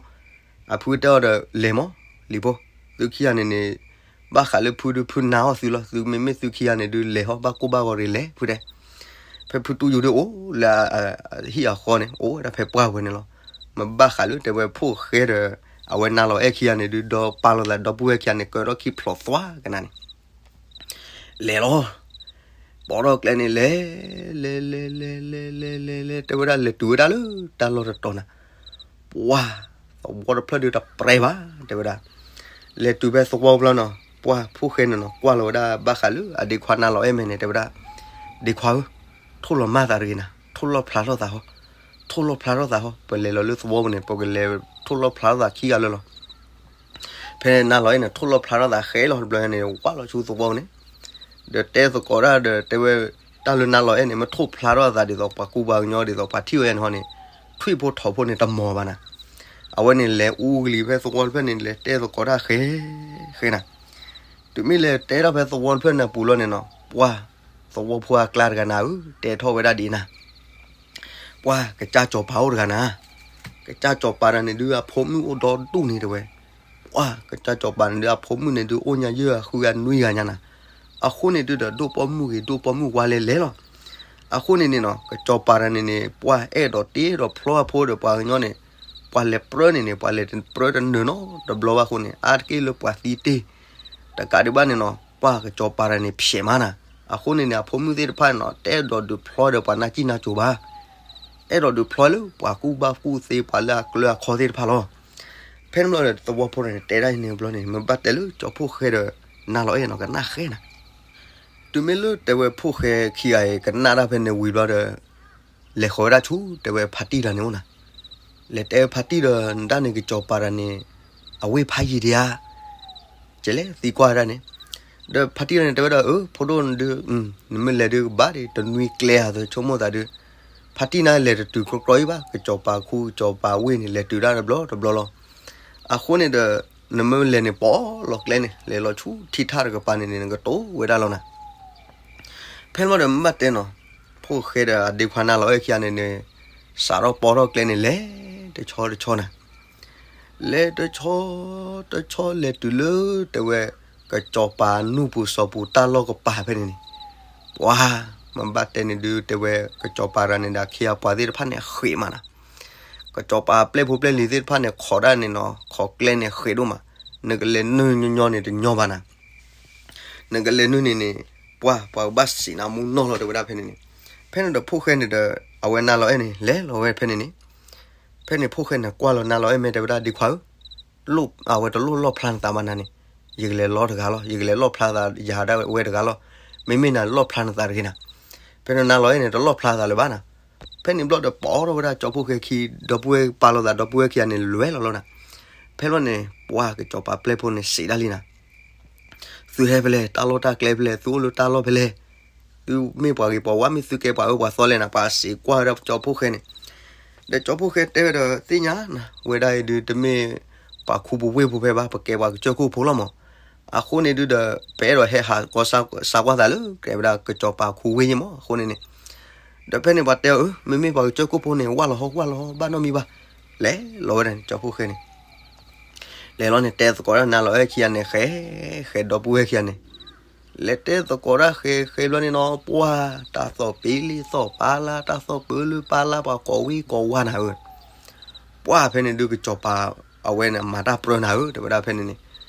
အဖုတဲအီၤဒီး လဲၤမး, လံၤဖိ, သုခံဂၤန့ၣ်န့ၣ်, ဘၣ်ဃးလၢဖုဒုး ဖုနါအီၣ်သုလီၤ, သုမ့မ့ၢ်သုခံဂၤန့ၣ်ဒုး လဲၤဟီၣ်ဘၣ်ကိၢ်ဘၣ်ဂီၤရ့ၤလဲၤ ဖုတဲ. ဖဲဖုတူၢ်ယူၤဒုးအိၣ်လၢအဟံၣ်အဃီန့ၣ် အိၣ်ဝဲဒၣ်ဖဲပှၢ်ဝဲန့ၣ်လီၤ. မ့ၢ်ဘၣ်ဃးလၢတဲဝဲဖိၣ်ဃဲဒီး အဝဲနါလီၤအဲၣ်ခံဂၤန့ၣ်ဒုး ဒီပာ်လိာ်သးဒီပုၢ်ဝဲၢ်ခံဂၤန့ၣ် ကၢထီၣ်ခံဖျိးသွါကနၣ်န့ၣ် လဲၤလီၤ. ပိာ်ထီၣ်ကျဲန့ၣ်လဲၤ, လဲၤလဲၤလဲၤလဲၤလဲၤလဲၤလဲၤ တဲဝဲဒၣ်လဲၤတုၤဝဲဒၣ်လၢတၢ်လီၢ်တတီၤနၤ, ပှၢ်, သဝီတဖျၢၣ်ဒုးတပြဲဘၣ် တဲဝဲဒၣ်. လဲၤတုၤဖဲသဝီဖျၢၣ်နီၤ, ပှၢ်ဖိၣ်ဃဲန့ၣ်နီၤ ကွၢ်လီၤဝဲဒၣ်ဘၣ်ဃးလၢအဒ့ခွါနါလီၤအဲၣ်မဲာ်န့ၣ် တဲဝဲဒၣ်, ဒ့ခွါဧၢ, ထိၣ်လီၤမၢ်သးတဂ့ၤနၤ, ထိၣ်လီၣ်ဖျါထီၣ်သးဟီ, ထိၣ်လီၣ်ဖျါထီၣ်သးဟီ, ပလဲၤလီၤလၢသဝီပူၤန့ၣ် ပကလဲၤထိၣ်လီၣ်ဖျါထီၣ်သးခံဂၤလၢာ်လီၤ. ဖဲနါလီၤအဲၣ်န့ၣ် ထိၣ်လီၣ်ဖျါထီၣ်သးဃဲလီၤတဘျီန့ၣ် ဝၢ်လီၤဆူသဝီန့ၣ်, ဒီးတဲသကိးတၢ်ဒီးတဲဝဲ, တၢ်လၢနါလီၤအဲၣ်န့ၣ် မ့ၢ်ထိၣ်ဖျါထီၣ်အသးဒ်သိးပှၤကူပှၤကညီဒ်သိးပှၤထံၣ်ဝဲန့ၣ်ဟီန့ၣ်, ထွံၣ်ဖိထိးဖိန့ၣ်တမီၤဘၣ်နၤ. အဝဲန့ၣ်လဲၤအူကလံၤဖဲသဝီတဖျၢၣ်န့ၣ် လဲၤတဲသကိးတၢ်ဃဲဃဲနၤ. တုၤမ့ၢ်လဲၤတဲထီၣ်ဖဲသဝီတဖျၢၣ်န့ၣ်ပူၤလီၤန့ၣ်နီၤ, ပှၢ်, သဝီဖိအကျါတဂၤနၤဧၢ, တဲထီၣ်ဝဲဒၣ်ဒ်နၤ ပှၢ်ကစၢ်စီၤပၤအိၣ်တဂၤနၤ, ကစၢ်စီၤပၤတဂၤန့ၣ်ဒုး အဖိမုၣ်အိၣ်ဒီဒူၣ်န့ၣ်တဲဝဲ, ပှၢ်ကစၢ်စီၤပၤန့ၣ်ဒုး အဖိမုၣ်န့ၣ်ဒုး အိၣ်ညါယဲၢ်အဃုအနွံဂၤညါနၤ, အဃိန့ၣ်ဒုးဒီး ဒိၣ်ပိာ်မုၣ်ဂ့ၤ ဒိၣ်ပိာ်မုၣ်ဝါလဲၤလဲၤလီၤ. အဃိန့ၣ်န့ၣ်နီၤ ကစၢ်စီၤပၤတဂၤန့ၣ်န့ၣ် ပှၢ်အဲၣ်ဒိးတ့ဒီးဖျီအဖိဒီးပှၤကညီန့ၣ်, ပှၤလဲၤပြၢန့ၣ်န့ၣ် ပှၤလဲၤပြၢတနၢၤနီတဘျီဘၣ်အဃိန့ၣ် အါတက့ၢ်လၢပှၤသံတ့ၢ် တကးဒံးဘၣ်န့ၣ်နီၤ ပှၢ်ကစၢ်စီၤပၤတဂၤန့ၣ် ဖျဲးမးနၤ, အဃိန့ၣ်န့ၣ် အဖိမုၣ်သ့ၣ်တဖၣ်န့ၣ်နီၤ တအဲၣ်ဒိးဒုးဖျီဒီးပှၤနၢ်ကံၣ်နၢ်ကိၤဘၣ်, အဲၣ်ဒိးဒုးဖျီလၢပှၤကူပှၤကူသ့ပှၤလၢအကျၢၤအခီသ့ၣ်တဖၣ်လီၤ. ဖဲန့ၣ်ဘျီဒီးသဝီဖိန့ၣ် တဲဒၣ်အံၤန့ၣ်တဘျီန့ၣ် မ့ၢ်ဘၣ်တဲလၢကၠီဖိၣ်ဃဲဒီးနါလီၤအဲၣ်နီၤ ကနၣ်ဃဲနၤ. တုၤမ့ၢ်လၢတဲဝဲဖိၣ်ဃဲခံဂၤအံၤ ကနၣ်တၢ်ဖဲန့ၣ်ဝံၤဘျီဒီး လဲၤဃီၤဝဲဒၣ်ဆူ တဲဝဲဖါတံၢ်တဂၤန့ၣ်အိၣ်နၤ, လဲၤတဲဖါတံၢ်ဒီး နဒၣ်န့ၣ် ကစၢ်စီၤပၤတဂၤန့ၣ် အဝ့ၢ်ဖးယံာ်ဒံးဧါ, ကလဲၤသံကွၢ်ဝဲဒၣ်န့ၣ်, ဒီးဖါတံၢ်တဂၤန့ၣ် တဲဝဲဒၣ် အၢ ဖိဒိၣ်ဒုး နမ့ၢ်လဲၤဒုးကဘၣ်ဒံး တနွံကျဲဧါ သဆိကမိၣ်သးဒုး, ဖါတံၢ်န့ၣ်လဲၤတတုၤကြီကြီဘၣ် ကစၢ်စီၤပၤခူ ကစၢ်စီၤပၤဝ့ၢ်န့ၣ် လဲၤတုၤဒၣ်တဘျီတဘျီလီၤ. အဃိန့ၣ်ဒီး နမ့ၢ်လဲၤန့ၣ် ပိာ်လီၤကျဲန့ၣ် လဲၤလီၤဆူထံထၣ်တကပၤန့ၣ်န့ၣ် နကတိၤဝဲဒၣ်လီၤနၤ. ဖဲန့ၣ်ဘျီဒီးမ့ၢ်ဘၣ်တဲနီၤ, ဖိၣ်ဃဲဒီးအဒ့ခွါနါလီၤအဲၣ်ခံဂၤန့ၣ်န့ၣ် စးထီၣ်ပိာ်ထီၣ်ကျဲန့ၣ် လဲၤတဆီတဆီနၤ. လဲၤတဆီ တဆီလဲၤတုၤလၢတဲဝဲ ကစီၤပၤနူၢ်ပူၤစီၤပူၤတၢ်လီၢ်ကပၤဖဲန့ၣ်န့ၣ်, ပှၤ မ့ၢ်ဘၣ်တဲန့ၣ်ဒုး တဲဝဲ ကစီၤပၤတဂၤန့ၣ်ဒီး အခ့အပှၤသ့ၣ်တဖၣ်န့ၣ် ဃ့းမးနၤ, ကစီၤပၤပျဲၢ်ဖိပျဲၢ်လံၤသ့ၣ်တဖၣ်န့ၣ် ခိးဒၣ်န့ၣ်နီၤ ခိးကျဲန့ၣ်ဃ့းဒိၣ်မး, နကလဲၤနုာ်ညီညီန့ၣ်တညီဘၣ်နၤ နကလဲၤနုာ်န့ၣ်န့ၣ် ပှၤ ပှၤကဘၣ်စံးနၤမူနီၢ်လီၤ တဲဝဲဒၣ်ဖဲန့ၣ်န့ၣ်, ဖဲန့ၣ်ဒီးဖိၣ်ဃဲန့ၣ်ဒီး အဝဲနါလီၤအဲၣ်န့ၣ် လဲၤလီၤဝဲဖဲန့ၣ်န့ၣ်, ဖဲန့ၣ်ဖိၣ်ဃဲန့ၣ် ကွၢ်လီၤနါလီၤအဲၣ် မ့ၢ်တဲဝဲဒၣ် ဒ့ခွါဧၢ, အဝဲတလိၣ်လီၣ်ဖျါနသးဘၣ်နၤန့ၣ်, ယကလဲၤလီတဂၤလီၤ, ယကလဲၤလီၣ်ဖျါသးယၤဒၣ်ဝဲတဂၤလီၤ, မ့မ့ၢ်နၤလီၣ်ဖျါနသးတဂ့ၤနၤ, ဖဲန့ၣ်နါလီၤအဲၣ်န့ၣ် တလီၣ်ဖျါသးလၢၤဘၣ်နၤ, ဖဲန့ၣ်ဘျီဒီး ပိာ်ထီၣ်ဝဲဒၣ်ကၠီဖိၣ်ဃဲခံ ဒီပုၢ်ဝဲၢ်ပာ်လိာ်သး ဒီပုၢ်ဝဲၢ်ခံဂၤန့ၣ် လဲၤလီၤလီၤနၤ, ဖဲလီၤန့ၣ် ပှၤကစီၤပၤပျဲၢ်ဖိန့ၣ် စံးဒၣ်လံနၤ သုဟဲဖဲလဲၣ်, တၢ်လီၢ်တၢ်ကျဲဖဲလဲၣ်, သုအိၣ်လၢတၢ်လီၢ်ဖဲလဲၣ်, သုမ့ၢ်ပှၤဂ့ၤပှၤဝါ မ့ၢ်သုကဲပှၤအၢပှၤသီလဲၣ်နၤ, ပှၤစံးကွၢ်ဝဲဒၣ်ကၠီဖိၣ်ဃဲန့ၣ်, ဒီးကၠီဖိၣ်ဃဲတဲဝဲဒီး သ့ၣ်ညါနၤ, ဝဲဒၣ်အံၤဒုး တမ့ၢ်ပှၤခူပူၤဝ့ၢ်ဖိဖဲဘၣ်, ပကဲပှၤကစၢၢ်ခိၣ်ဖိလီၤမး, အဃိန့ၣ်ဒုးဒီး ပအဲၣ်ဒိးဟဲဟးကီစါကွၢ်သးလၢ ကဲဝဲဒၣ်ကစီၤပၤခူဝ့ၢ်ယ့ၢ်မး, အဃိန့ၣ်န့ၣ် ဒီးဖဲန့ၣ်ပှၤတဲအီၤ အၢ မ့မ့ၢ်ပှၤကစၢၢ်ခိၣ်ဖိန့ၣ် ဝၢ်လီၤဟီ ဝၢ်လီၤဟီ ဘၣ်နီတမံၤဘၣ်, လဲၤလီၤဝဲဒၣ်န့ၣ် ကၠီဖိၣ်ဃဲန့ၣ် လဲၤလီၤန့ၣ် တဲသကိးဒၣ်နါလီၤအဲၣ်ခံဂၤန့ၣ် ဃဲ ဃဲဒီပုၢ်ဝဲၢ်ခံဂၤန့ၣ်, လဲၤတဲသကိးဒၣ်ဃဲဃဲဘျီန့ၣ်နီၤ ပှၢ် တၢ်သီၣ်ပ့ၤလံသီၣ်ပာ်လါ တၢ်သီၣ်ပၢလၢပာ်လါ ပှၤကိးဝံကိးဝါနၤဧၢ, ပှၢ်ဖဲန့ၣ်ဒုးကစီၤပၤ အဝဲန့ၣ်မၤတၢ်ပြၢနၤဧၢ တဲဝဲဒၣ်ဖဲန့ၣ်န့ၣ်,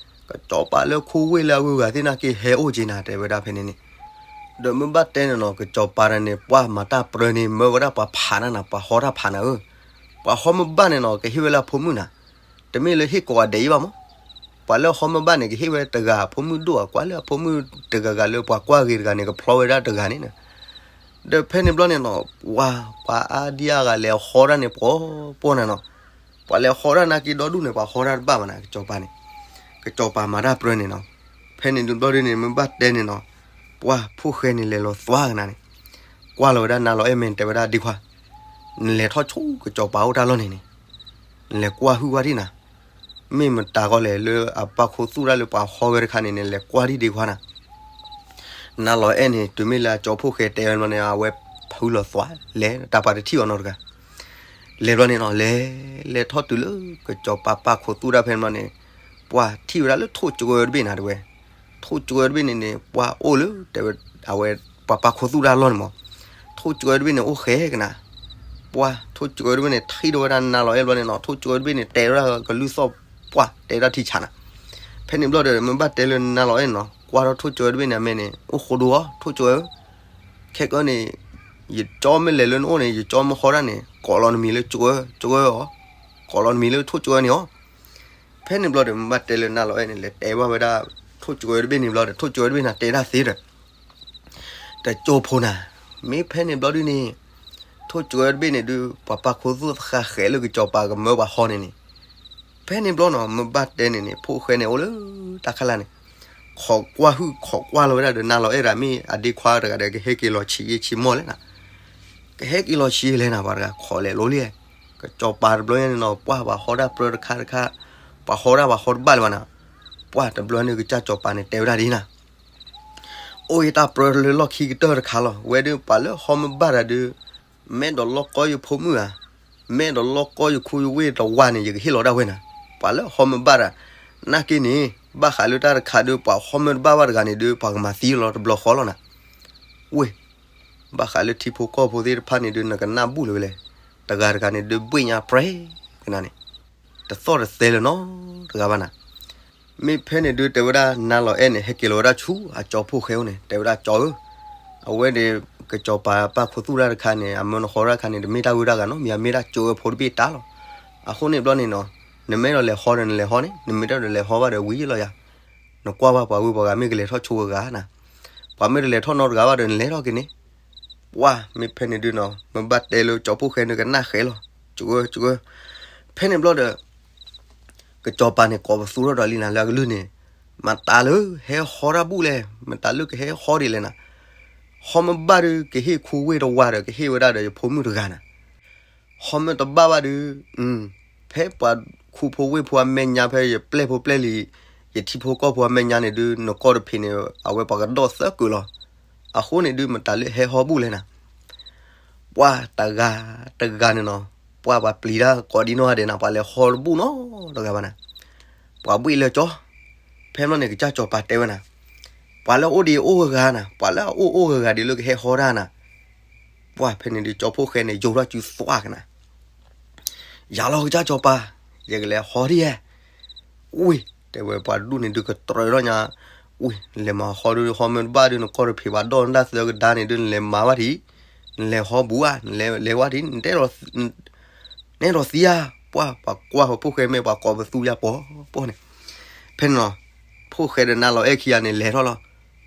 ကစီၤပၤလၢခူဝ့ၢ်လၢအဂုၤအဂၤသ့ၣ်နာ်က့ဟဲအိၣ်က့ၤနၤ တဲဝဲဒၣ်ဖဲန့ၣ်န့ၣ်, ဒီးမ့ၢ်ဘၣ်တဲန့ၣ်နီၤ ကစီၤပၤတဂၤန့ၣ် ပှၢ်မၤတၢ်ပြၢန့ၣ် မၢဝဲဒၣ်ပှၤဖးနၤနၤ ပှၤဟီတၢ်ဖးနၤဧၢ, ပှၤဟီမ့ၢ်ဘၣ်န့ၣ်နီၤ ကဟ့ၣ်ဝဲလၢအဖိမုၣ်နၤ, တမ့ၢ်လၢဟ့ၣ်ကိးဂၤဒဲးအံၤဘၣ်မး, ပှၤလၢအဟီမ့ၢ်ဘၣ်န့ၣ် ကဟ့ၣ်ဝဲတဂၤအဖိမုၣ်ဒိၣ်ဧါ ကွၢ်လၢအဖိမုၣ်တဂၤဂၤလၢပှၤကွၢ်ဂ့ၤတဂၤန့ၣ် ကဖျီဝဲဒၣ်တဂၤန့ၣ်, ဒီးဖဲန့ၣ်ဘျီန့ၣ်နီၤ ပှၤ ပှၤအါဒံအါဂၤလဲၤဟီဒၣ်န့ၣ် ပှီၢ်ပှီၢ်နၤနီၤ, ပှၤလဲၤဟီဒၣ်နာ်က့ဒီဒူၣ်န့ၣ် ပှၤဟီဒၣ်တဘၣ်ဘၣ်နၤ ကစီၤပၤန့ၣ်, ကစီၤပၤမၤတၢ်ပြၢန့ၣ်နီၤ, ဖဲန့ၣ်ဒုးဘျီဒုးန့ၣ် မ့ၢ်ဘၣ်တဲန့ၣ်နီၤ, ပှၢ်ဖိၣ်ဃဲန့ၣ်လဲၤလီၤသွါကနၤန့ၣ်, ကွၢ်လီၤဝဲဒၣ်နါလီၤအဲၣ်မ့ၢ် တဲဝဲဒၣ်ဒ့ခွါ, နလဲၤထီၣ်ဆူကစီၤပၤအိၣ်တၢ်လီၢ်န့ၣ်န့ၣ်, နလဲၤကွၢ်ဟုၣ်ဝဲဒၣ်နၤ, မ့ၢ်မတၤကီလဲၣ်လၢအပာ်ခူသူၣ်တၢ်လၢပှၤဟီဝဲတခါန့ၣ်န့ၣ် လဲၤကွၢ်ဒံဒ့ခွါနၤ နါလီၤအဲၣ်န့ၣ် တုၤမ့ၢ်လၢအကၠီဖိၣ်ဃဲတဲဝဲဘျီန့ၣ် အဝဲဖုလီၤသွါ လဲၤတၢ်ပှၤတထံၣ်အီၤနီတဂၤ, လဲၤဘျီန့ၣ်နီၤ လဲၤ လဲၤထီၣ်တုၤလၢကစီၤပၤပာ်ခူသူၣ်တၢ်ဖဲန့ၣ်ဘျီန့ၣ်, ပှၢ်ထံၣ်ဝဲဒၣ်လၢထိၣ်ကၠွဲတဘ့ၣ်နၤတဲဝဲ, ထိၣ်ကၠွဲတဘ့ၣ်န့ၣ်န့ၣ် ပှၢ်အိၣ်လၢ တဲဝဲ အဝဲ ပှၤပာ်ခူသူၣ်တၢ်လီၢ်န့ၣ်မး, ထိၣ်ကၠွဲတဘ့ၣ်န့ၣ်အိၣ်ဃဲကနၤ, ပှၢ် ထိၣ်ကၠွဲတဘ့ၣ်န့ၣ် ထံၣ်ထီၣ်ဝဲဒၣ်နါလီၤအဲၣ်ဘျီန့ၣ်နီၤ ထိၣ်ကၠွဲတဘ့ၣ်န့ၣ် တဲဝဲဒၣ်ကလုၢ်သီၣ်ပှၢ် တဲဒၣ်ထံဆးနၤ, ဖဲန့ၣ်ဘျီဒီး မ့ၢ်ဘၣ်တဲလၢနါလီၤအဲၣ်န့ၣ်နီၤ ကွၢ်ထီၣ်ထိၣ်ကၠွဲတဘ့ၣ်န့ၣ် အမဲာ်န့ၣ် အိၣ်ဃိဒိအီၤ ထိၣ်ကၠွဲဧၢ, ခဲကနံၣ်န့ၣ် ယကၠီမ့ၢ်လဲၤလၢနအိၣ်န့ၣ် ယကၠီမ့ၢ်ဟီဒၣ်န့ၣ် ကိးလီၤနမံၤလၢကၠွဲ ကၠွဲအီၤ, ကိးလီၤနမံၤလၢထိၣ်ကၠွဲန့ၣ်အီၤ, ဖဲန့ၣ်ဘျီဒီး မ့ၢ်ဘၣ်တဲလၢနါလီၤအဲၣ်န့ၣ် လဲၤတဲဘၣ်ဝဲဒၣ် ထိၣ်ကၠွဲတဘ့ၣ်န့ၣ်ဘျီဒီး ထိၣ်ကၠွဲတဘ့ၣ်န့ၣ်တဲဒၣ်သ့ဒီး တကၠိဖိနၤ, မ့ၢ်ဖဲန့ၣ်ဘျီဒုန့ၣ် ထိၣ်ကၠွဲတဘ့ၣ်န့ၣ်ဒု ပှၤပာ်ခူသူၣ်သဃးဃဲးလၢကစီၤပၤကမၢပှၤဟီန့ၣ်န့ၣ်, ဖဲန့ၣ်ဘျီနီၤ မ့ၢ်ဘၣ်တဲန့ၣ်န့ၣ် ဖိၣ်ဃဲန့ၣ်အိၣ်လၢတၢ်ခါလာ်န့ၣ်, ခိးကွၢ်ဟုၣ်ခိးကွၢ်လီၤဝဲဒၣ်ဒီးနါလီၤအဲၣ်တဂၤ မ့ၢ်အဒ့ခွါတဂၤဒီး ကဟဲက့ၤလီၤဆံးယ့ၢ်ဆံးမီၢ်လဲၣ်နၤ, ကဟဲက့ၤလီၤဆံးလဲၣ်နၤ ပှၤတဂၤခိးလဲၤလိၤလံ, ကစီၤပၤတဘျီညါန့ၣ်နီၤ ပှၢ်ပှၤဟီတၢ်ပြၢတခါတခါ, ပှၤဟီတၢ်ပှၤဟီတဘၣ်လၢၤဘၣ်နၤ, ပှၢ်တဘျီန့ၣ်ကစၢ်စီၤပၤန့ၣ်တဲဝဲဒၣ်ဒ်နၤ အိၣ်ယတၢ်ပြၢလၢလီၢ်ခံကတၢၢ်တခါလီၤ. ဝဲဒုးပှၤလၢဟီမ့ၢ်ဘၣ်တၢ်ဒုး မ့ၢ်အဲၣ်ဒိးလီၢ်ကီယဖိမုၣ်ဧါ, မ့ၢ်အဲၣ်ဒိးလီၢ်ကီယခူယဝ့ၢ်တဝါန့ၣ် ယကဟ့ၣ်လီၤဒၣ်ဝဲနၤ, ပှၤလၢဟီမ့ၢ်ဘၣ်တၢ်, နာ်က့န့ၣ် ဘၣ်ဃးလၢတၢ်တခါဒုး ပှၤဟီမ့ၢ်တဘၣ်ဘၣ်တဂၤန့ၣ်ဒုး ပှၤကမၤသံလီၤတဘျီဃီလီၤနၤ, ဝ့ၢ် ဘၣ်ဃးလၢထံဖိကီၢ်ဖိသ့ၣ်တဖၣ်န့ၣ်ဒုး နကနၣ်ဘူၣ်လၢၤဝဲလဲၣ်, တဂၤတဂၤန့ၣ်ဒုး ဘှ့ၣ်ညါပြဲကနၤန့ၣ် တသီၣ်တသဲလၢၤနီတဂၤဘၣ်နၤ, မ့ၢ်ဖဲန့ၣ်ဒုး တဲဝဲဒၣ်နါလီၤအဲၣ်န့ၣ် ဟဲက့ၤလီၤဝဲဒၣ်ဆူအကၠီဖိၣ်ဃဲအိၣ်န့ၣ် တဲဝဲဒၣ်ကၠီဧၢ, အဝဲန့ၣ် ကစီၤပၤပာ်ခူသူၣ်တၢ်တခါန့ၣ် အမၢနဃီတၢ်တခါန့ၣ် တမ့ၢ်တၢ်ဂုၤတၢ်ဂၤနီတမံၤ မ့ၢ်တၢ်ကၠိဝဲဖိတဘ့ၣ်တၢ်လီၤ. အဃိန့ၣ်ဘျီန့ၣ်နီၤ နမ့ၢ်အဲၣ်ဒိးလဲၤဟီဒီးနလဲၤဟီန့ၣ် နမ့ၢ်တအဲၣ်ဒိးလဲၤဟီဘၣ်ဒီးဝံၤလီၤယၤ, နကွၢ်ဘၣ်ပှၤဂုၤပှၤဂၤမ့ၢ်ကလဲၤထီၣ်ဆိဝဲဂၤနၤ, ပှၤမ့ၢ်တလဲၤထီၣ်နီတဂၤဘၣ်ဒီးနလဲၤထီၣ်က့ၤန့ၣ်, ပှၢ်မ့ၢ်ဖဲန့ၣ်ဒုးနီၤ မ့ၢ်ဘၣ်တဲလၢကၠီဖိၣ်ဃဲန့ၣ်ကနၣ်ဃဲလီၤ, ကၠိဝဲကၠိဝဲ, ဖဲန့ၣ်ဘျီဒီး ကစီၤပၤန့ၣ်ကိးပသူထီၣ်ဒီးလံနၤလၢအကလုၢ်န့ၣ်, မတၤလၢဟဲဟီတၢ်ဘူၣ်လဲၣ်, မတၤလၢကဟဲဟီဒ်လဲၣ်နၤ, ဟီမ့ၢ်ဘၣ်ဒုး ကဟ့ၣ်ခူဝ့ၢ်တဝါဒီး ကဟ့ၣ်ဝဲဒၣ်ဒီးယဖိမုၣ်တဂၤနၤ, ဟီမ့ၢ်တဘၣ်ဘၣ်ဒုး, ဖဲပှၤခူဖိဝ့ၢ်ဖိအမဲာ်ညါ ဖဲယပျဲၢ်ဖိပျဲၢ်လံၤ, ယထံဖိကီၢ်ဖိအမဲာ်ညါန့ၣ်ဒုး နကီၢ်တဖံးန့ၣ် အဝဲပှၤကဒီးသၢကုာ်လီၤ. အဃိန့ၣ်ဒုး မတၤလၢဟဲဟီဘူၣ်လဲၣ်နၤ, ပှၢ်တဂၤတဂၤန့ၣ်နီၤ, ပှၢ်ပှၤပျံၤတၢ်ကိးဒံနီၢ်ဂၤဒဲးနၤ ပှၤလဲၤဟီတဘူၣ်နီတဂၤဘၣ်နၤ, ပှၤဘှ့ၣ်လၢကၠီ, ဖဲမ့ၢ်န့ၣ် ကစၢ်စီၤပၤတဲဝဲနၤ, ပှၤလၢအအိၣ်ဒံးအိၣ်ဂၤနၤ ပှၤလၢအအိၣ်အိၣ်ဂၤဂၤဒံးလၢကဟဲဟီတၢ်နၤ, ပှၢ်ဖဲန့ၣ်ဒုး ကၠီဖိၣ်ဃဲန့ၣ် ယိးထီၣ်စုသွါကနၤ ယၤလီၤကစၢ်စီၤပၤ, ယကလဲၤဟီဒံးဧါ, ဝ့ၢ် တဲဝဲပှၤဒူၣ်န့ၣ်ဒုးကတြၢၤထီၣ်ညါ, ဝ့ၢ် နလဲၤမၤဟီဒုးဟီမ့ၢ်တဘၣ်ဒုး နကီၢ်တဖံးပှၤဒီၣ်နတၢ်သၢကဒါန့ၣ်ဒုး နလဲၤမၤဘၣ်ထံး, နလဲၤဟီဘူးဧါ, နလဲၤဝဲထံး, နအဲၣ်ဒိးသံဧါ, ပှၢ်ပှၤကွၢ်ပှၤဖိၣ်ဃဲမ့ၢ်ပှၤကိးပသူယါပီၤပီၤန့ၣ်, ဖဲန့ၣ်နီၤ, ဖိၣ်ဃဲဒီးနါလီၤအဲၣ်ခံဂၤန့ၣ် လဲၤထီၣ်လီၤ,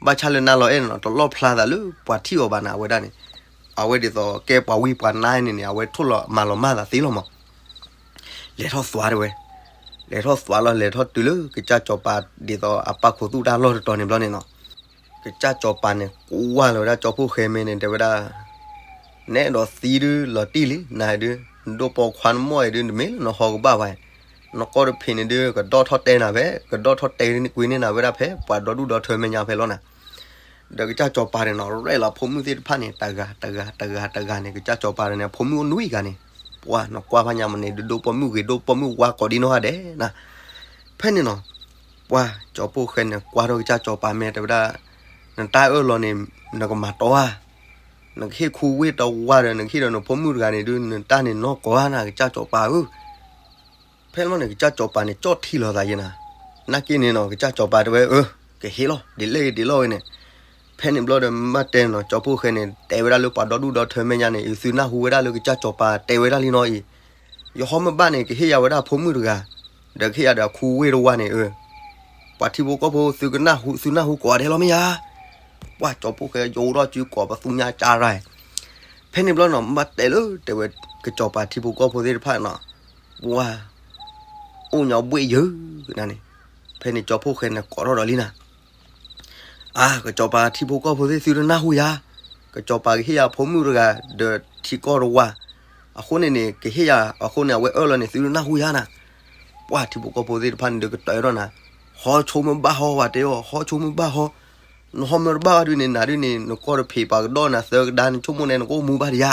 ဘၣ်ဆၣ်လၢနါလီၤအဲၣ်န့ၣ်နီၤ တလီၣ်ဖျါသးလၢပှၤထံၣ်အီၤဘၣ်နၤ အဝဲဒၣ်န့ၣ်, အဝဲဒ်သိးကဲပှၤဝံပှၤနါန့ၣ်န့ၣ် အဝဲထိၣ်လီၤမၤလီၤမၢ်သးသ့လီၤမး လဲၤထီၣ်သွါတဝဲ, လဲၤထီၣ်သွါလီၤ လဲၤထီၣ်တုၤလၢကစၢ်စီၤပၤဒ်သိးအပာ်ခူသူၣ်တၢ်လီၢ်တတီၤန့ၣ်ဘျီန့ၣ်နီၤ, ကစၢ်စီၤပၤန့ၣ် ကွၢ်လီၤဝဲဒၣ်ကၠီဖိၣ်ဃဲမ့ၢ်န့ၣ် တဲဝဲဒၣ်, နအဲၣ်ဒိးသံဒုးလီၤတံၢ်လံ နၤဒုး, နဒိၣ်ပိာ်ခွါနမိၢ်အံၤဒုး နမ့ၢ်လၢနဟီကဘၣ်ဝဲ, နကီၢ်တဖံးန့ၣ်ဒုး ကဒီၣ်ထီၣ်တဲနၤဖဲ ကဒီၣ်ထီၣ်တဲကွံာ်န့ၢ်နၤဝဲဒၣ်ဖဲ ပှၤဒီဒူၣ်ဒီထၢမဲာ်ညါဖဲလီၤနၤ ဒီးကစၢ်စီၤပၤန့ၣ်နီၤ ရဲၣ်လီၤဖိမုၣ်သ့ၣ်တဖၣ်န့ၣ် တဂၤတဂၤတဂၤတဂၤန့ၣ် ကစၢ်စီၤပၤန့ၣ် ဖိမုၣ်အိၣ်နွံဂၤန့ၣ်, ပှၢ်နကွၢ်ဖးညါမ့ၢ်န့ၣ် ဒုးဒိၣ်ပိာ်မုၣ်ဂ့ၤဒိၣ်ပိာ်မုၣ်ဝါကိးဒံနီၢ်ဂၤဒဲးနၤ, ဖဲန့ၣ်နီၤ, ပှၢ်ကၠီဖိၣ်ဃဲန့ၣ် ကွၢ်ထီၣ်ကစၢ်စီၤပၤမ့ၢ်တဲဝဲဒၣ်, နတၢ်အၢၣ်လီၤန့ၣ် နကမၤတီဧါ, နကဟ့ၣ်ခူဝ့ၢ်တဝါဒီး နကဟ့ၣ်ဒီးနဖိမုၣ်တဂၤန့ၣ်ဒုး နတၢ်န့ၣ်နီၢ်ကီၢ်ဧါနၤ ကစၢ်စီၤပၤဧၢ ဖဲန့ၣ်ဘျီန့ၣ် ကစၢ်စီၤပၤန့ၣ် ကၠီၣ်ထံလီၤသးယဲနၤ, နာ်က့န့ၣ်နီၤ ကစၢ်စီၤပၤတဲဝဲ အၢ ကဟ့ၣ်လီၤ ဒ်လဲၣ်ဂ့ၤဒ်လဲၣ်ဂ့ၤန့ၣ်, ဖဲန့ၣ်ဘျီဒီး မ့ၢ်တဲနီၤ ကၠီဖိၣ်ဃဲန့ၣ် တဲဝဲဒၣ်လၢပှၤဒီဒူၣ်ဒီထၢမဲာ်ညါန့ၣ် အသုနၢ်ဟူဝဲဒၣ်လၢကစၢ်စီၤပၤတဲဝဲဒၣ်လံနီၤအံၤ, ယဟီမ့ၢ်ဘၣ်န့ၣ် ကဟ့ၣ်ယၤဝဲဒၣ်ဖိမုၣ်တဂၤ, ဒီးကဟ့ၣ်ယၤဒီးခူဝ့ၢ်တဝါန့ၣ် အၢ ပှၤထံဖိကီၢ်ဖိ သုကနၢ်ဟူ သုနၢ်ဟူကိးဂၤဒဲးလီၤမ့ၢ်ဧါ, ပှၢ်ကၠီဖိၣ်ဃဲယိးထီၣ်စုကိးပသူညါကၢ်ရၢ်, ဖဲန့ၣ်ဘျီနီၤ မ့ၢ်တဲလၢတဲဝဲ ကစီၤပၤထံဖိကီၢ်ဖိသ့ၣ်တဖၣ်နီၤ, ပှၢ် အိၣ်ညီဘှ့ၣ်ယၢၤနၤန့ၣ်, ဖဲန့ၣ်ကၠီဖိၣ်ဃဲန့ၣ် ကိးထီၣ်ဒီးလံနၤ အါ ကစီၤပၤထံဖိကီၢ်ဖိသ့ၣ် သုတနၢ်ဟူယၤ, ကစီၤပၤကဟ့ၣ်ယၤဖိမုၣ်တဂၤ ဒီးထံကီၢ်တဝါ, အဃိန့ၣ်န့ၣ် ကဟ့ၣ်ယၤ အဃိန့ၣ် အဝဲအၢၣ်လီၤန့ၣ် သုတနၢ်ဟူယၤနၤ, ပှၢ်ထံဖိကီၢ်ဖိသ့ၣ်တဖၣ်န့ၣ်ဒုးကတၢၢ်ထီၣ်နၤ, ဟီဆိမ့ၢ်ဘၣ်ဟီဝဲတဲအီၤ ဟီဆိမ့ၢ်ဘၣ်ဟီ, နဟီမ့ၢ်တဘၣ်ဘၣ်ဒုးန့ၣ် နၤဒုးန့ၣ် နကီၢ်တဖံးပှၤကဒီၣ်နၤသၢကဒါ နဆိကမိၣ်န့ၣ် နကအိၣ်မူဘၣ်ဒံးဧါ,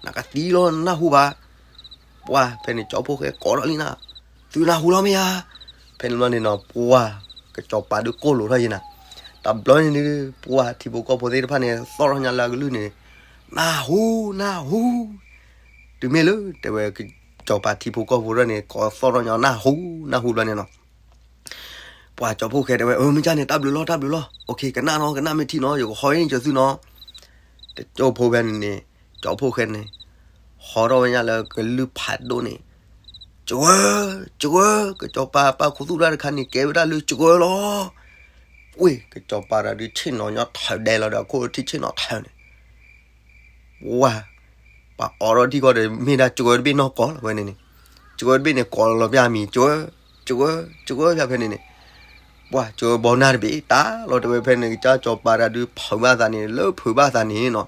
နကသံလီၤ နနၢ်ဟူဘၣ် ပှၢ်ဖဲန့ၣ်ကၠီဖိၣ်ဃဲကိးထီၣ်လံနၤ, သုနၢ်ဟူလီၤမ့ၢ်ဧါ, ဖဲန့ၣ်ဘျီန့ၣ်နီၤ ပှၢ် ကစီၤပၤဒုးကိၢ်လိာ်ထီၣ်ယဲနၤ, တဘျီန့ၣ်ဒုး ပှၢ်ထံဖိကီၢ်ဖိသ့ၣ်တဖၣ်န့ၣ် သီၣ်ထီၣ်ညါလၢအကလုၢ်န့ၣ်, နၢ်ဟူ နၢ်ဟူ, တုၤမ့ၢ်လၢတဲဝဲ ကစီၤပၤထံဖိကီၢ်ဖိရၢၣ်န့ၣ် ကိးသီၣ်ထီၣ်ညါ နၢ်ဟူ နၢ်ဟူဘျီန့ၣ်နီၤ ပှၢ်ကၠီဖိၣ်ဃဲတဲဝဲ အၢ မ့ၢ်ကၢ်န့ၣ် တၢ်ဘျုးလီၤ တၢ်ဘျုးလီၤ okay ကနၣ်နီၤ ကနၣ်မ့ၢ်ထံနီၤ ယကဟီၣ်န့ၢ်ကသုနီၤ, တကၠိဖိဖဲန့ၣ်န့ၣ် ကၠီဖိၣ်ဃဲန့ၣ် ဟီထီၣ်ဝဲညါလၢကလုၢ်ဖးဒိၣ်န့ၣ်, ကဝဲ, ကဝဲ, ကစီၤပၤပာ်ခူသူၣ်တၢ်တခါန့ၣ် ကဲဝဲဒၣ်လၢကဝဲလီၤ, ဝ့ၢ် ကစီၤပၤတၢ်ဒုးဆ့ၣ်နီၤညီထၢဒဲးလီၤဒီး အခိၣ်ထံၣ်ဆ့ၣ်နီၤထၢန့ၣ် ပှၢ်, ပှၤအိးထီၣ်ထံကီၢ်ဒီး မ့ၢ်ဒၣ်ကဝဲတဘ့ၣ်နီၢ်ကိးလီၤဝဲန့ၣ်န့ၣ်, ကဝဲတဘ့ၣ်န့ၣ် ကိးလီၤပျၢ်မံၤ ကဝဲ, ကဝဲ, ကဝဲပျၢ်ဖဲန့ၣ်န့ၣ်, ပှၢ်ကဝဲဘီနၢ်တဘ့ၣ် တၢ်လီၤတဲဝဲဖဲန့ၣ် ကစၢ်စီၤပၤတၢ်ဒုးဖုးဘၣ်သးန့ၣ် လၢဖုးဘၣ်သးန့ၣ်နီၤ,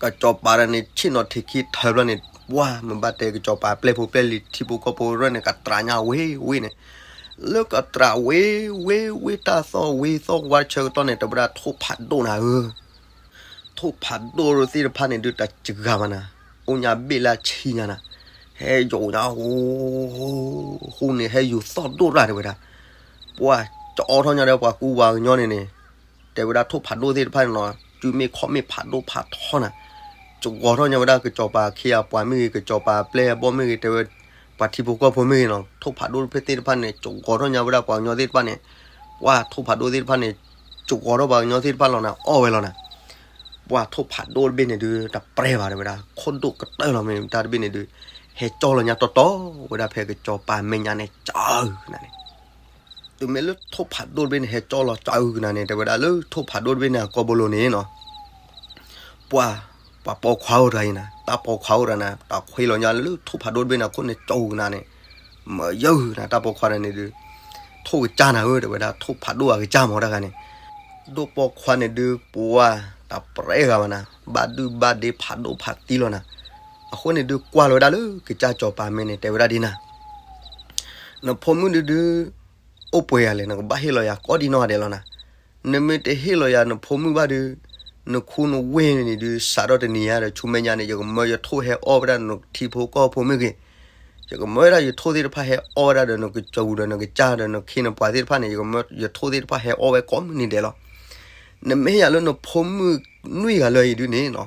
ကစီၤပၤတၢ်န့ၣ် ဆ့ၣ်နီၤထံးခံထၢဘျီန့ၣ် ပှၢ်မ့ၢ်ဘၣ်တဲကစီၤပၤပျဲၢ်ဖိပျဲၢ်လံၤထံဖိကီၢ်ဖိရၢၣ်န့ၣ် ကတြးညါဝ့ၢ်ဝ့ၢ်န့ၣ်, လၢကတြးဝ့ၢ်ဝ့ၢ်ဝ့ၢ်တၢ်သီၣ်ဝ့ၢ်သီၣ်ဝါတဆၢကတီၢ်န့ၣ် တဲဝဲဒၣ်ထိၣ်ဖးဒိၣ်နၤဧၢ ထိၣ်ဖးဒိၣ်သ့ၣ်တဖၣ်န့ၣ်ဒုးတစှၤဘၣ်နၤ, အိၣ်ညါဘ့ၣ်လၢဆံညါနၤ, ဟဲယိာ်ညါ ဟူ, ဟူန့ၣ် ဟဲယူၤသီၣ်ဒိၣ်ရၣ်တဲဝဲဒၣ်, ပှၢ်ကအိးထီၣ်ညါဒီးပှၤကူပှၤကညီန့ၣ်န့ၣ်, တဲဝဲဒၣ်ထိၣ်ဖးဒိၣ်သ့ၣ်တဖၣ်န့ၣ်နီၤ စုမ့ၢ်ခီၣ်မ့ၢ်ဖးဒိၣ်ဖးထီနၤ, ကဂီၤထီၣ်ညါဝဲဒၣ်ကစီၤပၤခ့ယၤပှၤမ့ၢ်ဂ့ၤ ကစီၤပၤပျဲၢ်အဘီၣ်မ့ၢ်ဂ့ၤ တဲဝဲ ပှၤထံဖိကီၢ်ဖိမ့ၢ်ဂ့ၤနီၤ ထိၣ်ဖးဒိၣ်သ့ၣ်တဖၣ်န့ၣ် ကဂီၤထီၣ်ညါဝဲဒၣ်ပှၤကညီသ့ၣ်တဖၣ်န့ၣ်, ပှၢ်ထိၣ်ဖးဒိၣ်သ့ၣ်တဖၣ်န့ၣ် ကဂီၤထီၣ်ပှၤကညီသ့ၣ်တဖၣ်လီၤနၤ အီၣ်ဝဲလီၤနၤ, ပှၢ်ထိၣ်ဖးဒိၣ်တဘ့ၣ်န့ၣ်ဒုး တပြဲဘၣ်တဲဝဲဒၣ် ခိၣ်ဒိၣ်ကတၢၢ်လီၤမ့ၢ်တၢ်တဘ့ၣ်န့ၣ်ဒုး, ဟဲကၠီလီၤညါတီတီဝဲဒၣ်ဖဲကစီၤပၤမဲာ်ညါန့ၣ် ကၢနၤန့ၣ် တုၤမ့ၢ်လၢထိၣ်ဖးဒိၣ်တဘ့ၣ်န့ၣ် ဟဲကၠီလီၤကၢနၤန့ၣ် တဲဝဲဒၣ်လၢထိၣ်ဖးဒိၣ်တဘ့ၣ်န့ၣ် အကိာ်ဘိလိၤန့ၣ်နီၤ, ပှၢ်, ပှၤပိာ်ခွါအိၣ်တဂၤအံၤနၤ တၢ်ပိာ်ခွါအိၣ်တဂၤနၤ တၢ်ခွဲးလီၤညါလၢထိၣ်ဖးဒိၣ်တဘ့ၣ်န့ၣ် အခိၣ်န့ၣ်ကၠီကနၤန့ၣ်, မ့ၢ်ယၢနၤ တၢ်ပိာ်ခွါတဂၤန့ၣ်ဒုး, ထိၣ်ကစၢ်နၤဧၢ တဲဝဲဒၣ် ထိၣ်ဖးဒိၣ်အကစၢ်မ့ၢ်တဂၤန့ၣ်, ဒိၣ်ပိာ်ခွါန့ၣ်ဒုး ပှၢ်, တၢ်ပြဲဂၤဘၣ်နၤ ဘၣ်ဒုၣ်ဘၣ်ဒ့ဖးဒိၣ်ဖးသံလီၤနၤ, အဃိန့ၣ်ဒုးကွၢ်လီၤဝဲဒၣ်လၢကစၢ်စီၤပၤမဲာ်န့ၣ် တဲဝဲဒၣ်ဒ်နၤ နဖိမုၣ်ဒုဒုး အိၣ်ပှဲၤဂၤလဲၣ် နကဘၣ်ဟ့ၣ်လီၤယၤကိးဒံနီၢ်ဂၤဒဲးလီၤနၤ, နမ့ၢ်တဟ့ၣ်လီၤယၤနဖိမုၣ်ဘၣ်ဒုး, နခူနဝ့ၢ်န့ၣ်ဒုး စးထီၣ်တနံၤညါဒီး ဆူမဲာ်ညါန့ၣ် ယကမၢယထိၣ်ဟဲအီၣ်ဝဲဒၣ်နထံဖိကီၢ်ဖိမ့ၢ်ဂ့ၤ, ယကမၢဝဲဒၣ်ယထိၣ်သ့ၣ်တဖၣ်ဟဲအီၣ်ဝဲဒၣ်ဒီး နကစၢ်ဝူၤဒီးနကစၢ်ဒီးနခ့နပှၤသ့ၣ်တဖၣ်န့ၣ် ယကမၢယထိၣ်သ့ၣ်တဖၣ်ဟဲအီၣ်ဝဲကိးမုၢ်နံၤဒဲးလီၤ. နမ့ၢ်ဟ့ၣ်ယၤလၢနဖိမုၣ်နွံဂၤလၢအံၤဒုးန့ၣ်နီၤ,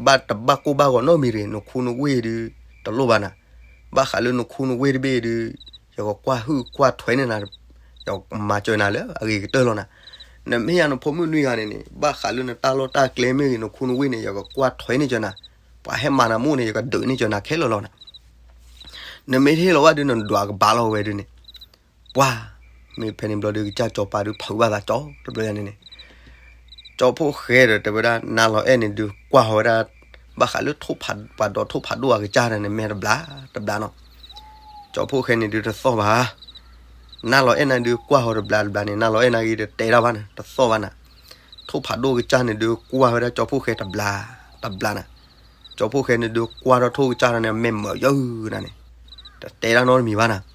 ဘၣ်တဘၣ်ကိၢ်ဘၣ်ဂီၤနီတမံၤတဂ့ၤ, နခူနဝ့ၢ်ဒုး တလိၣ်ဘၣ်နၤ, ဘၣ်ဃးလၢနခူနဝ့ၢ်တဘ့ၣ်ဒုး ယကကွၢ်ဟုၣ်ကွၢ်ထွဲန့ၢ်နၤ, ယကမၤစၢၤနၤလၢအဂ့ၤကတၢၢ်လီၤနၤ. နမ့ၢ်ဟ့ၣ်ယၤနဖိမုၣ်နွံဂၤန့ၣ်န့ၣ် ဘၣ်ဃးလၢနတၢ်လီၢ်တၢ်ကျဲမ့ၢ်ဂ့ၤ နခူနဝ့ၢ်န့ၣ် ယကကွၢ်ထွဲန့ၢ်ကၢၤနၤ, ပှၤဟဲမၤနၤမိၢ်န့ၣ် ယကဒုးန့ၢ်ကၢၤနၤခဲလၢာ်လီၤနၤ. နမ့ၢ်တဟ့ၣ်လီၤဘၣ်ဒုး နဒွးကဘၣ်လီၤဝဲဒုးန့ၣ်, ပှၢ် မ့ၢ်ဖဲန့ၣ်ဘျီဒုး ကစၢ်စီၤပၤဒုးဖုးဘၣ်သးကၠီတဘျီညါန့ၣ်န့ၣ်, ကၠီဖိၣ်ဃဲဒီးတဲဝဲဒၣ် နါလီၤအဲၣ်န့ၣ်ဒုးကွၢ်ဃီၤဝဲဒၣ် ဘၣ်ဃးလၢထိၣ်ဖးပှၤဒိးထိၣ်ဖးဒိၣ်အကစၢ်တၢ်န့ၣ် မဲာ်တဘျးတဘျးနီၤ. ကၠီဖိၣ်ဃဲန့ၣ်ဒုးတသီၣ်ဘၣ်, နါလီၤအဲၣ်နၤဒုးကွၢ်ဃီၤတဘျးတဘျးန့ၣ် နါလီၤအဲၣ်နၤဂ့ၤဒီးတဲတၢ်ဘၣ်န့ၣ် တသီၣ်ဘၣ်နၤ. ထိၣ်ဖးဒိၣ်အကစၢ်န့ၣ်ဒုးကွၢ်ဃီၤဝဲဒၣ်ကၠီဖိၣ်ဃဲတဘျးတဘျးနၤ. ကၠီဖိၣ်ဃဲန့ၣ်ဒုးကွၢ်ထီၣ်ထိၣ်ကစၢ်တၢ်န့ၣ် မဲာ်မုာ်ယၢနၤန့ၣ်, တတဲတၢ်နီတမံၤဘၣ်နၤ.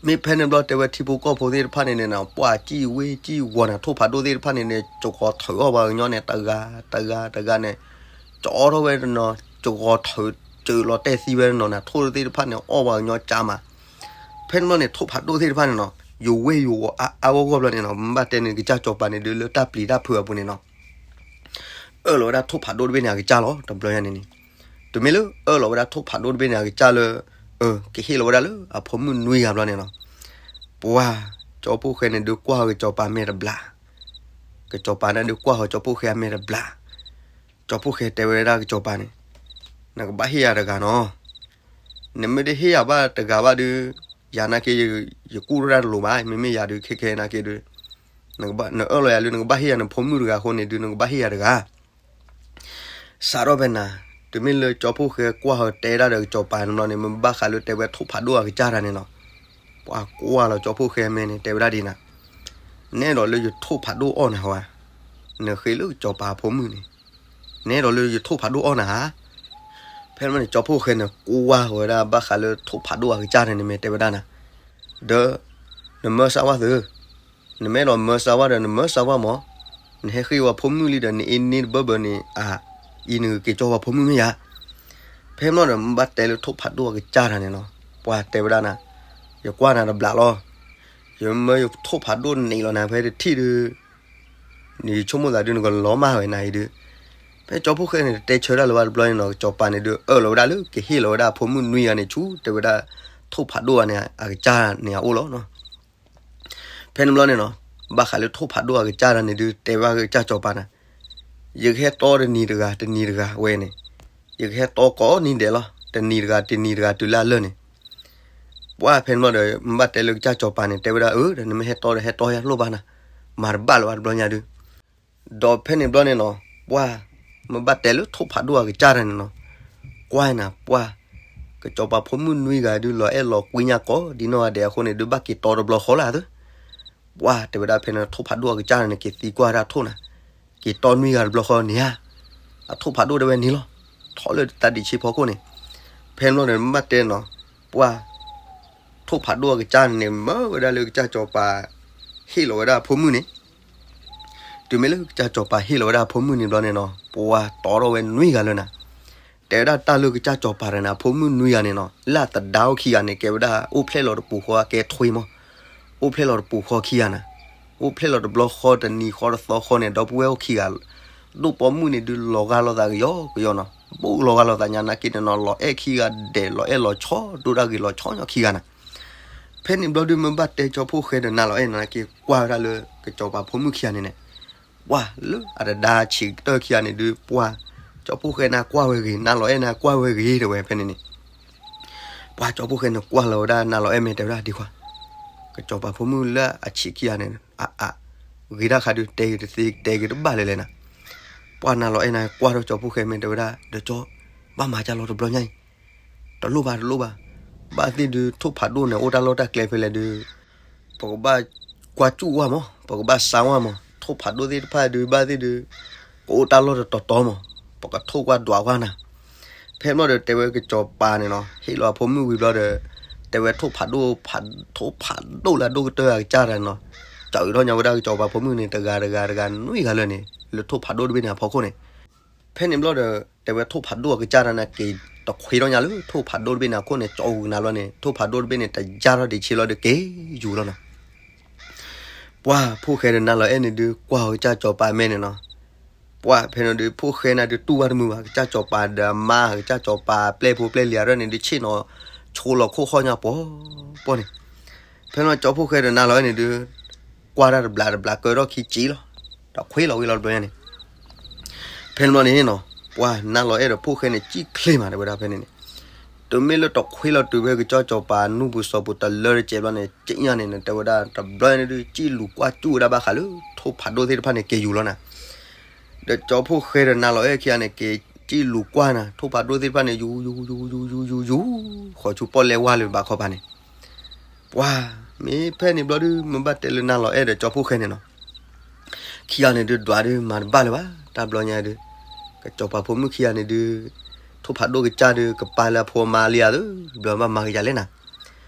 မ့ၢ်ဖဲန့ၣ်ဘျီတဲဝဲထံဖိကီၢ်ဖိသ့ၣ်တဖၣ်န့ၣ်န့ၣ်နီၤ ပှၢ်စံၣ်ဝ့စံၣ်ဝီၤနၤ ထိၣ်ဖးဒိၣ်သ့ၣ်တဖၣ်န့ၣ်န့ၣ် ကဂီၤထုးအီၣ်ပှၤကညီန့ၣ် တဂၤတဂၤတဂၤန့ၣ် ကၠီထီၣ်ဝဲတနီၤ ကဂီၤထုးစၢၤလီၤတဲာ်သံဝဲတနီၤနၤ ထိၣ်သ့ၣ်တဖၣ်န့ၣ် အီၣ်ပှၤကညီကၠါမး. ဖဲန့ၣ်ဘျီန့ၣ် ထိၣ်ဖးဒိၣ်သ့ၣ်တဖၣ်န့ၣ်နီၤ ယိၤဝ့ယိၤဝီၤအါအါဂီၢ်ဂီၢ်ဘျီန့ၣ်နီၤ မ့ၢ်ဘၣ်တဲန့ၣ် ကစၢ်စီၤပၤန့ၣ်ဒုးလၢတၢ်ပျံၤတၢ်ဖုးအပူၤန့ၣ်နီၤ အၢၣ်လီၤဝဲဒၣ်ထိၣ်ဖးဒိၣ်တဘ့ၣ်န့ၣ် အကစၢ်လီၤ တဘျီညါန့ၣ်န့ၣ်. တုၤမ့ၢ်လၢအၢၣ်လီၤဝဲဒၣ်ထိၣ်ဖးဒိၣ်တဘ့ၣ်န့ၣ် အကစၢ်လၢ အကဟ့ၣ်လီၤဝဲဒၣ်လၢအဖိမုၣ်နွံဂၤဘျီန့ၣ်နီၤ ပှၢ် ကၠီဖိၣ်ဃဲန့ၣ်ဒုးကွၢ်ဃီၤကစၢ်စီၤပၤမဲာ်တဘျး, ကစၢ်စီၤပၤန့ၣ်ဒုးကွၢ်ဃီၤကၠီဖိၣ်ဃဲအမဲာ်တဘျး. ကၠီဖိၣ်ဃဲတဲဝဲဒၣ်ကစၢ်စီၤပၤန့ၣ် နကဘၣ်ဟ့ၣ်ယၤတဂၤနီၤ နမ့ၢ်တဟ့ၣ်ယၤဘၣ်တဂၤဘၣ်ဒုး ယၤနာ်က့ ယကူၣ်ထီၣ်တၢ်တလိၤဘၣ် မ့မ့ၢ်ယၤဒုးခဲခဲနာ်က့ဒုး နအၢၣ်လီၤယၤလၢနကဘၣ်ဟ့ၣ်ယၤနဖိမုၣ်တဂၤအဃိန့ၣ်ဒုး နကဘၣ်ဟ့ၣ်ယၤတဂၤ စးထီၣ်ဖဲနၤ တုၤမ့ၢ်လၢကၠီဖိၣ်ဃဲကွၢ်ဃီၤတဲဒၣ်ဒီးကစၢ်စီၤပၤန့ၣ်ဘျီန့ၣ် မ့ၢ်ဘၣ်ဃးလၢတဲဝဲထိၣ်ဖးဒိၣ်အကစၢ်တၢ်န့ၣ်နီၤ ပှၢ်ကွၢ်လီၤကၠီဖိၣ်ဃဲအမဲာ်န့ၣ် တဲဝဲဒၣ်ဒ်နၤ နဲဒိးလၢယထိၣ်ဖးဒိၣ်အီၣ်နၤဧါ, နဃ့လၢကစၢ်စီၤပၤအဖိမုၣ်န့ၣ် နဲဒိးလၢယထိၣ်ဖးဒိၣ်အီၣ်နၤဧါ. ဖဲန့ၣ်ဘျီန့ၣ် ကၠီဖိၣ်ဃဲန့ၣ် ကွၢ်ဃီၤဝဲဒၣ်ဘၣ်ဃးလၢထိၣ်ဖးဒိၣ်အကစၢ်န့ၣ်န့ၣ် မ့ၢ်တဲဝဲဒၣ်နၤ ဒီး နမၢစၢ်ဝဲသု, နမ့ၢ်အဲၣ်ဒိးမၢစၢ်ဝဲဒီး နမၢစၢ်ဝဲမး, နဟဲဃ့ဝဲဖိမုၣ်လံဒီး နအ့န့တဘၢဘၢန့ၣ် အအံၤနကက့ၤကၠီဝဲဖိမုၣ်မ့ၢ်ယၤ. ဖဲမ့ၢ်ဒီး မ့ၢ်ဘၣ်တဲလၢထိၣ်ဖးဒိၣ်အကစၢ်တၢ်န့ၣ်နီၤ, ပှၤတဲဝဲဒၣ်နၤ, ယကွၢ်နၤတဘျးလီၤ, ယမၢယထိၣ်ဖးဒိၣ်န့ၣ်လီၤနၤ ဖဲတထံၣ်ဒုး နဆိကမိၣ်သးဒုး နကလီၤမၢ်ဝဲနၤအံၤဒုး. ဖဲကၠီဖိၣ်ဃဲန့ၣ် တတဲဆၢတၢ်လၢၤဘၣ်တဘျီန့ၣ်နီၤ, ကစၢ်စီၤပၤန့ၣ်ဒုး အၢၣ်လီၤဝဲဒၣ်လၢ ကဟ့ၣ်လီၤဝဲဒၣ်အဖိမုၣ်နွံဂၤန့ၣ်ဆူ တဲဝဲဒၣ် ထိၣ်ဖးဒိၣ်ဂၤန့ၣ် အကစၢ်န့ၣ်အအိၣ်လီၤနီၤ. ဖဲန့ၣ်ဘျီန့ၣ်နီၤ, ဘၣ်ဃးလၢထိၣ်ဖးဒိၣ်အကစၢ်တၢ်န့ၣ်ဒုး တဲဘၣ်ကစၢ်စီၤပၤနၤ, ယကဟဲတီတနံၤတဂၤ တနံၤတဂၤဝဲန့ၣ်, ယကဟဲတီကိးနံၤဒဲးလီၤ, တနံၤတဂၤ တနံၤတဂၤတုၤလၢအလၢာ်န့ၣ် ပှၢ်ဖဲန့ၣ်ဘျီဒီး မ့ၢ်ဘၣ်တဲလၢကစၢ်စီၤပၤန့ၣ် တဲဝဲဒၣ်အၢ ဒီးနမ့ၢ်ဟဲတီဒီးဟဲတီယၤလိၣ်ဘၣ်နၤ, မၤတဘၣ်လၢၤဘၣ်တဘျီညါဒုး. ဒီးဖဲန့ၣ်ဘျီန့ၣ်နီၤ, ပှၢ် မ့ၢ်ဘၣ်တဲလၢထိၣ်ဖးဒိၣ်အကစၢ်တၢ်န့ၣ်နီၤ, ကွၢ်နၤ ပှၢ် ကစၢ်စီၤပၤဖိမုၣ်နွံဂၤဒုး လီၤအဲၣ်လီၤကွံညါကိးဒ်နီၢ်ဂၤဒဲးအဃိန့ၣ်ဒုး ဘၣ်က့ၤတီတဘျီဃီလၢၤသု ပှၢ်တဲဝဲဒၣ်ဖဲန့ၣ် ထိၣ်ဖးဒိၣ်အကစၢ်န့ၣ် က့ၤသံကွၢ်တၢ်ထိၣ်နၤ, က့ၤတီနွံဂၤတဘျီဃီန့ၣ်ဧါ, အထိၣ်ဖးဒိၣ်တဲဝဲန့ၣ်လီၤ, ထီၣ်လၢတၢ်ဒံးဆ့ဖီခိၣ်န့ၣ်, ဖဲန့ၣ်ဘျီန့ၣ် မ့ၢ်ဘၣ်တဲနီၤ, ပှၢ် ထိၣ်ဖးဒိၣ်အကစၢ်န့ၣ် မၢဝဲဒၣ်လၢကစၢ်စီၤပၤ ဟ့ၣ်လီၤဝဲဒၣ်အဖိမုၣ်န့ၣ်, တုၤမ့ၢ်လၢကစၢ်စီၤပၤဟ့ၣ်လီၤဝဲဒၣ်အဖိမုၣ်န့ၣ်ဘျီန့ၣ်နီၤ, ပှၢ်တီထီၣ်ဝဲနွံဂၤလၢၤနၤ, တဲဝဲဒၣ်တၢ်လၢကစၢ်စီၤပၤတဂၤန့ၣ် အဖိမုၣ်နွံဂၤန့ၣ်နီၤ လၢအသဒါအိၣ်ခံဂၤန့ၣ် ကဲဝဲဒၣ်အိၣ်ဖျဲၣ်လီၤတပူၤဃီအကဲထွ့မး, အိၣ်ဖျဲၣ်လီၤတပူၤဃီခံဂၤနၤ, အိၣ်ဖျဲၣ်လီၤတဘျီဃီတနံၤဃီတသီဃီန့ၣ် ဒီပုၢ်ဝဲၢ်အိၣ်ခံဂၤ ဒိၣ်ပိာ်မုၣ်န့ၣ်ဒုးလီၤဂာ်လိာ်သးကယီကယီနီၤ, ဘူးလီၤဂာ်လိာ်သးညါနာ်က့န့ၣ်နီၤ လီၤအဲၣ်ခံဂၤဒဲး လီၤအဲၣ်လီၤဆီ ဒိၣ်တၢ်ဂ့ၤလီၤဆီညီခံဂၤနၤ, ဖဲန့ၣ်ဘျီဒုးမ့ၢ်ဘၣ်တဲကၠီဖိၣ်ဃဲဒီးနါလီၤအဲၣ်နာ်က့ ကွၢ်ဝဲဒၣ်လၢကစၢ်စီၤပၤဖိမုၣ်ခံဂၤန့ၣ်န့ၣ်, ပှၢ်လၢအတဒါဆံးကတၢၢ်ခံဂၤန့ၣ်ဒုး ပှၢ် ကၠီဖိၣ်ဃဲနၤကွၢ်ဝဲဂ့ၤ နါလီၤအဲၣ်နၤကွၢ်ဝဲဂ့ၤ တဲဝဲဖဲန့ၣ်န့ၣ် ပှၢ်ကၠီဖိၣ်ဃဲန့ၣ်ကွၢ်လီၤဝဲဒၣ်နါလီၤအဲၣ်မဲာ်တဲဝဲဒၣ်ဒ်ခွါ, ကစၢ်စီၤပၤဖိမုၣ်လၢအဆံးခံဂၤန့ၣ် အ အ ဂ့ၤတၢ်ခါဒုး တဲဂ့ၤတသ့ တဲဂ့ၤတဘၣ်လဲၣ်လဲၣ်နၤ, ပှၢ်နါလီၤအဲၣ်နၤကွၢ်ထီၣ်ကၠီဖိၣ်ဃဲမဲာ်တဲဝဲဒၣ် ဒီးကၠီ ဘၣ်မၤကၢ်လီၤတဘျီညါအံၤ, တလိၣ်ဘၣ်တလိၣ်ဘၣ်, ဘၣ်သ့ၣ်ဒုး ထိၣ်ဖးဒိၣ်န့ၣ် အိၣ်တၢ်လီၢ်တၢ်ကျဲဖဲလဲၣ်ဒုး ပကဘၣ်ကွၢ်စူၣ်ဝဲမး ပကဘၣ်စါဝဲမး ထိၣ်ဖးဒိၣ်သ့ၣ်တဖၣ်ဒုး ဘၣ်သ့ၣ်ဒုး ကအိၣ်တၢ်လီၢ်တတီၤတီၤမး ပကထိၣ်ကွၢ်ဒွးကွၢ်နၤ, ဖဲဘျီဒီးတဲဝဲကစၢ်စီၤပၤန့ၣ်နီၤ ဟ့ၣ်လီၤအဖိမုၣ်ဝံၤဘျီဒီး တဲဝဲထိၣ်ဖးဒိၣ် ထိၣ်ဖးဒိၣ်လၢအဒိၣ်ကတၢၢ်အကစၢ်တၢ်န့ၣ်နီၤ, စးထီၣ်ညါဝဲဒၣ်ကစၢ်စီၤပၤဖိမုၣ်န့ၣ် တဂၤတဂၤတဂၤနွံဂၤလၢာ်န့ၣ် လၢထိၣ်ဖးဒိၣ်တဘ့ၣ်န့ၣ်အဖီခိၣ်န့ၣ်, ဖဲန့ၣ်ဘျီဒီး တဲဝဲထိၣ်ဖးဒိၣ်အကစၢ်တၢ်န့ၣ်က့ၤတခွ့ထီၣ်ညါလၢထိၣ်ဖးဒိၣ်တဘ့ၣ်န့ၣ်အခိၣ်န့ၣ် ကၠီအူကနၤဘျီန့ၣ် ထိၣ်ဖးဒိၣ်တဘ့ၣ်န့ၣ် တယါထီၣ်ဒံးဆ့လီၤဒီးက့ၤယူၤလီၤနီၤ. ပှၢ်ဖိၣ်ဃဲဒီးနါလီၤအဲၣ်န့ၣ်ဒုး ကွၢ်အကစၢ်စီၤပၤမဲန့ၣ်နီၤ. ပှၢ်ဖဲန့ၣ်ဒုး ဖိၣ်ဃဲန့ၣ်ဒုးတူၢ်ဘၣ်တမုာ်ဘၣ် ကစၢ်စီၤပၤဒီးအမါ ကစၢ်စီၤပၤပျဲၢ်ဖိပျဲၢ်လံၤအရၢၣ်န့ၣ်ဒုး ဆ့ၣ်နီၤဆိလီၤခိၣ်ဃီၣ်ညါပှီၤပှီၢ်န့ၣ်. ဖဲန့ၣ်ကၠီဖိၣ်ဃဲဒီးနါလီၤအဲၣ်န့ၣ်ဒုး ကွၢ်တၢ်တဘျးတဘျးကၢထီၣ်ခံက့ၤလီၤ, ဒီးခွ့လီၤဝံၤလီၤတဘျီညါန့ၣ်. ဖဲန့ၣ်ဘျီန့ၣ်နီၤ ပှၢ်နါလီၤအဲၣ်ဒီးဖိၣ်ဃဲန့ၣ် စံၣ်ချ့မးတဲဝဲဒၣ်ဖဲန့ၣ်န့ၣ်, တုၤမ့ၢ်လၢတခွ့လီၤတုၤဖဲကစၢ်စီၤပၤနူၢ်ပူၤစီၤပူၤတလၢတစဲးဘျီန့ၣ် က့ညါန့ၣ် တဲဝဲဒၣ်တဘျီန့ၣ်ဒုး စံၣ်လူၤကွၢ်စူၣ်ဝဲဒၣ်ဘၣ်ဃးလၢထိၣ်ဖးဒိၣ်သ့ၣ်တဖၣ်န့ၣ် က့ၤယူၤလီၤနၤ. ဒီးကၠီဖိၣ်ဃဲဒီးနါလီၤအဲၣ်ခံဂၤန့ၣ် က့ၤစံၣ်လူၤကွၢ်နၤ ထိၣ်ဖးဒိၣ်သ့ၣ်တဖၣ်န့ၣ် ယူၤယူၤယူၤယူၤယူၤယူၤယူၤ ဃီၤဆူပီၣ်လဲၣ်ဝါလၢဘၣ်ခီပၤန့ၣ်. ပှၢ်မ့ၢ်ဖဲန့ၣ်ဘျီဒုး မ့ၢ်ဘၣ်တဲလၢနါလီၤအဲၣ်ဒီးကၠီဖိၣ်ဃဲန့ၣ်နီၤ ခံဂၤန့ၣ်ဒုး ဒွးဒုးမၤတဘၣ်လၢၤဘၣ် တၢ်ဘျီညါဒုး, ကစီၤပၤဖိမုၣ်ခံဂၤန့ၣ်ဒုး ထိၣ်ဖးဒိၣ်ကစၢ်ဒုး ကပာ်လၢအဖိအမါလံဧါသၢ ဘျီဘၣ်မၤကယၤလဲၣ်နၤ.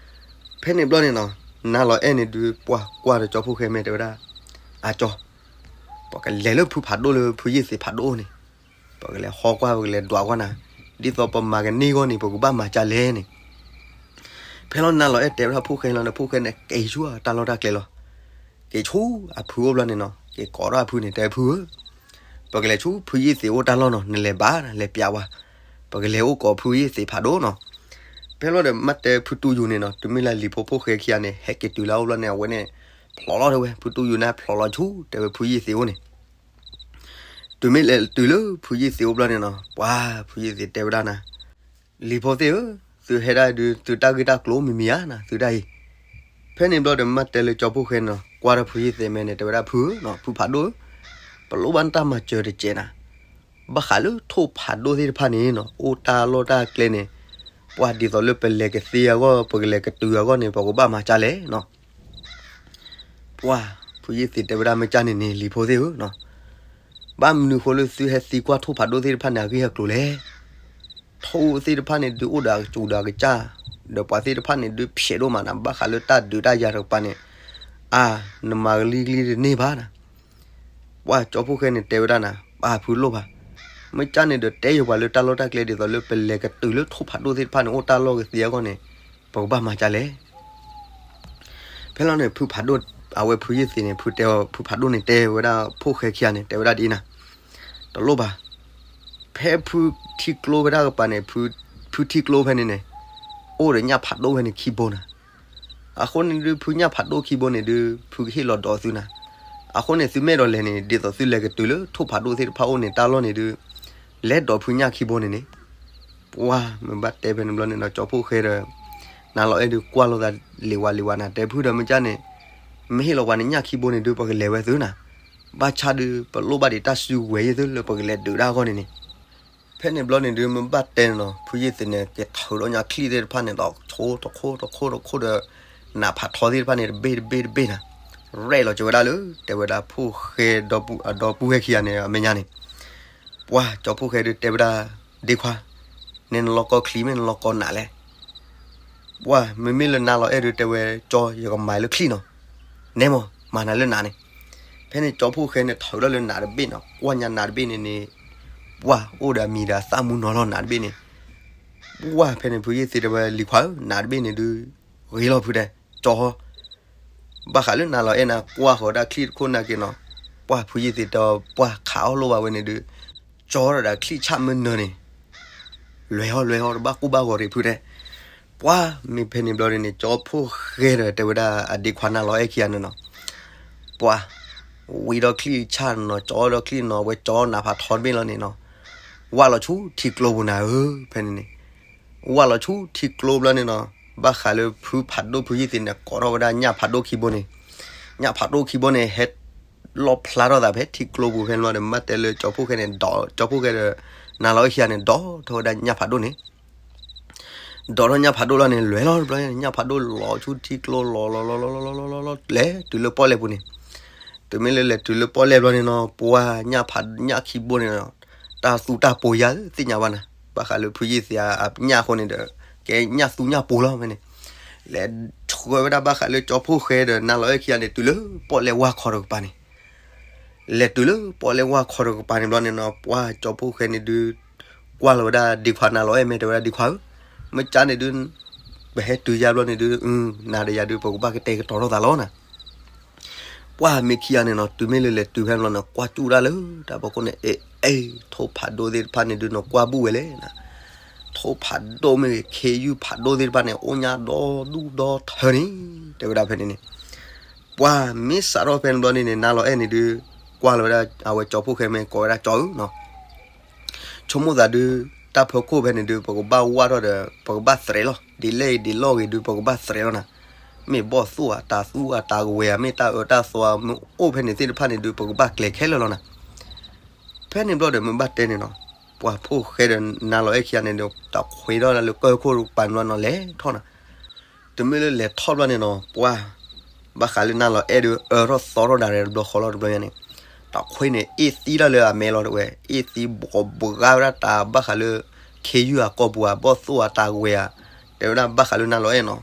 ဖဲန့ၣ်ဘျီန့ၣ်နီၤ နါလီၤအဲၣ်န့ၣ်ဒုး ပှၢ်ကွၢ်ဒီးကၠီဖိၣ်ဃဲမဲာ်တဲဝဲဒၣ်, အကၠီ, ပကလဲၤလၢဖုဖးဒိၣ်လၢဖုယ့ၢ်သ့းဖးဒိၣ်န့ၣ်, ပကလဲၤဟီကွၢ် ပကလဲၤဒွးကွၢ်နၤ, ဒ်သိးပမၤကန့ၢ်အဂီၢ်န့ၣ် ပကဘၣ်မၤကလဲၣ်န့ၣ်. ဖဲလီၤနါလီၤအဲၣ်တဲဝဲဒၣ်ဖိၣ်ဃဲလီၤန့ၣ် ဖိၣ်ဃဲန့ၣ် က့ၤဆူအတၢ်လီၢ်တၢ်ကျဲလီၤ. က့ၤဆူအဖုအိၣ်ဘျီန့ၣ်နီၤ က့ၤကိးထီၣ်အဖုန့ၣ် တဲဖုဧၢ, ပကလဲၤဆူဖုယ့ၢ်သ့းအိၣ်တၢ်လီၢ်နီၤ နလဲၤဘၣ် လဲၤပျးဝဲ, ပကလဲၤအိၣ်ကိးဖုယ့ၢ်သ့းဖးဒိၣ်နီၤ. ဖဲလီၤဒီးမ့ၢ်တဲဖုတူယူၤန့ၣ်နီၤ တုၤမ့ၢ်လၢလံၤဖိဖိၣ်ဃဲခံဂၤန့ၣ် ဟဲက့ၤတုၤလၢအအိၣ်ဘျီန့ၣ် အဝဲန့ၣ် ဖျိးလီၤတဲဝဲ ဖုတူယူၤန့ၣ် ဖျိးလီၤဆူ တဲဝဲဖုယ့ၢ်သ့းအိၣ်န့ၣ်. တုၤမ့ၢ်လဲၤတုၤလၢဖုယ့ၢ်သ့းအိၣ်ဘျီန့ၣ်နီၤ ပှၢ်ဖုယ့ၢ်သ့းတဲဝဲဒၣ်နၤ, လံၤဖိသ့ၣ်ဧၢ, သုဟဲဒၣ်ဒုး သုတၢ်ဂ့ၢ်တၢ်ကျိၤမံၤမံၤဧါနၤ သုတၢ်အံၤ. ဖဲန့ၣ်ဘျီဒီးမ့ၢ်တဲလၢကၠီဖိၣ်ဃဲန့ၣ်နီၤ ကွၢ်ဒီးဖုယ့ၢ်သ့းမဲာ်န့ၣ် တဲဝဲဒၣ်ဖုဧၢနီၤ ဖုဖးဒိၣ်ဧၢ, ပလိၣ်ဘၣ်နတၢ်မၤစၢၤတစဲးနၤ, ဘၣ်ဃးလၢထိၣ်ဖးဒိၣ်သ့ၣ်တဖၣ်န့ၣ်နီၤ အိၣ်တၢ်လီၢ်တၢ်ကျဲန့ၣ်, ပှၢ်ဒ်သိးလၢပလဲၤကသ့အဂီၢ် ပကလဲၤကတုၤအဂီၢ်န့ၣ် ပကဘၣ်မၤကလဲၣ်နီၤ. ပှၢ်ဖုယ့ၢ်သ့းတဲဝဲဒၣ်မ့ၢ်ကန့ၣ်န့ၣ် လံၤဖိသ့ၣ်ဧၢနီၤ, ဘၣ်မနုၤဃိလၢသုဟဲသံကွၢ်ထိၣ်ဖးဒိၣ်သ့ၣ်တဖၣ်န့ၣ် အဂ့ၢ်အကျိၤလဲၣ်. ထိၣ်သ့ၣ်တဖၣ်န့ၣ်ဒုးအိၣ်ဒီးအကစူၤဒီးအကစၢ်, ဒီးပှၤသ့ၣ်တဖၣ်န့ၣ်ဒုးဖျဲးဒိၣ်မးနၤ ဘၣ်ဃးလၢတၢ်ဒုးတၢ်ယၤတကပၤန့ၣ်, အါ, နမၤကလံၤကလံၤတန့ၢ်ဘၣ်နၤ. ပှၢ်ကၠီဖိၣ်ဃဲန့ၣ်တဲဝဲဒၣ်နၤ ပၢ်ဖုလိၣ်ဘၣ်, မ့ၢ်ကန့ၣ်ဒီးတဲယပှၤလၢတၢ်လီၢ်တၢ်ကျဲဒ်သိးလၢပလဲၤကတုၤလၢထိၣ်ဖးဒိၣ်သ့ၣ်တဖၣ်န့ၣ် အိၣ်တၢ်လီၢ်ကသ့အဂီၢ်န့ၣ်, ပကဘၣ်မၤကလဲၣ် ဖဲလီၤန့ၣ် ဖုဖးဒိၣ်, အဝဲဖုယ့ၢ်သ့းန့ၣ် ဖုတဲအီၤ ဖုဖးဒိၣ်န့ၣ်တဲဝဲဒၣ်ဖိၣ်ဃဲခံဂၤန့ၣ် တဲဝဲဒၣ်ဒ်အံၤနၤ, တလိၣ်ဘၣ်, ဖဲဖုထံကျိဖဲဒၣ်ကပၤန့ၣ်, ဖုထံကျိဖဲန့ၣ်န့ၣ်, အိၣ်ဒီးညၣ်ဖးဒိၣ်ဖဲန့ၣ်ခံဘိနၤ. အဃိန့ၣ်ဒုး ဖုညၣ်ဖးဒိၣ်ခံဘိန့ၣ်ဒုး ဖုကဟ့ၣ်လီၤဒီးသုနၤ. အဃိန့ၣ် သုမ့ၢ်အဲၣ်ဒိးလဲၤန့ၣ် ဒ်သိးသုလဲၤကတုၤလၢထိၣ်ဖးဒိၣ်သ့ၣ်တဖၣ်အိၣ်န့ၣ် တၢ်လီၢ်န့ၣ်ဒုး လဲၤဒီးဖုညၣ်ခံဘိန့ၣ်န့ၣ် ပှၢ်မ့ၢ်ဘၣ်တဲဖဲန့ၣ်ဘျီန့ၣ်ဒီး ကၠီဖိၣ်ဃဲဒီး နါလီၤအဲၣ်ဒုးကွၢ်လိာ်သးလံၤဝါလံၤဝါနၤ တဲဖုဒီးမ့ၢ်ကန့ၣ်, မ့ၢ်ဟ့ၣ်လီၤပှၤန့ၣ်ညၣ်ခံဘိန့ၣ်ဒုး ပကလဲၤဝဲသုနၤ. ဘၣ်ဆၣ်ဒုး ပလိၣ်ဘၣ်ဒံးတၢ်စုကဝဲၤယဲၢ်သုလၢပကလဲၤဒုးတၢ်အဂီၢ်န့ၣ်န့ၣ်. ဖဲန့ၣ်ဘျီန့ၣ်ဒုး မ့ၢ်ဘၣ်တဲန့ၣ်နီၤ ဖုယ့ၢ်သ့းန့ၣ် ကထုးဒီးညၣ်ချံသ့ၣ်တဖၣ်န့ၣ်ဒီး ဆိတခိၣ်တခိၣ်တခိၣ်ဒီး နးဖးထီသ့ၣ်တဖၣ်န့ၣ် တဘ့ၣ်တဘ့ၣ်တဘ့ၣ်နၤ, ရဲၣ်လီၤက့ၤဝဲဒၣ်လၢ တဲဝဲဒၣ်ဖိၣ်ဃဲဒီပုၢ်ဝဲၢ်ခံဂၤန့ၣ် အမဲာ်ညါန့ၣ်. ပှၢ်ကၠီဖိၣ်ဃဲဒုးတဲဝဲဒၣ် ဒ့ခွါ, နဲနလီၤကီချံမ့ၢ်နလီၤကီနးလဲၣ်. ပှၢ်မ့မ့ၢ်လၢနါလီၤအဲၣ်ဒုးတဲဝဲ ကၠီ ယကမၤလၢချံနီၤ, နဲမး မၤနၤလၢနးန့ၣ်. ဖဲန့ၣ်ကၠီဖိၣ်ဃဲန့ၣ် ထုးထီၣ်လၢနးတဘ့ၣ်နီၤ ကွၢ်ညါနးတဘ့ၣ်န့ၣ်န့ၣ်, ပှၢ်အိၣ်ဒီးအမံၤဒီးအသၣ်မူနီၤလီၤနးတဘ့ၣ်န့ၣ်. ပှၢ်ဖဲန့ၣ်ဖုယ့ၢ်သ့းတဲဝဲ လံၤခွါဧၢ နးတဘ့ၣ်န့ၣ်ဒုး ဂ့ၤလီၤဖုတဲ ကၠီ ဘၣ်ဃးလၢနါလီၤအဲၣ်နၤ ကွၢ်ဃီၤဒၣ်ချံတခိၣ်နာ်က့ၤနီၤ, ပှၢ်ဖုယ့ၢ်သ့းတဲ ပှၢ်ခးအီၣ်လိၣ်ဘၣ်ဝဲန့ၣ်ဒုး, ကၠီဒီးချံဆၣ်မၢနၢၤန့ၣ်, လွဲၤဟီလွဲၤဟီတဘၣ်ကိၢ်ဘၣ်ဂီၤရံၣ်ဖုတဲ. ပှၢ်မ့ၢ်ဖဲန့ၣ်ဘျီန့ၣ် ကၠီဖိၣ်ဃဲဒီးတဲဝဲဒၣ်အဒ့ခွါနါလီၤအဲၣ်ခံဂၤန့ၣ်နီၤ, ပှၢ် ဝံဒီးချံဆၣ်နီၤ ကၠီဒီးချံနီၤ အဝဲကၠီနးဖးထီတဘ့ၣ်လီၤန့ၣ်နီၤ, ဝၢ်လီၤဆူထံကျိပူၤနၤဧၢ, ဖဲန့ၣ်န့ၣ် ဝၢ်လီၤဆူထံကျိဘျီန့ၣ်နီၤ, ဘၣ်ဃးလၢဖုဖးဒိၣ်ဖုယ့ၢ်သ့းန့ၣ် ကိးထီၣ်ဝဲဒၣ်ညၣ်ဖးဒိၣ်ခံဘိန့ၣ်, ညၣ်ဖးဒိၣ်ခံဘိန့ၣ် ဟဲလီၣ်ဖျါထီၣ်သးဖဲထံကျိပူၤဖဲန့ၣ်လီၤဒီး မ့ၢ်တဲလၢကၠီဖိၣ်ဃဲန့ၣ် ဒီးကၠီဖိၣ်ဃဲဒီး နါလီၤအဲၣ်ခံဂၤန့ၣ် ဒိးထီၣ်ဝဲဒၣ်ညၣ်ဖးဒိၣ်န့ၣ် ဒိးထီၣ်ညၣ်ဖးဒိၣ်လီၤန့ၣ် လွဲၤလီၤတဘျီ ညၣ်ဖးဒိၣ်လီၤဆူထံကျိလီၤလီၤလီၤလီၤလီၤ လဲၤတုၤလၢပီၣ်လဲၣ်ပူၤန့ၣ်, တုၤမ့ၢ်လၢလဲၤတုၤလၢပီၣ်လဲၣ်ဘျီန့ၣ်နီၤ ပှၢ်ညၣ်ဖးညၣ်ခံဘိန့ၣ်, တၢ်သူတၢ်ပိၤယၤသ့ၣ်ညါဘၣ်နၤ, ဘၣ်ဃးလၢဖုယ့ၢ်သ့းအညၣ်အဃိန့ၣ်ဒီး ကဲညၣ်သူညၣ်ပိၤလီၤဖဲန့ၣ်, လဲၤဆှၢဝဲဒၣ်ဘၣ်ဃးလၢကၠီဖိၣ်ဃဲဒီးနါလီၤအဲၣ်ခံဂၤန့ၣ် တုၤလၢပီၣ်လဲၣ်ဝါခီတကပၤန့ၣ် လဲၤတုၤလၢပီၣ်လဲၣ်ဝါခီတကပၤန့ၣ်ဘျီန့ၣ်နီၤ ပှၤကၠီဖှိၣ်ဃဲန့ၣ်ဒုး ကွၢ်လီၤဝဲဒၣ်ဒ့ခွါနၤလီၤအဲၣ် မ့ၢ်တဲဝဲဒၣ်ဒ့ခွါဧၢ, မ့ၢ်ကၠါန့ၣ်ဒုး ပဟဲတုၤယါဘျီန့ၣ်ဒုး နၤဒီးယၤဒုး ပကဘၣ်ကတဲာ်ကတီၤထီၣ်သးလီၤနၤ. ပှၤမ့ၢ်ခံဂၤန့ၣ်နီၤ တုၤမ့ၢ်လၢလဲၤတုၤဖဲန့ၣ်ဘျီန့ၣ် ကွၢ်ကၠူၣ်ဒၣ်လၢတၢ်ဖီခိၣ်န့ၣ် အ့ အ့ ထိၣ်ဖးဒိၣ်သ့ၣ်တဖၣ်န့ၣ်ဒုး နကွၢ်ဘူၣ်ဝဲလဲၣ်နၤ. ထိၣ်ဖးဒိၣ်မ့ၢ်ဂ့ၤ ခ့ယုၢ်ဖးဒိၣ်သ့ၣ်တဖၣ်န့ၣ် အိၣ်ညါဒီဒူၣ်ဒီထၢန့ၣ် တဲဝဲဒၣ်ဖဲန့ၣ်န့ၣ် ပှၤမ့ၢ်စးထီၣ်ဖဲန့ၣ်ဘျီန့ၣ်န့ၣ် နၤလီၤအဲၣ်န့ၣ်ဒုး ကွၢ်လီၤဝဲဒၣ် အဝဲကၠီဖှိၣ်ဃဲမ့ၢ်ကိးဝဲဒၣ်ကၠီဧၢနီၤ ဆိကမိၣ်သးဒုး တၢ်ဖီခိၣ်ဖဲန့ၣ်ဒုး ပကဘၣ်ဝၢ်ထီၣ်ဒီး ပကဘၣ်သရဲးလီၤ ဒ်လဲၣ်ဂ့ၤဒ်လဲၣ်ဂ့ၤဒုး ပကဘၣ်သရဲးလီၤနၤ. မ့ၢ်ဘီၣ်သိၣ်ဧါ တၤသူဧါ တၤကဝဲၤဧါ မ့ၢ်တၢ်အၢတၢ်သီဧါ မ့ၢ်အိၣ်ဖဲန့ၣ်သ့ၣ်တဖၣ်န့ၣ်ဒုး ပကဘၣ်ကျဲၤခဲလၢာ်လီၤနၤ. ဖဲန့ၣ်ဘျီဒီးမ့ၢ်ဘၣ်တဲန့ၣ်နီၤ ပှၤဖှိၣ်ဃဲဒီးနၤလီၤအဲၣ်ခံဂၤန့ၣ်ဒီး တၢ်ခွ့ထီၣ်လၢကၢၢ်ခိၣ်တကပၤန့ၣ်ဘျီနီၤ လဲၤထီၣ်နၤ. တမ့ၢ်လၢလဲၤထီၣ်ဘျီန့ၣ်နီၤ ပှၤ ဘၣ်ဃးလၢနၤလီၤအဲၣ်ဒုး အၢထီၣ်သီထီၣ်ဒၣ်ရဲၣ်တဘျီဃီလီၤတဘျီညါန့ၣ် တၢ်ခွ့န့ၣ် အ့ၣ်သံတၢ်လၢအမဲလီၤတဝဲ အ့ၣ်သံဘှီဘှါဝဲဒၣ်တၢ်ဘၣ်ဃးလၢ ခ့ယုၢ်အကိာ်ပူၤဧါ ဘီၣ်သိၣ်ဧါ တၤကဝဲၤဧါ တဲဝဲဒၣ်ဘၣ်ဃးလၢနၤလီၤအဲၣ်နီၤ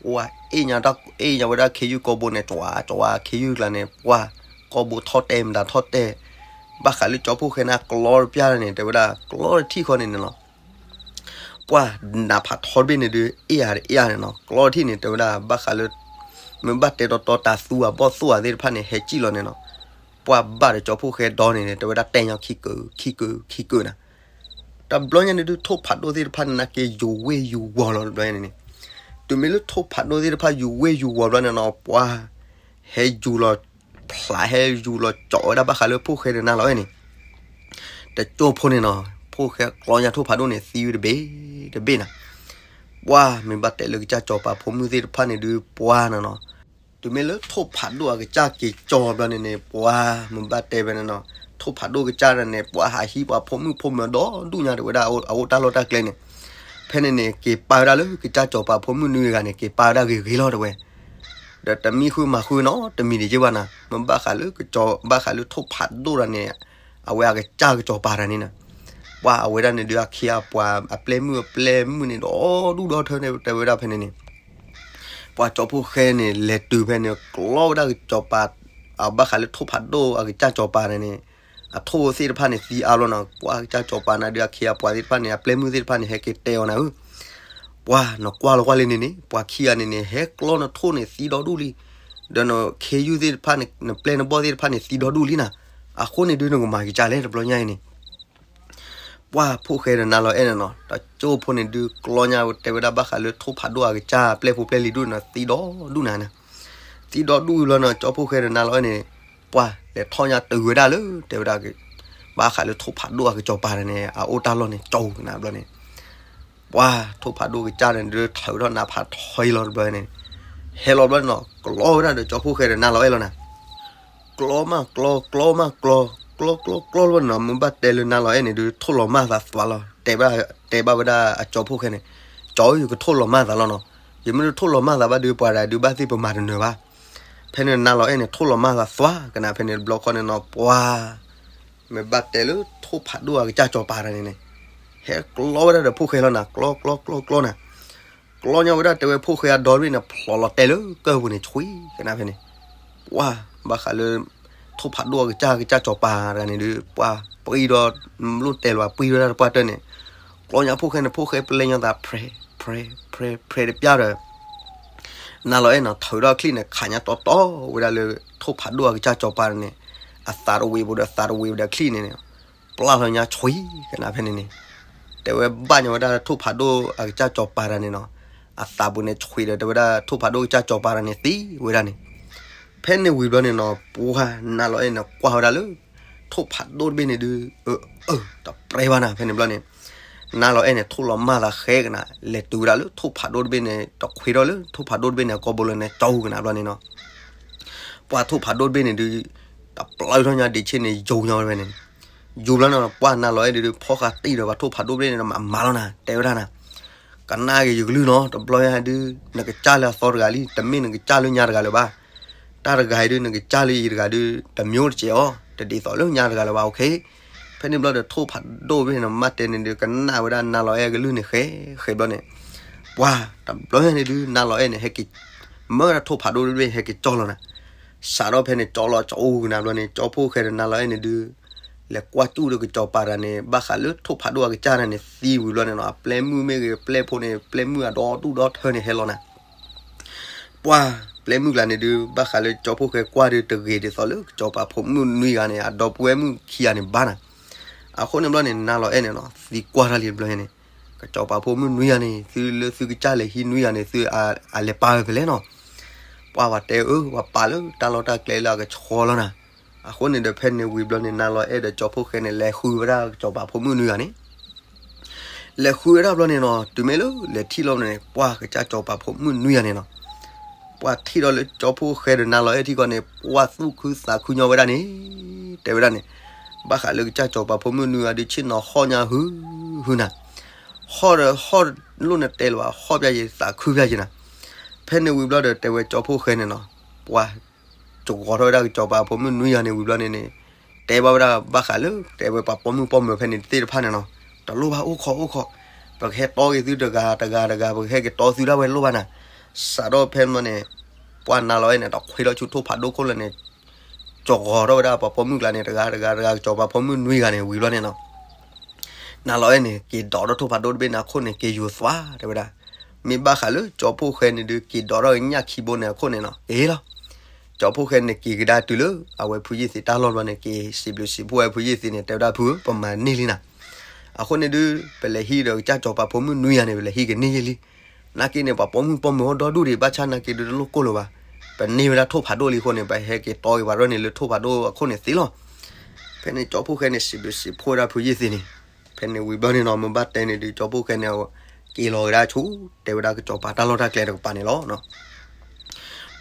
ပှၤအ့ၣ်ညါတၢ် အ့ၣ်ညါဝဲဒၣ်ခ့ယုၢ်ကိာ်ဘိန့ၣ် ကၠွၤကၠွၤ ခ့ယုၢ်ကျါန့ၣ် ပှၤ ကိာ်ဘိထီၣ်တဲာ်မတၤထီၣ်တဲာ် ဘၣ်ဃးလၢကၠီဖှိၣ်ဃဲန့ၣ် ကျီတပျၢ်န့ၣ် တဲဝဲဒၣ်ကျီတထံၣ်ဃီန့ၣ်န့ၣ်လီၤ. ပှၤနးဖးထီတဘ့ၣ်န့ၣ်ဒုး အ့ၣ်ဧါတအ့ၣ်ဧါန့ၣ်နီၤ ကျီတထံၣ်န့ၣ် တဲဝဲဒၣ်ဘၣ်ဃးလၢ မ့ၢ်ဘၣ်တဲတီတီတၤသူဧါ ဘီၣ်သိၣ်ဧါသ့ၣ်တဖၣ်န့ၣ် ဟဲကံၣ်လီၤန့ၣ်နီၤ ပှၤဘၣ်ဒီးကၠီဖှိၣ်ဃဲဒီန့ၣ်န့ၣ် တဲဝဲဒၣ်တဲညါခံကုာ် ခံကုာ် ခံကုာ်နၤ. တဘျီညါန့ၣ်ဒုး ထိၣ်ဖးဒိၣ်သ့ၣ်တဖၣ်န့ၣ် နာ်က့ယူၤဝ့ၢ်ယူၤဝီၤလီၤတဘျီညါန့ၣ်န့ၣ် တုၤမ့ၢ်လၢထိၣ်ဖးဒိၣ်သ့ၣ်တဖၣ်ယူၤဝ့ၢ်ယူၤဝီၤဘျီန့ၣ်နီၤ ပှၤ ဟဲယူၤလီၤ ဖျးဟဲယူၤလီၤကၠီဝဲဒၣ်ဘၣ်ဃးလၢဖှိၣ်ဃဲဒီးနၤလီၤအဲၣ်န့ၣ် တကၠိၢ်ဖိန့ၣ်နီၤ ဖှိၣ်ဃဲကျီညါထိၣ်ဖးဒိၣ်န့ၣ် သံဝဲတဘ့ၣ်တဘ့ၣ်နၤ. ပှၤမ့ၢ်ဘၣ်တဲလၢကစၢ်စီၤပၤဖိမုၣ်သ့ၣ်တဖၣ်န့ၣ်ဒုး ပှၤနီၤနီၤ တုၤမ့ၢ်လၢထိၣ်ဖးဒိၣ်အကစၢ်က့ၤကၠီဘျီန့ၣ်န့ၣ် ပှၤမ့ၢ်ဘၣ်တဲဖဲန့ၣ်နီၤ ထိၣ်ဖးဒိၣ်ကစၢ်န့ၣ် ပှၤဟးဟံးပှၤဖိမုၣ်ဖိမၢၤဒီဒူၣ်ညါတဝဲဒၣ်အအိၣ်တၢ်လီၢ်တၢ်ကျဲန့ၣ် ဖဲန့ၣ်န့ၣ် က့ၤပာ်ဝဲဒၣ်လၢကစၢ်စီၤပၤဖိမုၣ်နွံဂၤန့ၣ် က့ၤပာ်ဝဲဒၣ်ဂ့ၤဂ့ၤလီၤတဝဲ ဒီးတမံဃုမၤဃုနီတမံၤဒံးက့ဘၣ်နၤ မ့ၢ်ဘၣ်ဃးလၢကစၢ် ဘၣ်ဃးလၢထိၣ်ဖးဒိၣ်တၢ်န့ၣ် အဝဲအကစၢ်ကစီၤပၤတၢ်န့ၣ်နၤ ပှၤအဝဲဒၣ်န့ၣ်ဒုး အခ့အပှၤ အပျဲၢ်မုၣ်အပျဲၢ်မုၣ်န့ၣ် ဒီဒူၣ်ဒီထၢန့ၣ် တဲဝဲဒၣ်ဖဲန့ၣ်န့ၣ် ပှၤကၠီဖှိၣ်ဃဲန့ၣ် လဲၤတုၤဖဲန့ၣ် ကျီဝဲဒၣ်ကစီၤပၤ အဘၣ်ဃးလၢထိၣ်ဖးဒိၣ်အကစၢ်စီၤပၤန့ၣ်န့ၣ် အထိၣ်သ့ၣ်တဖၣ်န့ၣ်သံအါဘျီနၤ ပှၤကစၢ်စီၤပၤနၤဒုး အခ့အပှၤသ့ၣ်တဖၣ်န့ၣ် အပျဲၢ်မုၣ်သ့ၣ်တဖၣ်န့ၣ် ဟဲက့ၤတဲအီၤနၤဧၢ ပှၤနကွၢ်လီၤကွၢ်လံန့ၣ်န့ၣ် ပှၤခံဂၤန့ၣ်န့ၣ် ဟဲကျီနထိၣ်န့ၣ်သံဒီဒူၣ်လံ ဒီးနခ့ယုၢ်သ့ၣ်တဖၣ်န့ၣ် နပျဲၢ်နဘီၣ်သ့ၣ်တဖၣ်န့ၣ်သံဒီဒူၣ်လံနၤ အဃိန့ၣ်ဒုးနကမၤကစၢ်လဲၣ်တဘျီညါအံၤန့ၣ် ပှၤဖှိၣ်ဃဲဒီးနၤလီၤအဲၣ်န့ၣ်နီၤ တကၠိၢ်ဖိန့ၣ်ဒုးကျီညါတဲဝဲဒၣ်ဘၣ်ဃးလၢထိၣ်ဖးဒိၣ်အကစၢ်ပျဲၢ်ဖိပျဲၢ်လံၤဒူၣ်န့ၣ် သံဒီဒူၣ်နၤန့ၣ် သံဒီဒူၣ်ဘျီန့ၣ် ကၠီဖှိၣ်ဃဲဒီးနၤလီၤအဲၣ်န့ၣ် ပှၤလဲၤထီၣ်ညါတုၤဝဲဒၣ်လၢ တဲဝဲဒၣ် ဘၣ်ဃးလၢထိၣ်ဖးဒိၣ်အကစီၤပၤန့ၣ် အအိၣ်တၢ်လီၢ်န့ၣ် ကၠီကနၤဘျီန့ၣ် ပှၤထိၣ်ဖးဒိၣ်ကစၢ်န့ၣ်ဒုး ထုးထီၣ်နးဖးထီလီၤတဘျီန့ၣ် ဟဲလီၤဘျီန့ၣ်နီၤ ကျီဝဲဒၣ်ဒီးကၠီဖှိၣ်ဃဲဒီးနၤလီၤအဲၣ်လီၤနၤ ကျီမးကျီ ကျီမးကျီ ကျီကျီကျီလီၤန့ၣ်နီၤ မ့ၢ်ဘၣ်တဲလၢနၤလီၤအဲၣ်န့ၣ်ဒုး ထိၣ်လီၤမၢ်သးသွါလီၤ တဲဘၣ် တဲဘၣ်ဝဲဒၣ်အကၠီဖှိၣ်ဃဲန့ၣ် ကၠီဧၢ ယကထိၣ်လီၤမၢ်သးလီၤနီၤ ယမ့ၢ်တထိၣ်လီၤမၢ်သးဘၣ်ဒုး ပှၤဒၣ်ဒုးဘၣ်သ့ၣ်ပမၤတနၢၤဘၣ် ဖဲန့ၣ်နၤလီၤအဲၣ်န့ၣ် ထိၣ်လီၤမၢ်သးသွါကနၤဖဲန့ၣ်တဘျီဃီန့ၣ်နီၤ ပှၤ မ့ၢ်ဘၣ်တဲလၢထိၣ်ဖးဒိၣ်အကစၢ်ကစီၤပၤတၢ်န့ၣ်န့ၣ် ဟဲကျီဝဲဒၣ်ဒီးဖှိၣ်ဃဲလီၤနၤ ကျီကျီကျီကျီနၤ ကျီညါဝဲဒၣ်တဲဝဲဖှိၣ်ဃဲအဒီတဘ့ၣ်န့ၣ် ဖျိးလီၤတဲာ်လၢကၢၢ်ပူၤန့ၣ် ဆွံကနၤဖဲန့ၣ် ပှၤ ဘၣ်ဃးလၢ ထိၣ်ဖးဒိၣ်အကစၢ်ကစၢ်ကစီၤပၤတဂၤန့ၣ်ဒုး ပှၤပှံၢ်ဒီး မ့ၢ်လိၣ်တဲလီၤ ပှံၢ်ဝဲဒၣ်တပှၢ်တၢၢ်န့ၣ် ကျီညါဖှိၣ်ဃဲန့ၣ် ဖှိၣ်ဃဲပလဲညါသး ဖြဲ ဖြဲ ဖြဲ ဖြဲတပျၢ်ဒီး နၤလီၤအဲၣ်နီၤ ထုးထီၣ်အချံၣ်န့ၣ် ခးညါတီတီဝဲဒၣ်လၢ ထိၣ်ဖးဒိၣ်အကစၢ်ကစီၤပၤန့ၣ် အသးတဝံၤပူၤဒီး သးတဝံၤပူၤဒီးချံၣ်န့ၣ်န့ၣ် ပျၢ်လီၤညါဆွံကနၤဖဲန့ၣ်န့ၣ် တဲဝဲဘၣ်ညါဝဲဒၣ်ထိၣ်ဖးဒိၣ်အကစၢ်ကစီၤပၤတၢ်န့ၣ်နီၤ အသးပူၤန့ၣ်ဆွံဒီး တဲဝဲဒၣ်ထိၣ်ဖးဒိၣ်ကစၢ်ကစီၤပၤတၢ်န့ၣ်သံဝဲဒၣ်န့ၣ် ဖဲန့ၣ်ဝံၤဘျီန့ၣ်နီၤ ပှၤနၤလီၤအဲၣ်န့ၣ် ကွၢ်ဝဲဒၣ်လၢ ထိၣ်ဖးဒိၣ်တဘ့ၣ်န့ၣ်ဒုး အၢ အၢ တပြဲဘၣ်နၤ ဖဲန့ၣ်ဘျီန့ၣ် နၤလီၤအဲၣ်န့ၣ် ထိၣ်လီၤမၢ်သးဃဲကနၤ လဲၤတုၤဝဲဒၣ်လၢထိၣ်ဖးဒိၣ်တဘ့ၣ်န့ၣ် တခွ့ထီၣ်လၢထိၣ်ဖးဒိၣ်တဘ့ၣ်န့ၣ် အကိာ်ဘိလၢန့ၣ် ကၠီကနၤဘျီန့ၣ်နီၤ ပှၤထိၣ်ဖးဒိၣ်တဘ့ၣ်န့ၣ်ဒုး တပျၢ်ထီၣ်ညါဒံးဆ့န့ၣ် ယူၤညါဝဲန့ၣ် ယူၤဘျီန့ၣ် ပှၤနၤလီၤအဲၣ်ဒုး ဖီၣ်ဃာ်တံၢ်ဒီးပှၤထိၣ်ဖးဒိၣ်တဘ့ၣ်န့ၣ် မၤမၤလီၤနၤ တဲဝဲဒၣ်နၤ ကနၣ်က့ၤယကလုၢ်နီၤ တဘျီညါဒုး နကစၢ်လၢအသီတဂၤလံ တမ့ၢ်နကစၢ်လၢညါတဂၤလၢၤဘၣ် တၢ်တဂၤအံၤဒုး နကစၢ်လၢယံၤတဂၤဒုး တမျိုးတစဲးအီၤ တဒ်သိးလၢညါတဂၤလၢၤဘၣ် အိၣ်ခ့ ဖဲန့ၣ်ဘျီဒီးထိၣ်ဖးဒိၣ်တဘ့ၣ်န့ၣ် မ့ၢ်တဲန့ၣ်ဒုး ကနၣ်ဝဲဒၣ်နၤလီၤအဲၣ်ကလုၢ်န့ၣ်ဃဲ ဃဲဘျီန့ၣ် ပှၤ တဘျီညါန့ၣ်ဒုး နၤလီၤအဲၣ်န့ၣ် ဟဲက့ၤ မၢဝဲဒၣ်ထိၣ်ဖးဒိၣ်တဘ့ၣ် ဟဲက့ၤကၠီလီၤနၤ စးထီၣ်ဖဲန့ၣ် ကၠီလီၤကၠီကနၤဘျီန့ၣ် ကၠီဖိၣ်ဃဲဒီးနါလီၤအဲၣ်န့ၣ်ဒုး လဲၤကွၢ်စူၣ်ဒီးကစီၤပၤတဂၤန့ၣ် ဘၣ်ဃးလၢထိၣ်ဖးဒိၣ်အကစၢ်န့ၣ်သံဝံၤဘျီန့ၣ်နီၤ အပျဲၢ်မုၣ်မ့ၢ်ဂ့ၤ ပျဲၢ်ဖိန့ၣ် ပျဲၢ်မုၣ်အဒီဒူၣ်ဒီထၢန့ၣ်ဟဲလီၤနၤ ပှၢ်ပျဲၢ်မုၣ်ကျါန့ၣ်ဒုး ဘၣ်ဃးလၢကၠီဖိၣ်ဃဲကွၢ်ဒုးတဂ့ၤဒ်သိးလၢကစီၤပၤဖိမုၣ်နွံဂၤန့ၣ် အဒီပုၢ်ဝဲၢ်မုၣ်ခံဂၤန့ၣ်ဘၣ်နၤ အဃိန့ၣ်ဘျီန့ၣ် နါလီၤအဲၣ်န့ၣ်နီၤ သံကွၢ်တၢ်လံတဘျီန့ၣ် ကစီၤပၤဖိမုၣ်နွံဂၤန့ၣ် သုလၢသုကစၢ်လဲၤဟံးနွံဂၤန့ၣ် သုအလဲၤပာ်ဝဲဖဲလဲၣ်နီၤ ပှၢ်ပှၤတဲအၢ ပှၤပာ်လၢတၢ်လီၢ်တၢ်ကျဲလၢအကဆှီလီၤနၤ အဃိန့ၣ်ဒီးဖဲန့ၣ်ဝံၤဘျီန့ၣ် နါလီၤအဲၣ်ဒီးကၠီဖိၣ်ဃဲန့ၣ် လဲၤဃုဝဲဒၣ်ကစီၤပၤဖိမုၣ်နွံဂၤန့ၣ် လဲၤဃုဝဲဒၣ်ဘျီန့ၣ်နီၤ တုၤမ့ၢ်လၢလဲၤထံၣ်လီၤန့ၣ် ပှၢ်ကစၢ်ကစီၤပၤဖိမုၣ်နွံဂၤန့ၣ်နီၤ ပှၢ်ထံၣ်ဒီးလၢကၠီဖိၣ်ဃဲဒီးနါလီၤအဲၣ်ထံၣ်ဃီန့ၣ် ပှၢ်သူၣ်ခုသးခုညီဝဲဒၣ်န့ၣ် တဲဝဲဒၣ်န့ၣ် ဘၣ်ဃးလၢကစၢ်ကစီၤပၤဖိမုၣ်နွံဂၤဒုးဆ့ၣ်နီၤဟီၣ်ညါဟုဟုနၤ ဟီၣ်ဒီးဟီၣ်လိၣ်နတဲလၢၤဘၣ် ဟီၣ်ပျၢ်ယံၤသးခုပျၢ်ယံၤနၤ ဖဲန့ၣ်ဝံၤဘျီဒီးတဲဝဲကၠီဖိၣ်ဃဲန့ၣ်နီၤ ပှၢ် ကဂီၤထီၣ်ဝဲဒၣ်ကစီၤပၤဖိမုၣ်နွံဂၤန့ၣ်ဝံၤဘျီန့ၣ်န့ၣ် တဲဘၣ်ဝဲဒၣ်ဘၣ်ဃးလၢ တဲဝဲပှၤပိာ်မုၣ်ပိာ်မၢၤဖဲန့ၣ်သ့ၣ်တဖၣ်န့ၣ်နီၤ တလိၣ်ဘၣ်အိၣ်ခိးအိၣ်ခိး ပကဟဲတီက့ၤသုတဂၤတဂၤတဂၤ ပကဟဲက့ၤတီသုဒၣ်ဝဲလိၣ်ဘၣ်နၤ စးထီၣ်ဖဲန့ၣ်ဘျီန့ၣ် ပှၢ်နါလီၤအဲၣ်န့ၣ် တခွ့ထီၣ်ဆူထိၣ်ဖးဒိၣ်ခိၣ်လၢန့ၣ် ကဂီၤထီၣ်ဝဲဒၣ်ပှၤပိာ်မုၣ်ကျါန့ၣ် တဂၤတဂၤတဂၤ ကစီၤပၤဖိမုၣ်နွံဂၤန့ၣ်ဝံၤဘျီန့ၣ်နီၤ နါလီၤအဲၣ်န့ၣ် က့ၤဒိးထီၣ်ထိၣ်ဖးဒိၣ်တဘ့ၣ်န့ၣ်အခိၣ်န့ၣ် က့ၤယိၤသွါတဲဝဲဒၣ် မ့ၢ်ဘၣ်ဃးလၢကၠီဖိၣ်ဃဲန့ၣ်ဒုး က့ၤဒိးထီၣ်ညၣ်ခံဘိန့ၣ်အခိၣ်န့ၣ်နီၤ က့ၤလီၤ ကၠီဖိၣ်ဃဲန့ၣ် က့ၤကဒါတုၤလၢ အဝဲဖုယ့ၢ်သ့တၢ်လီၢ်ဘျီန့ၣ် က့ၤစံးဘျုးစံးဖှိၣ်ဝဲဖုယ့ၢ်သ့န့ၣ် တဲဝဲဒၣ်ဖုဧၢ ပမၤန့ၢ်လံနၤ အဃိန့ၣ်ဒုး ပလဲၤဟံးဒီးကစၢ်ကစီၤပၤဖိမုၣ်နွံဂၤန့ၣ် ပလဲၤဟံးကန့ၢ်ယ့ၢ်လံ နာ်က့န့ၣ် ပှၤပိာ်မုၣ်ပိာ်မၢၤအိၣ်ဒီဒူၣ်ဒံး ဘၣ်ဆၣ်နာ်က့ဒုးတလိၣ်ကိၢ်လၢၤဘၣ် ပန့ၢ်ဝဲဒၣ်ထိၣ်ဖးဒိၣ်လံအဃိန့ၣ် ပဟဲက့ၤတီက့ၤပှၤရဲၣ်န့ၣ်လၢထိၣ်ဖးဒိၣ်အခိၣ်န့ၣ်သ့လီၤ ဖဲန့ၣ်ကၠီဖိၣ်ဃဲန့ၣ် စံးဘျုးစံးဖှိၣ်ဝဲဒၣ်ဖုယ့ၢ်သ့န့ၣ် ဖဲန့ၣ်ဝံၤဘျီန့ၣ်နီၤ မ့ၢ်ဘၣ်တဲန့ၣ်ဒုး ကၠီဖိၣ်ဃဲန့ၣ် က့ၤလီၤကဒါဆူ တဲဝဲဒၣ်ကစီၤပၤတၢ်လီၢ်တၢ်ကျဲတကပၤန့ၣ်လီၤ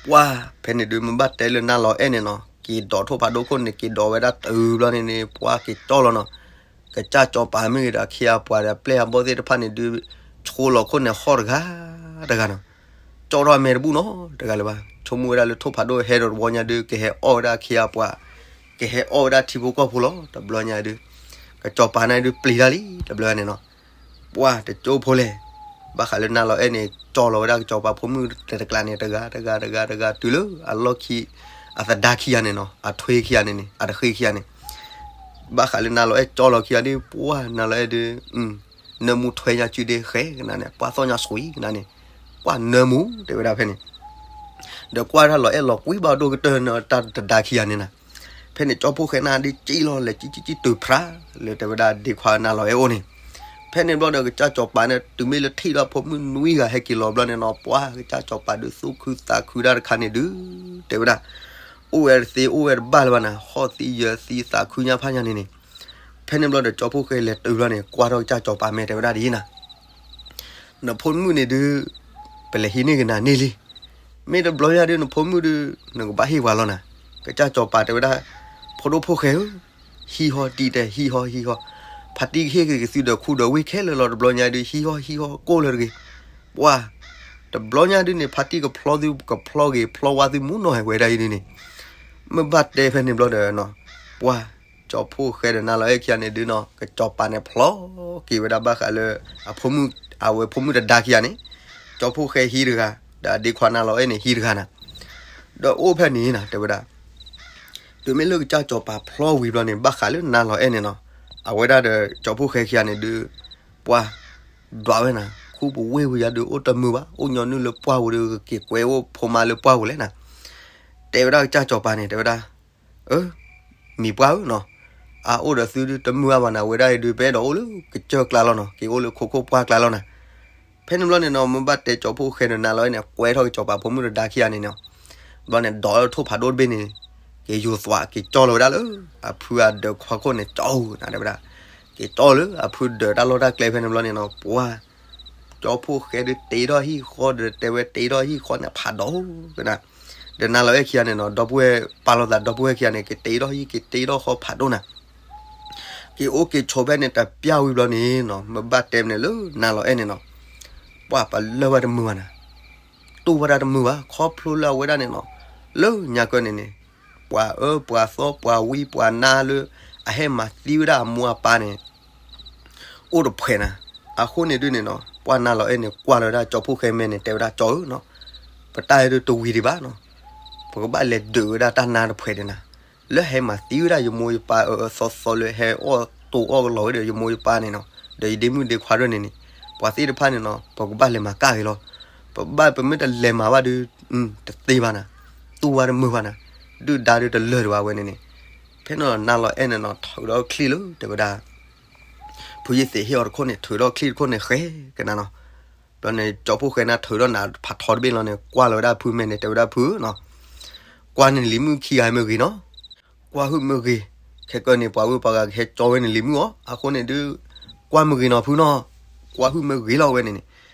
ပှၢ် ဖဲန့ၣ်ဒုးမ့ၢ်ဘၣ်တဲလၢနါလီၤအဲၣ်န့ၣ်နီၤ က့ၤဒိးထိၣ်ဖးဒိၣ်ခိၣ်န့ၣ် က့ၤဒိးဝဲဒၣ်တုၤဘျီန့ၣ်န့ၣ် ပှၢ်က့ၤကၠီလီၤနီၤ ကစၢ်ကစီၤပၤမ့ၢ်ဂ့ၤဒီးအခ့အပှၤဒီးပျဲၢ်အဘီၣ်သ့ၣ်တဖၣ်န့ၣ်ဒုး ဆိလီၤခိၣ်န့ၣ်ဟီၣ်တဂၤတဂၤနီၤ ကၠီထီၣ်အမဲာ်တဘူၣ်နီတဂၤလၢၤဘၣ် ဆိကမိၣ်ဝဲဒၣ်လၢထိၣ်ဖးဒိၣ်ဟဲဒီးတဝီညါဒုး ကဟဲအီၣ်ဝဲဒၣ်အခ့အပှၤ ကဟဲအီၣ်ဝဲဒၣ်ထံဖိကီၢ်ဖိလီၤ တဘျီညါဒုး ကစီၤပၤန့ၣ်ဒုးပျံၤတၢ်လံ တဘျီန့ၣ်နီၤ ပှၢ်တကၠိဖိလဲၣ် ဘၣ်ဃးလၢနါလီၤအဲၣ်န့ၣ် ကၠီလီၤဝဲဒၣ်ကစီၤပၤဖိမုၣ်တကျါန့ၣ် တဂၤတဂၤတဂၤတဂၤတုၤလၢအလီၢ်ခံ အသဒါခံဂၤန့ၣ်နီၤ အထွ့ခံဂၤန့ၣ်န့ၣ် အတဃ့ခံဂၤန့ၣ် ဘၣ်ဃးလၢနါလီၤအဲၣ်ကၠီလီၤခံဂၤဒုး ပှၢ်နါလီၤအဲၣ်ဒုး နၢမူထွဲညါစုဒ့ဃဲကနၤန့ၣ် ပှၢ်သီၣ်ညါဆွံကနၤန့ၣ် ပှၢ်နၢမူတဲဝဲဒၣ်ဖဲန့ၣ် ဒီးကွၢ်တၢ်လီၤအဲၣ်လီၤကွံဘၣ်ဒိၣ်ကတၢၢ်န့ၣ် တၢ်တဒါခံဂၤန့ၣ်နၤ ဖဲန့ၣ်ကၠီဖိၣ်ဃဲနၤဒုးကံၣ်လီၤလဲၤကံၣ်ကံၣ်ကံၣ်တုၤဖျါ လၢတဲဝဲဒၣ်ဒ့ခွါနါလီၤအဲၣ်အိၣ်န့ၣ် ဖဲန့ၣ်ဘျီဒီးကစၢ်ကစီၤပၤန့ၣ် တုၤမ့ၢ်လၢထံၣ်ဒီးဖိမုၣ်နွံဂၤဟဲက့ၤလီၤဘျီန့ၣ်နီၤ ပှၢ်ကစၢ်ကစီၤပၤဒုးသူၣ်ခုသးခုတၢ်တခါန့ၣ်ဒုး တဲဝဲဒၣ် အိၣ်ဝဲတသ့အိၣ်ဝဲတဘၣ်လၢၤဘၣ်နၤ ဟီၣ်သံယၢၤသံသးခုညါဖးညါန့ၣ်န့ၣ် ဖဲန့ၣ်ဘျီဒီးကၠီဖိၣ်ဃဲလဲၤတုၤဘျီန့ၣ် ကွၢ်ထီၣ်ကစၢ်ကစီၤပၤမဲာ်တဲဝဲဒၣ်ဒ်အံၤနၤ နဖိမုၣ်န့ၣ်ဒုး ပလဲၤဟံးန့ၢ်ကနၤန့ၢ်လံ မ့ၢ်တဘျီညါဒုးနဖိမုၣ်ဒုး နကဘၣ်ဟ့ၣ်ပှၤလီၤနၤ ကစၢ်ကစီၤပၤတဲဝဲဒၣ် ဖိဒိၣ်ဖိၣ်ဃဲဧၢ ဟံးဟီၣ်တံၢ်တဲဟံးဟီၣ်ဟံးဟီၣ် ဖါတံၢ်ကဟ့ၣ်က့ၤသုဒီးခူဒီးဝ့ၢ်ခဲလၢာ်လီၤ တဘျီညါဒုး ဟံးဟီၣ်ဟံးဟီၣ်ကိၢ်လၢတဂ့ၤ ပှၢ် တဘျီညါဒုးန့ၣ် ဖါတံၢ်ကဖျီသုကဖျီက့ၤ ဖျီဝါသုမူနီၢ်ဟဲဝဲဒၣ်အံၤဒုးန့ၣ် မ့ၢ်ဘၣ်တဲဖဲန့ၣ်ဘျီဒီး ပှၢ် ကၠီဖိၣ်ဃဲဒီးနါလီၤအဲၣ်ခံဂၤန့ၣ်ဒုးနီၤ ကစၢ်ကစီၤပၤန့ၣ်ဖျီက့ၤဝဲဒၣ်ဘၣ်ဃးလၢ အဖိမုၣ် အဝဲဖိမုၣ်တဒါခံဂၤန့ၣ် ကၠီဖိၣ်ဃဲဟံးတဂၤ ဒီးအဒ့ခွါနါလီၤအဲၣ်န့ၣ်ဟံးတဂၤနၤ ဒီးအိၣ်ဖဲန့ၣ်နၤ တဲဝဲဒၣ် တုၤမ့ၢ်လၢကစၢ်ကစီၤပၤဖျီဝံၤဘျီန့ၣ် ဘၣ်ဃးလၢနါလီၤအဲၣ်န့ၣ်နီၤ အဝဲဒၣ်ဒီးကၠီဖိၣ်ဃဲခံဂၤန့ၣ်ဒုး ပှၢ် ဒွးဝဲနၤ ခူပဝ့ၢ်ဝံၤယါဒုးအိၣ်တမုာ်ဘၣ် အိၣ်ညီနုၢ်လၢပှၢ်ပူၤဒီး ကက့ၤကွဲးအိၣ်ဖိမါလၢပှၢ်ပူၤလဲၣ်နၤ တဲဝဲဒၣ်ကစၢ်ကစီၤပၤန့ၣ် တဲဝဲဒၣ် အၢ မံၤပှၢ်ဧၢနီၤ အအိၣ်ဒီးသုဒုးတမုာ်ဘၣ်ဘၣ်နၤ ဝဲဒၣ်အံၤဒုး ပအဲၣ်ဒိးအိၣ်လၢကစၢၢ်ကျါလီၤနီၤ က့ၤအိၣ်လၢခိခိၣ်ပှၢ်ကျါလီၤနၤ ဖဲန့ၣ်ဘျီန့ၣ်နီၤ မ့ၢ်ဘၣ်တဲကၠီဖိၣ်ဃဲဒီးနါလီၤအဲၣ်န့ၣ် ကွဲးထီၣ်ကစၢ်ကစီၤပၤဖိမုၣ်တဒါခံဂၤန့ၣ်နီၤ ဘျီန့ၣ် ဒိးလၢထိၣ်ဖးဒိၣ်တဘ့ၣ်န့ၣ် က့ၤယူၤသွး က့ၤကၠီလီၤဝဲဒၣ်လၢ အဖုအဒၢးခွါခိၣ်န့ၣ် ကၠီနၤတဲဝဲဒၣ် က့ၤကၠီလၢအဖုဒၢးတၢ်လီၢ်တၢ်ကျဲဖဲန့ၣ်ဘျီန့ၣ်နီၤ ပှၢ် ကၠီဖိၣ်ဃဲဒုးတ့ထီၣ်ဟံၣ်ဃီဒီး တဲဝဲတ့ထီၣ်ဟံၣ်ဃီန့ၣ် ဖးဒိၣ်ကနၤ ဒီးနါလီၤအဲၣ်ခံဂၤန့ၣ်နီၤ ဒီပုၢ်ဝဲၢ်ပာ်လီၤသးဒီပုၢ်ဝဲၢ်ခံဂၤန့ၣ် က့ၤတ့ထီၣ်ဟံၣ်က့ၤတ့ထီၣ်ဃီဖးဒိၣ်နၤ က့ၤအိၣ်က့ၤဆိးဖဲန့ၣ်တပျၢ်ဝံၤဘျီန့ၣ်နီၤ မ့ၢ်ဘၣ်တဲမနုၤလၢနါလီၤအဲၣ်န့ၣ်နီၤ ပှၢ်ပလၢၢ်ဝဲတမုာ်ဘၣ်နၤ တူၢ်ဝဲဒၣ်တမုာ်ဘၣ် ခီဖျိလၢအဝဲဒၣ်န့ၣ်နီၤ လၢညါကၢန့ၣ်န့ၣ် ပှၤအၢပှၤသီပှၤဝံပှၤနါလၢ အဟဲမၤသံဝဲဒၣ်အမိၢ်အပၢ်န့ၣ် အိၣ်တဖှဲးနၤ အဃိန့ၣ်ဒုးန့ၣ်နီၤ ပှၢ်နါလီၤအဲၣ်န့ၣ် ကွၢ်လီၤဝဲဒၣ်ကၠီဖိၣ်ဃဲမဲာ်န့ၣ် တဲဝဲဒၣ်ကၠီဧၢနီၤ ပတၢ်အဲၣ်ဒုးတဝံၤဒံးဘၣ်နီၤ ပကဘၣ်လဲၤဒုးဝဲဒၣ်တၢ်နါတဖှဲးဒီးနၤ, လၢဟဲမၤသံဝဲဒၣ်ယမိၢ်ယပၢ်အၢအၢသီသီလၢဟဲအီၣ်တိၢ်အီၣ်ကလီဝဲဒီးယမိၢ်ယပၢ်န့ၣ်နီၤ, ဒီးယဒ့မုၣ်ဒ့ခွါဒၣ်န့ၣ်န့ၣ်, ပှၤသ့ၣ်တဖၣ်န့ၣ်နီၤ ပကဘၣ်လဲၤမၤကၢ်ဂ့ၤလီၤ. ပဘၣ်ပမ့ၢ်တလဲၤမၤဘၣ်ဒုး တသ့ဘၣ်နၤ, တူၢ်ဘၣ်တမုာ်ဘၣ်နၤ, ဒုၣ်ဒါဒုးတလၢာ်ဒံးဘၣ်ဝဲန့ၣ်န့ၣ်. ဖဲန့ၣ်နါလီၤအဲၣ်န့ၣ်နီၤ ထုးဒီးချံၣ်လၢ တဲဝဲဒၣ် ဖုယ့ၢ်သ့းဟ့ၣ်အီၤတခိၣ်န့ၣ် ထုးဒီးချံၣ်တခိၣ်န့ၣ်ဃဲကနၤနီၤ. ဘျီန့ၣ် ကၠီဖှိၣ်ဃဲန့ၣ်ထုးဒီးနၤဖးထီတဘ့ၣ်လီၤန့ၣ် ကွၢ်လီၤဝဲဒၣ်ဖုမဲာ်န့ၣ် တဲဝဲဒၣ်ဖုနီၤ, ကွၢ်န့ၢ်လံၤမုၣ်ခံဂၤမ့ၢ်ဂ့ၤနီၤ, ကွၢ်ဟုၣ်မ့ၢ်ဂ့ၤ, ခဲကၢန့ၣ် ပှၤဝ့ၢ်ပှၤဂၤကဟဲကၠီဝဲန့ၣ်လံၤမုၣ်အီၤ အဃိန့ၣ်ဒုး ကွၢ်မ့ၢ်ဂ့ၤနီၤဖုနီၤ, ကွၢ်ဟုၣ်မ့ၢ်ဂ့ၤလီၤဝဲန့ၣ်န့ၣ်.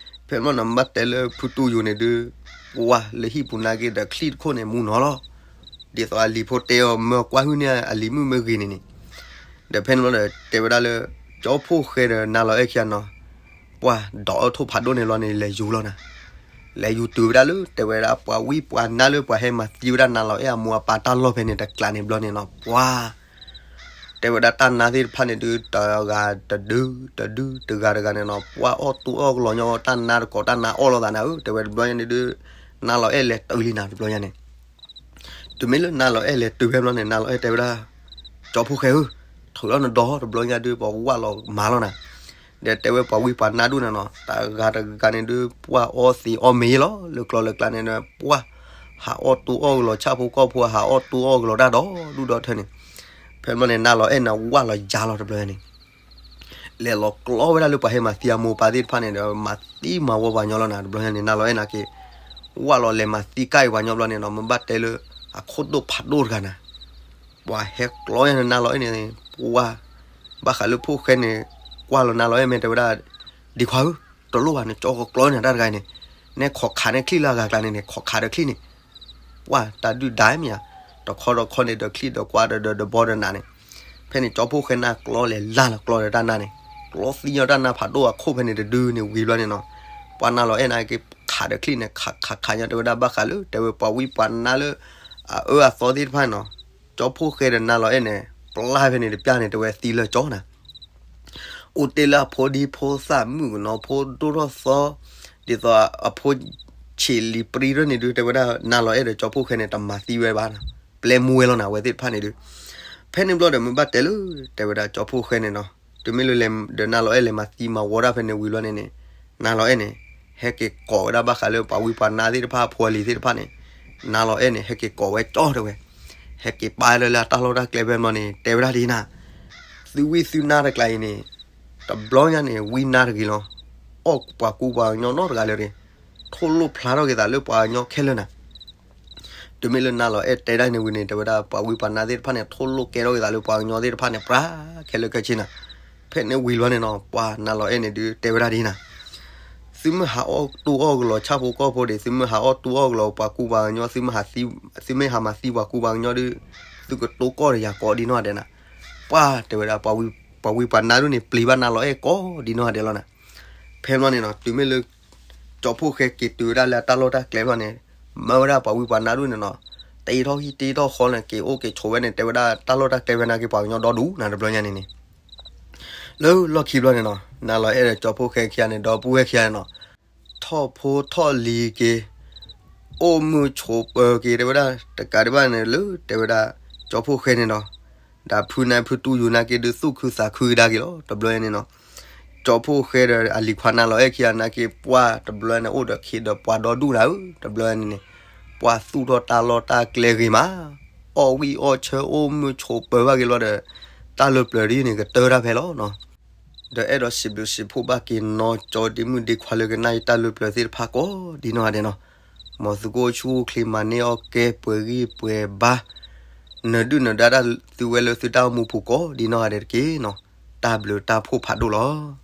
ဖဲမ့ၢ်နီၤ မ့ၢ်ဘၣ်တဲလၢဖုတူၢ်ယိာ်န့ၣ်ဒုး ပှၤလၢဟံၣ်ပူၤနာ်က့ဒီးချံၣ်တခိၣ်န့ၣ် မူနီၤလီၤ. ဒ်သိးအလံၤဖိတဲအီၤ မၢကွၢ်ဟုၣ်န့ၢ်အလံၤမုၣ်မ့ၢ်ဂ့ၤန့ၣ်န့ၣ်. ဒီးဖဲန့ၣ်ဘျီဒီး တဲဝဲဒၣ်လၢ ကၠီဖှိၣ်ဃဲဒီးနါလီၤအဲၣ်ခံဂၤနီၤ ပှၤဒီးအၢထိၣ်ဖးဒိၣ်န့ၣ်ဘျီန့ၣ် လဲၤယူၤလီၤနၤ, လဲၤယူၤတုၤဝဲဒၣ်လၢ တဲဝဲဒၣ်ပှၤဝံပှၤနါလၢပှၤဟဲမၤသံဝဲဒၣ်နါလီၤအဲၣ်အမိၢ်အပၢ်တၢ်လီၢ်ဖဲန့ၣ်တကျးန့ၣ်ဘျီန့ၣ်နီၤ ပှၤ တဲဝဲဒၣ်တၢ်နါသ့ၣ်တဖၣ်န့ၣ်ဒုး တဂၤတဒု တဒုတဂၤတဂၤန့ၣ်နီၤ ပှၤအီၣ်တူၢ်အီၣ်ကလီၤညီ တၢ်နါတကိးတၢ်နါအီၣ်လိာ်သးနၤဧၢ တဲဝဲတဘျီညါန့ၣ်ဒုး နါလီၤအဲၣ်လဲၤတုၤလံနၤတဘျီညါန့ၣ်. တုၤမ့ၢ်လၢနါလီၤအဲၣ်လဲၤတုၤဖဲဘျီန့ၣ် နါလီၤအဲၣ်တဲဝဲဒၣ် ကၠီဖှိၣ်ဃဲဧၢ, ထုးလီၤနဒီတဘျီညါဒုး ပှၤဝၢ်လီၤမၤလီၤနၤ. ဒီးတဲဝဲပှၤဝံပှၤနါဒိၣ်န့ၣ်နီၤ တဂၤတဂၤန့ၣ်ဒုး ပှၤအီသံးအီမ့ၤလီၤ လၢကျီလၢကျါန့ၣ်ဒီး ပှၤ ဟးအီၣ်တူၢ်အီၣ်ကလီၤဆၣ်ဖိကီၢ်ဖိ ဟးအီၣ်တူၢ်အီၣ်ကလီၤတၢ်ဒီဒူၣ်ဒီထၢန့ၣ်. ဖဲဘျီန့ၣ် နါလီၤအဲၣ်န့ၣ် ဝၢ်လီၤယါလီၤတဘျီန့ၣ် လဲၤလီၤကျီဝဲဒၣ်လၢပှၤဟဲမၤသံအမိၢ်အပၢ်သ့ၣ်တဖၣ်န့ၣ်ဒီး မၤသံမၤဝီပှၤညီလီၤနၤ တဘျီညါန့ၣ် နါလီၤအဲၣ်နာ်က့ ဝၢ်လီၤလဲၤမၤသံကၢ်အံၤပှၤညီဘျီန့ၣ်နီၤ မ့ၢ်ဘၣ်တဲလၢ အခိၣ်ဒိၣ်ဖးဒိၣ်တဂၤနၤ ပှၤဟဲကျီညါန့ၣ် နါလီၤအဲၣ်န့ၣ် ပှၤ ဘၣ်ဃးလၢဖှိၣ်ဃဲန့ၣ် ကွၢ်လီၤနါလီၤအဲၣ်မ့ၢ်တဲဝဲဒၣ် ဒံခွါဧၢ, တလိၣ်ဘၣ်န့ၣ် ကၠီကကျီန့ၣ်တၢ်တဂၤအံၤန့ၣ်, နဲခိးခးန့ၢ်ချံၣ်လၢအဂၤကျါန့ၣ်န့ၣ် ခိးခးဒီးချံၣ်န့ၣ် ပှၤတၢ်ဒုၣ်ဒါမ့ၢ်ဧါ, တခီဒီးခီန့ၣ်ဒီးချံၣ်ဒီးကွၢ်ဒီးဒီးဘီဒီးနးန့ၣ်. ဖဲန့ၣ်ကၠီဖှိၣ်ဃဲနါကျီလဲၤလၢ်လီၤကျီဒီးတၢ်နါန့ၣ်, ကျီသံညီတၢ်နါဖးဒိၣ်အခိၣ်ဖဲန့ၣ်တဒုန့ၣ်ဝံၤဘျီန့ၣ်နီၤ, ပှၤနါလီၤအဲၣ်နာ်က့ ခးဒီးချံၣ်န့ၣ် ခးခးခးညီတဲဝဲဒၣ်ဘၣ်ဃးလၢ တဲဝဲပှၤဝံပှၤနါလၢ အအၢအသီသ့ၣ်တဖၣ်န့ၣ်နီၤ, ကၠီဖှိၣ်ဃဲဒီးနါလီၤအဲၣ်န့ၣ် ပျၢ်ဖဲန့ၣ်တပျၢ်န့ၣ် တဲဝဲသံလၢကၠီနၤ အိၣ်တ့ၢ်လၢအဖိဒံဖိသၣ်မုၣ်ကနီၤဖိဒိၣ်ထီၣ်သီ, ဒ်သိးအဖိဆံးလံၤပြံရၢၢ်န့ၣ်ဒုး တဲဝဲဒၣ် နါလီၤအဲၣ်ဒီးကၠီဖှိၣ်ဃဲန့ၣ် တမၤသံဝဲဘၣ်နီၤ, ပျဲမူဝဲလီၤနၤ အဝဲသ့ၣ်တဖၣ်န့ၣ်ဒုး. ဖဲန့ၣ်ဘျီဒီး မ့ၢ်ဘၣ်တဲလၢ တဲဝဲဒၣ်ကၠီဖှိၣ်ဃဲန့ၣ်နီၤ, တုၤမ့ၢ်လၢလဲၤဒီးနါလီၤအဲၣ်လဲၤမၤသံမၤဝီဒၣ်ဖဲန့ၣ်ဝံၤဘျီန့ၣ်န့ၣ်, နါလီၤအဲၣ်န့ၣ် ဟဲက့ၤကိးဝဲဒၣ်ဘၣ်ဃးလၢပှၤဝံပှၤနါသ့ၣ်တဖၣ်အဖိအလံၤသ့ၣ်တဖၣ်န့ၣ်, နါလီၤအဲၣ်န့ၣ် ဟဲက့ၤကိးဝဲကၠီတဲဝဲ ဟဲက့ၤပာ်လၢလၢအတၢ်လီၢ်တၢ်ကျဲဖဲဘျီန့ၣ် တဲဝဲဒၣ်ဒ်နၤ, သုဝံသုနါတကျါအံၤန့ၣ်, တဘျီညါန့ၣ် ဝံနါတဂ့ၤလီၤ, အီၣ်ပှၤကူပှၤကညီနီတဂၤလၢၤတဂ့ၤ, ထိၣ်လိၣ်ဖျါထီၣ်က့ၤသးလၢပှၤကညီခဲလၢာ်နၤ. တုၤမ့ၢ်လၢနါလီၤအဲၣ်တဲဒၣ်န့ၣ်ဝံၤန့ၣ် တဲဝဲဒၣ်ပှၤဝံပှၤနါသ့ၣ်တဖၣ်န့ၣ် ထိၣ်လိၣ်ကဲထီၣ်က့ၤသးလၢပှၤကညီသ့ၣ်တဖၣ်န့ၣ် ပြၢခဲလၢာ်ခဲဆ့နၤ. ဖဲန့ၣ်ဝံၤဘျီန့ၣ်နီၤ ပှၤနါလီၤအဲၣ်န့ၣ်ဒုးတဲဝဲဒၣ်ဒ်နၤ, သုမ့ၢ်ဟးအီၣ်တူၢ်အီၣ်ကလီၤဆၣ်ဖိကီၢ်ဖိဒံး သုမ့ၢ်ဟးအီၣ်တူၢ်အီၣ်ကလီၤပှၤကူပှၤကညီ သုမ့ၢ်ဟးမၤသံပှၤကူပှၤကညီဒုး, သုကတိကီၢ်ဒီးယၤကိးဒ်နီၢ်ဂၤဒဲးနၤ. ပှၤတဲဝဲဒၣ် ပှၤဝံပှၤနါဒိၣ်န့ၣ် ပျံၤဘၣ်နါလီၤအဲၣ်ကိးဒ်နီၢ်ဂၤဒဲးလီၤနၤ. ဖဲဘျီန့ၣ်နီၤ တုၤမ့ၢ်လၢ ကၠီဖှိၣ်ဃဲက့ၤတုၤဝဲဒၣ်လၢအတၢ်လီၢ်တၢ်ကျဲဘျီန့ၣ်, မၢဝဲဒၣ်ပှၤဝံပှၤနါဒိၣ်န့ၣ်နီၤ, တ့ထီၣ်ဟံၣ်တ့ထီၣ်ဃီန့ၣ် က့ၤအိၣ်က့ၤဆိးဝဲန့ၣ် တဲဝဲဒၣ်တၢ်လီၢ်တၢ်ကျဲဖဲန့ၣ်က့ၤပှၤကညီဒီဒူၣ်နၤတဘျီညါန့ၣ်န့ၣ်. လၢလီၢ်ခံဘျီန့ၣ်နီၤ နါလီၤအဲၣ်ဒီးကၠီဖှိၣ်ဃဲခံဂၤန့ၣ် ဒီပုၢ်ဝဲၢ်ခံဂၤန့ၣ်နီၤ ထီၣ်ဖိထီၣ်လံၤက့ၤ, အိၣ်မုာ်ဆိးပၢၤက့ၤ တဲဝဲဒၣ်တကးဒံးဘၣ်န့ၣ်လၢ တဲဝဲဒၣ် ကၠီဖှိၣ်ဃဲန့ၣ်ဒီး, ဒီးဖုနၢ်ဖုတူၢ်ယူၤနာ်က့ဒုးသူၣ်ခုသးခုကဒါက့ၤလီၤ တဘျီန့ၣ်နီၤ. ကၠီဖှိၣ်ဃဲဒီးအလံၤခွါနါလီၤအဲၣ်ခံဂၤနာ်က့ ပှၤတဘျီန့ၣ် အိၣ်ဒီးခ့ဒီးပှၤဒီဒူၣ်နၤဧၢ တဘျီန့ၣ်န့ၣ်, ပှၤသူၣ်ထီၣ်တၢ်လီၢ်တၢ်ကျဲဂ့ၤမး, အီၣ်ဝံၣ်အီၣ်ဆၢအိၣ်မုာ်ဆိးပၢၤဘၣ်က့ၤလီၤဒီး, တၢ်လၢပျၢၤဒ်န့ၣ်ကတၢၢ်တၢ်ဖဲလီၤနီၤ. ဒီးအဲၣ်ဒိးစံးဘျုးစံးဖှိၣ်ဘၣ်က့ၤနီၤ ကၠီဒ့မုၣ်ဒ့ခွါလၢကနၣ်ယတၢ်လၢပျၢၤသ့ၣ်တဖၣ်ကိးဒ်နီၢ်ဂၤဒဲးနီၤ. မ်သုကအိၣ်ဆူၣ်အိၣ်ချ့မၤန့ၢ်အီၣ်ကဲပှဲၤဂံၢ်ပှဲၤဘါ, နၢၤဒုၣ်နၢၤဒါတၢ်သုဝဲလၢသုတၢ်အိၣ်မူပူၤကိးဒ်နီၢ်ဂၤဒဲးတက့ၢ်နီၤ. တၢ်ဘျုးတၢ်ဖှိၣ်ဖးဒိၣ်လီၤ.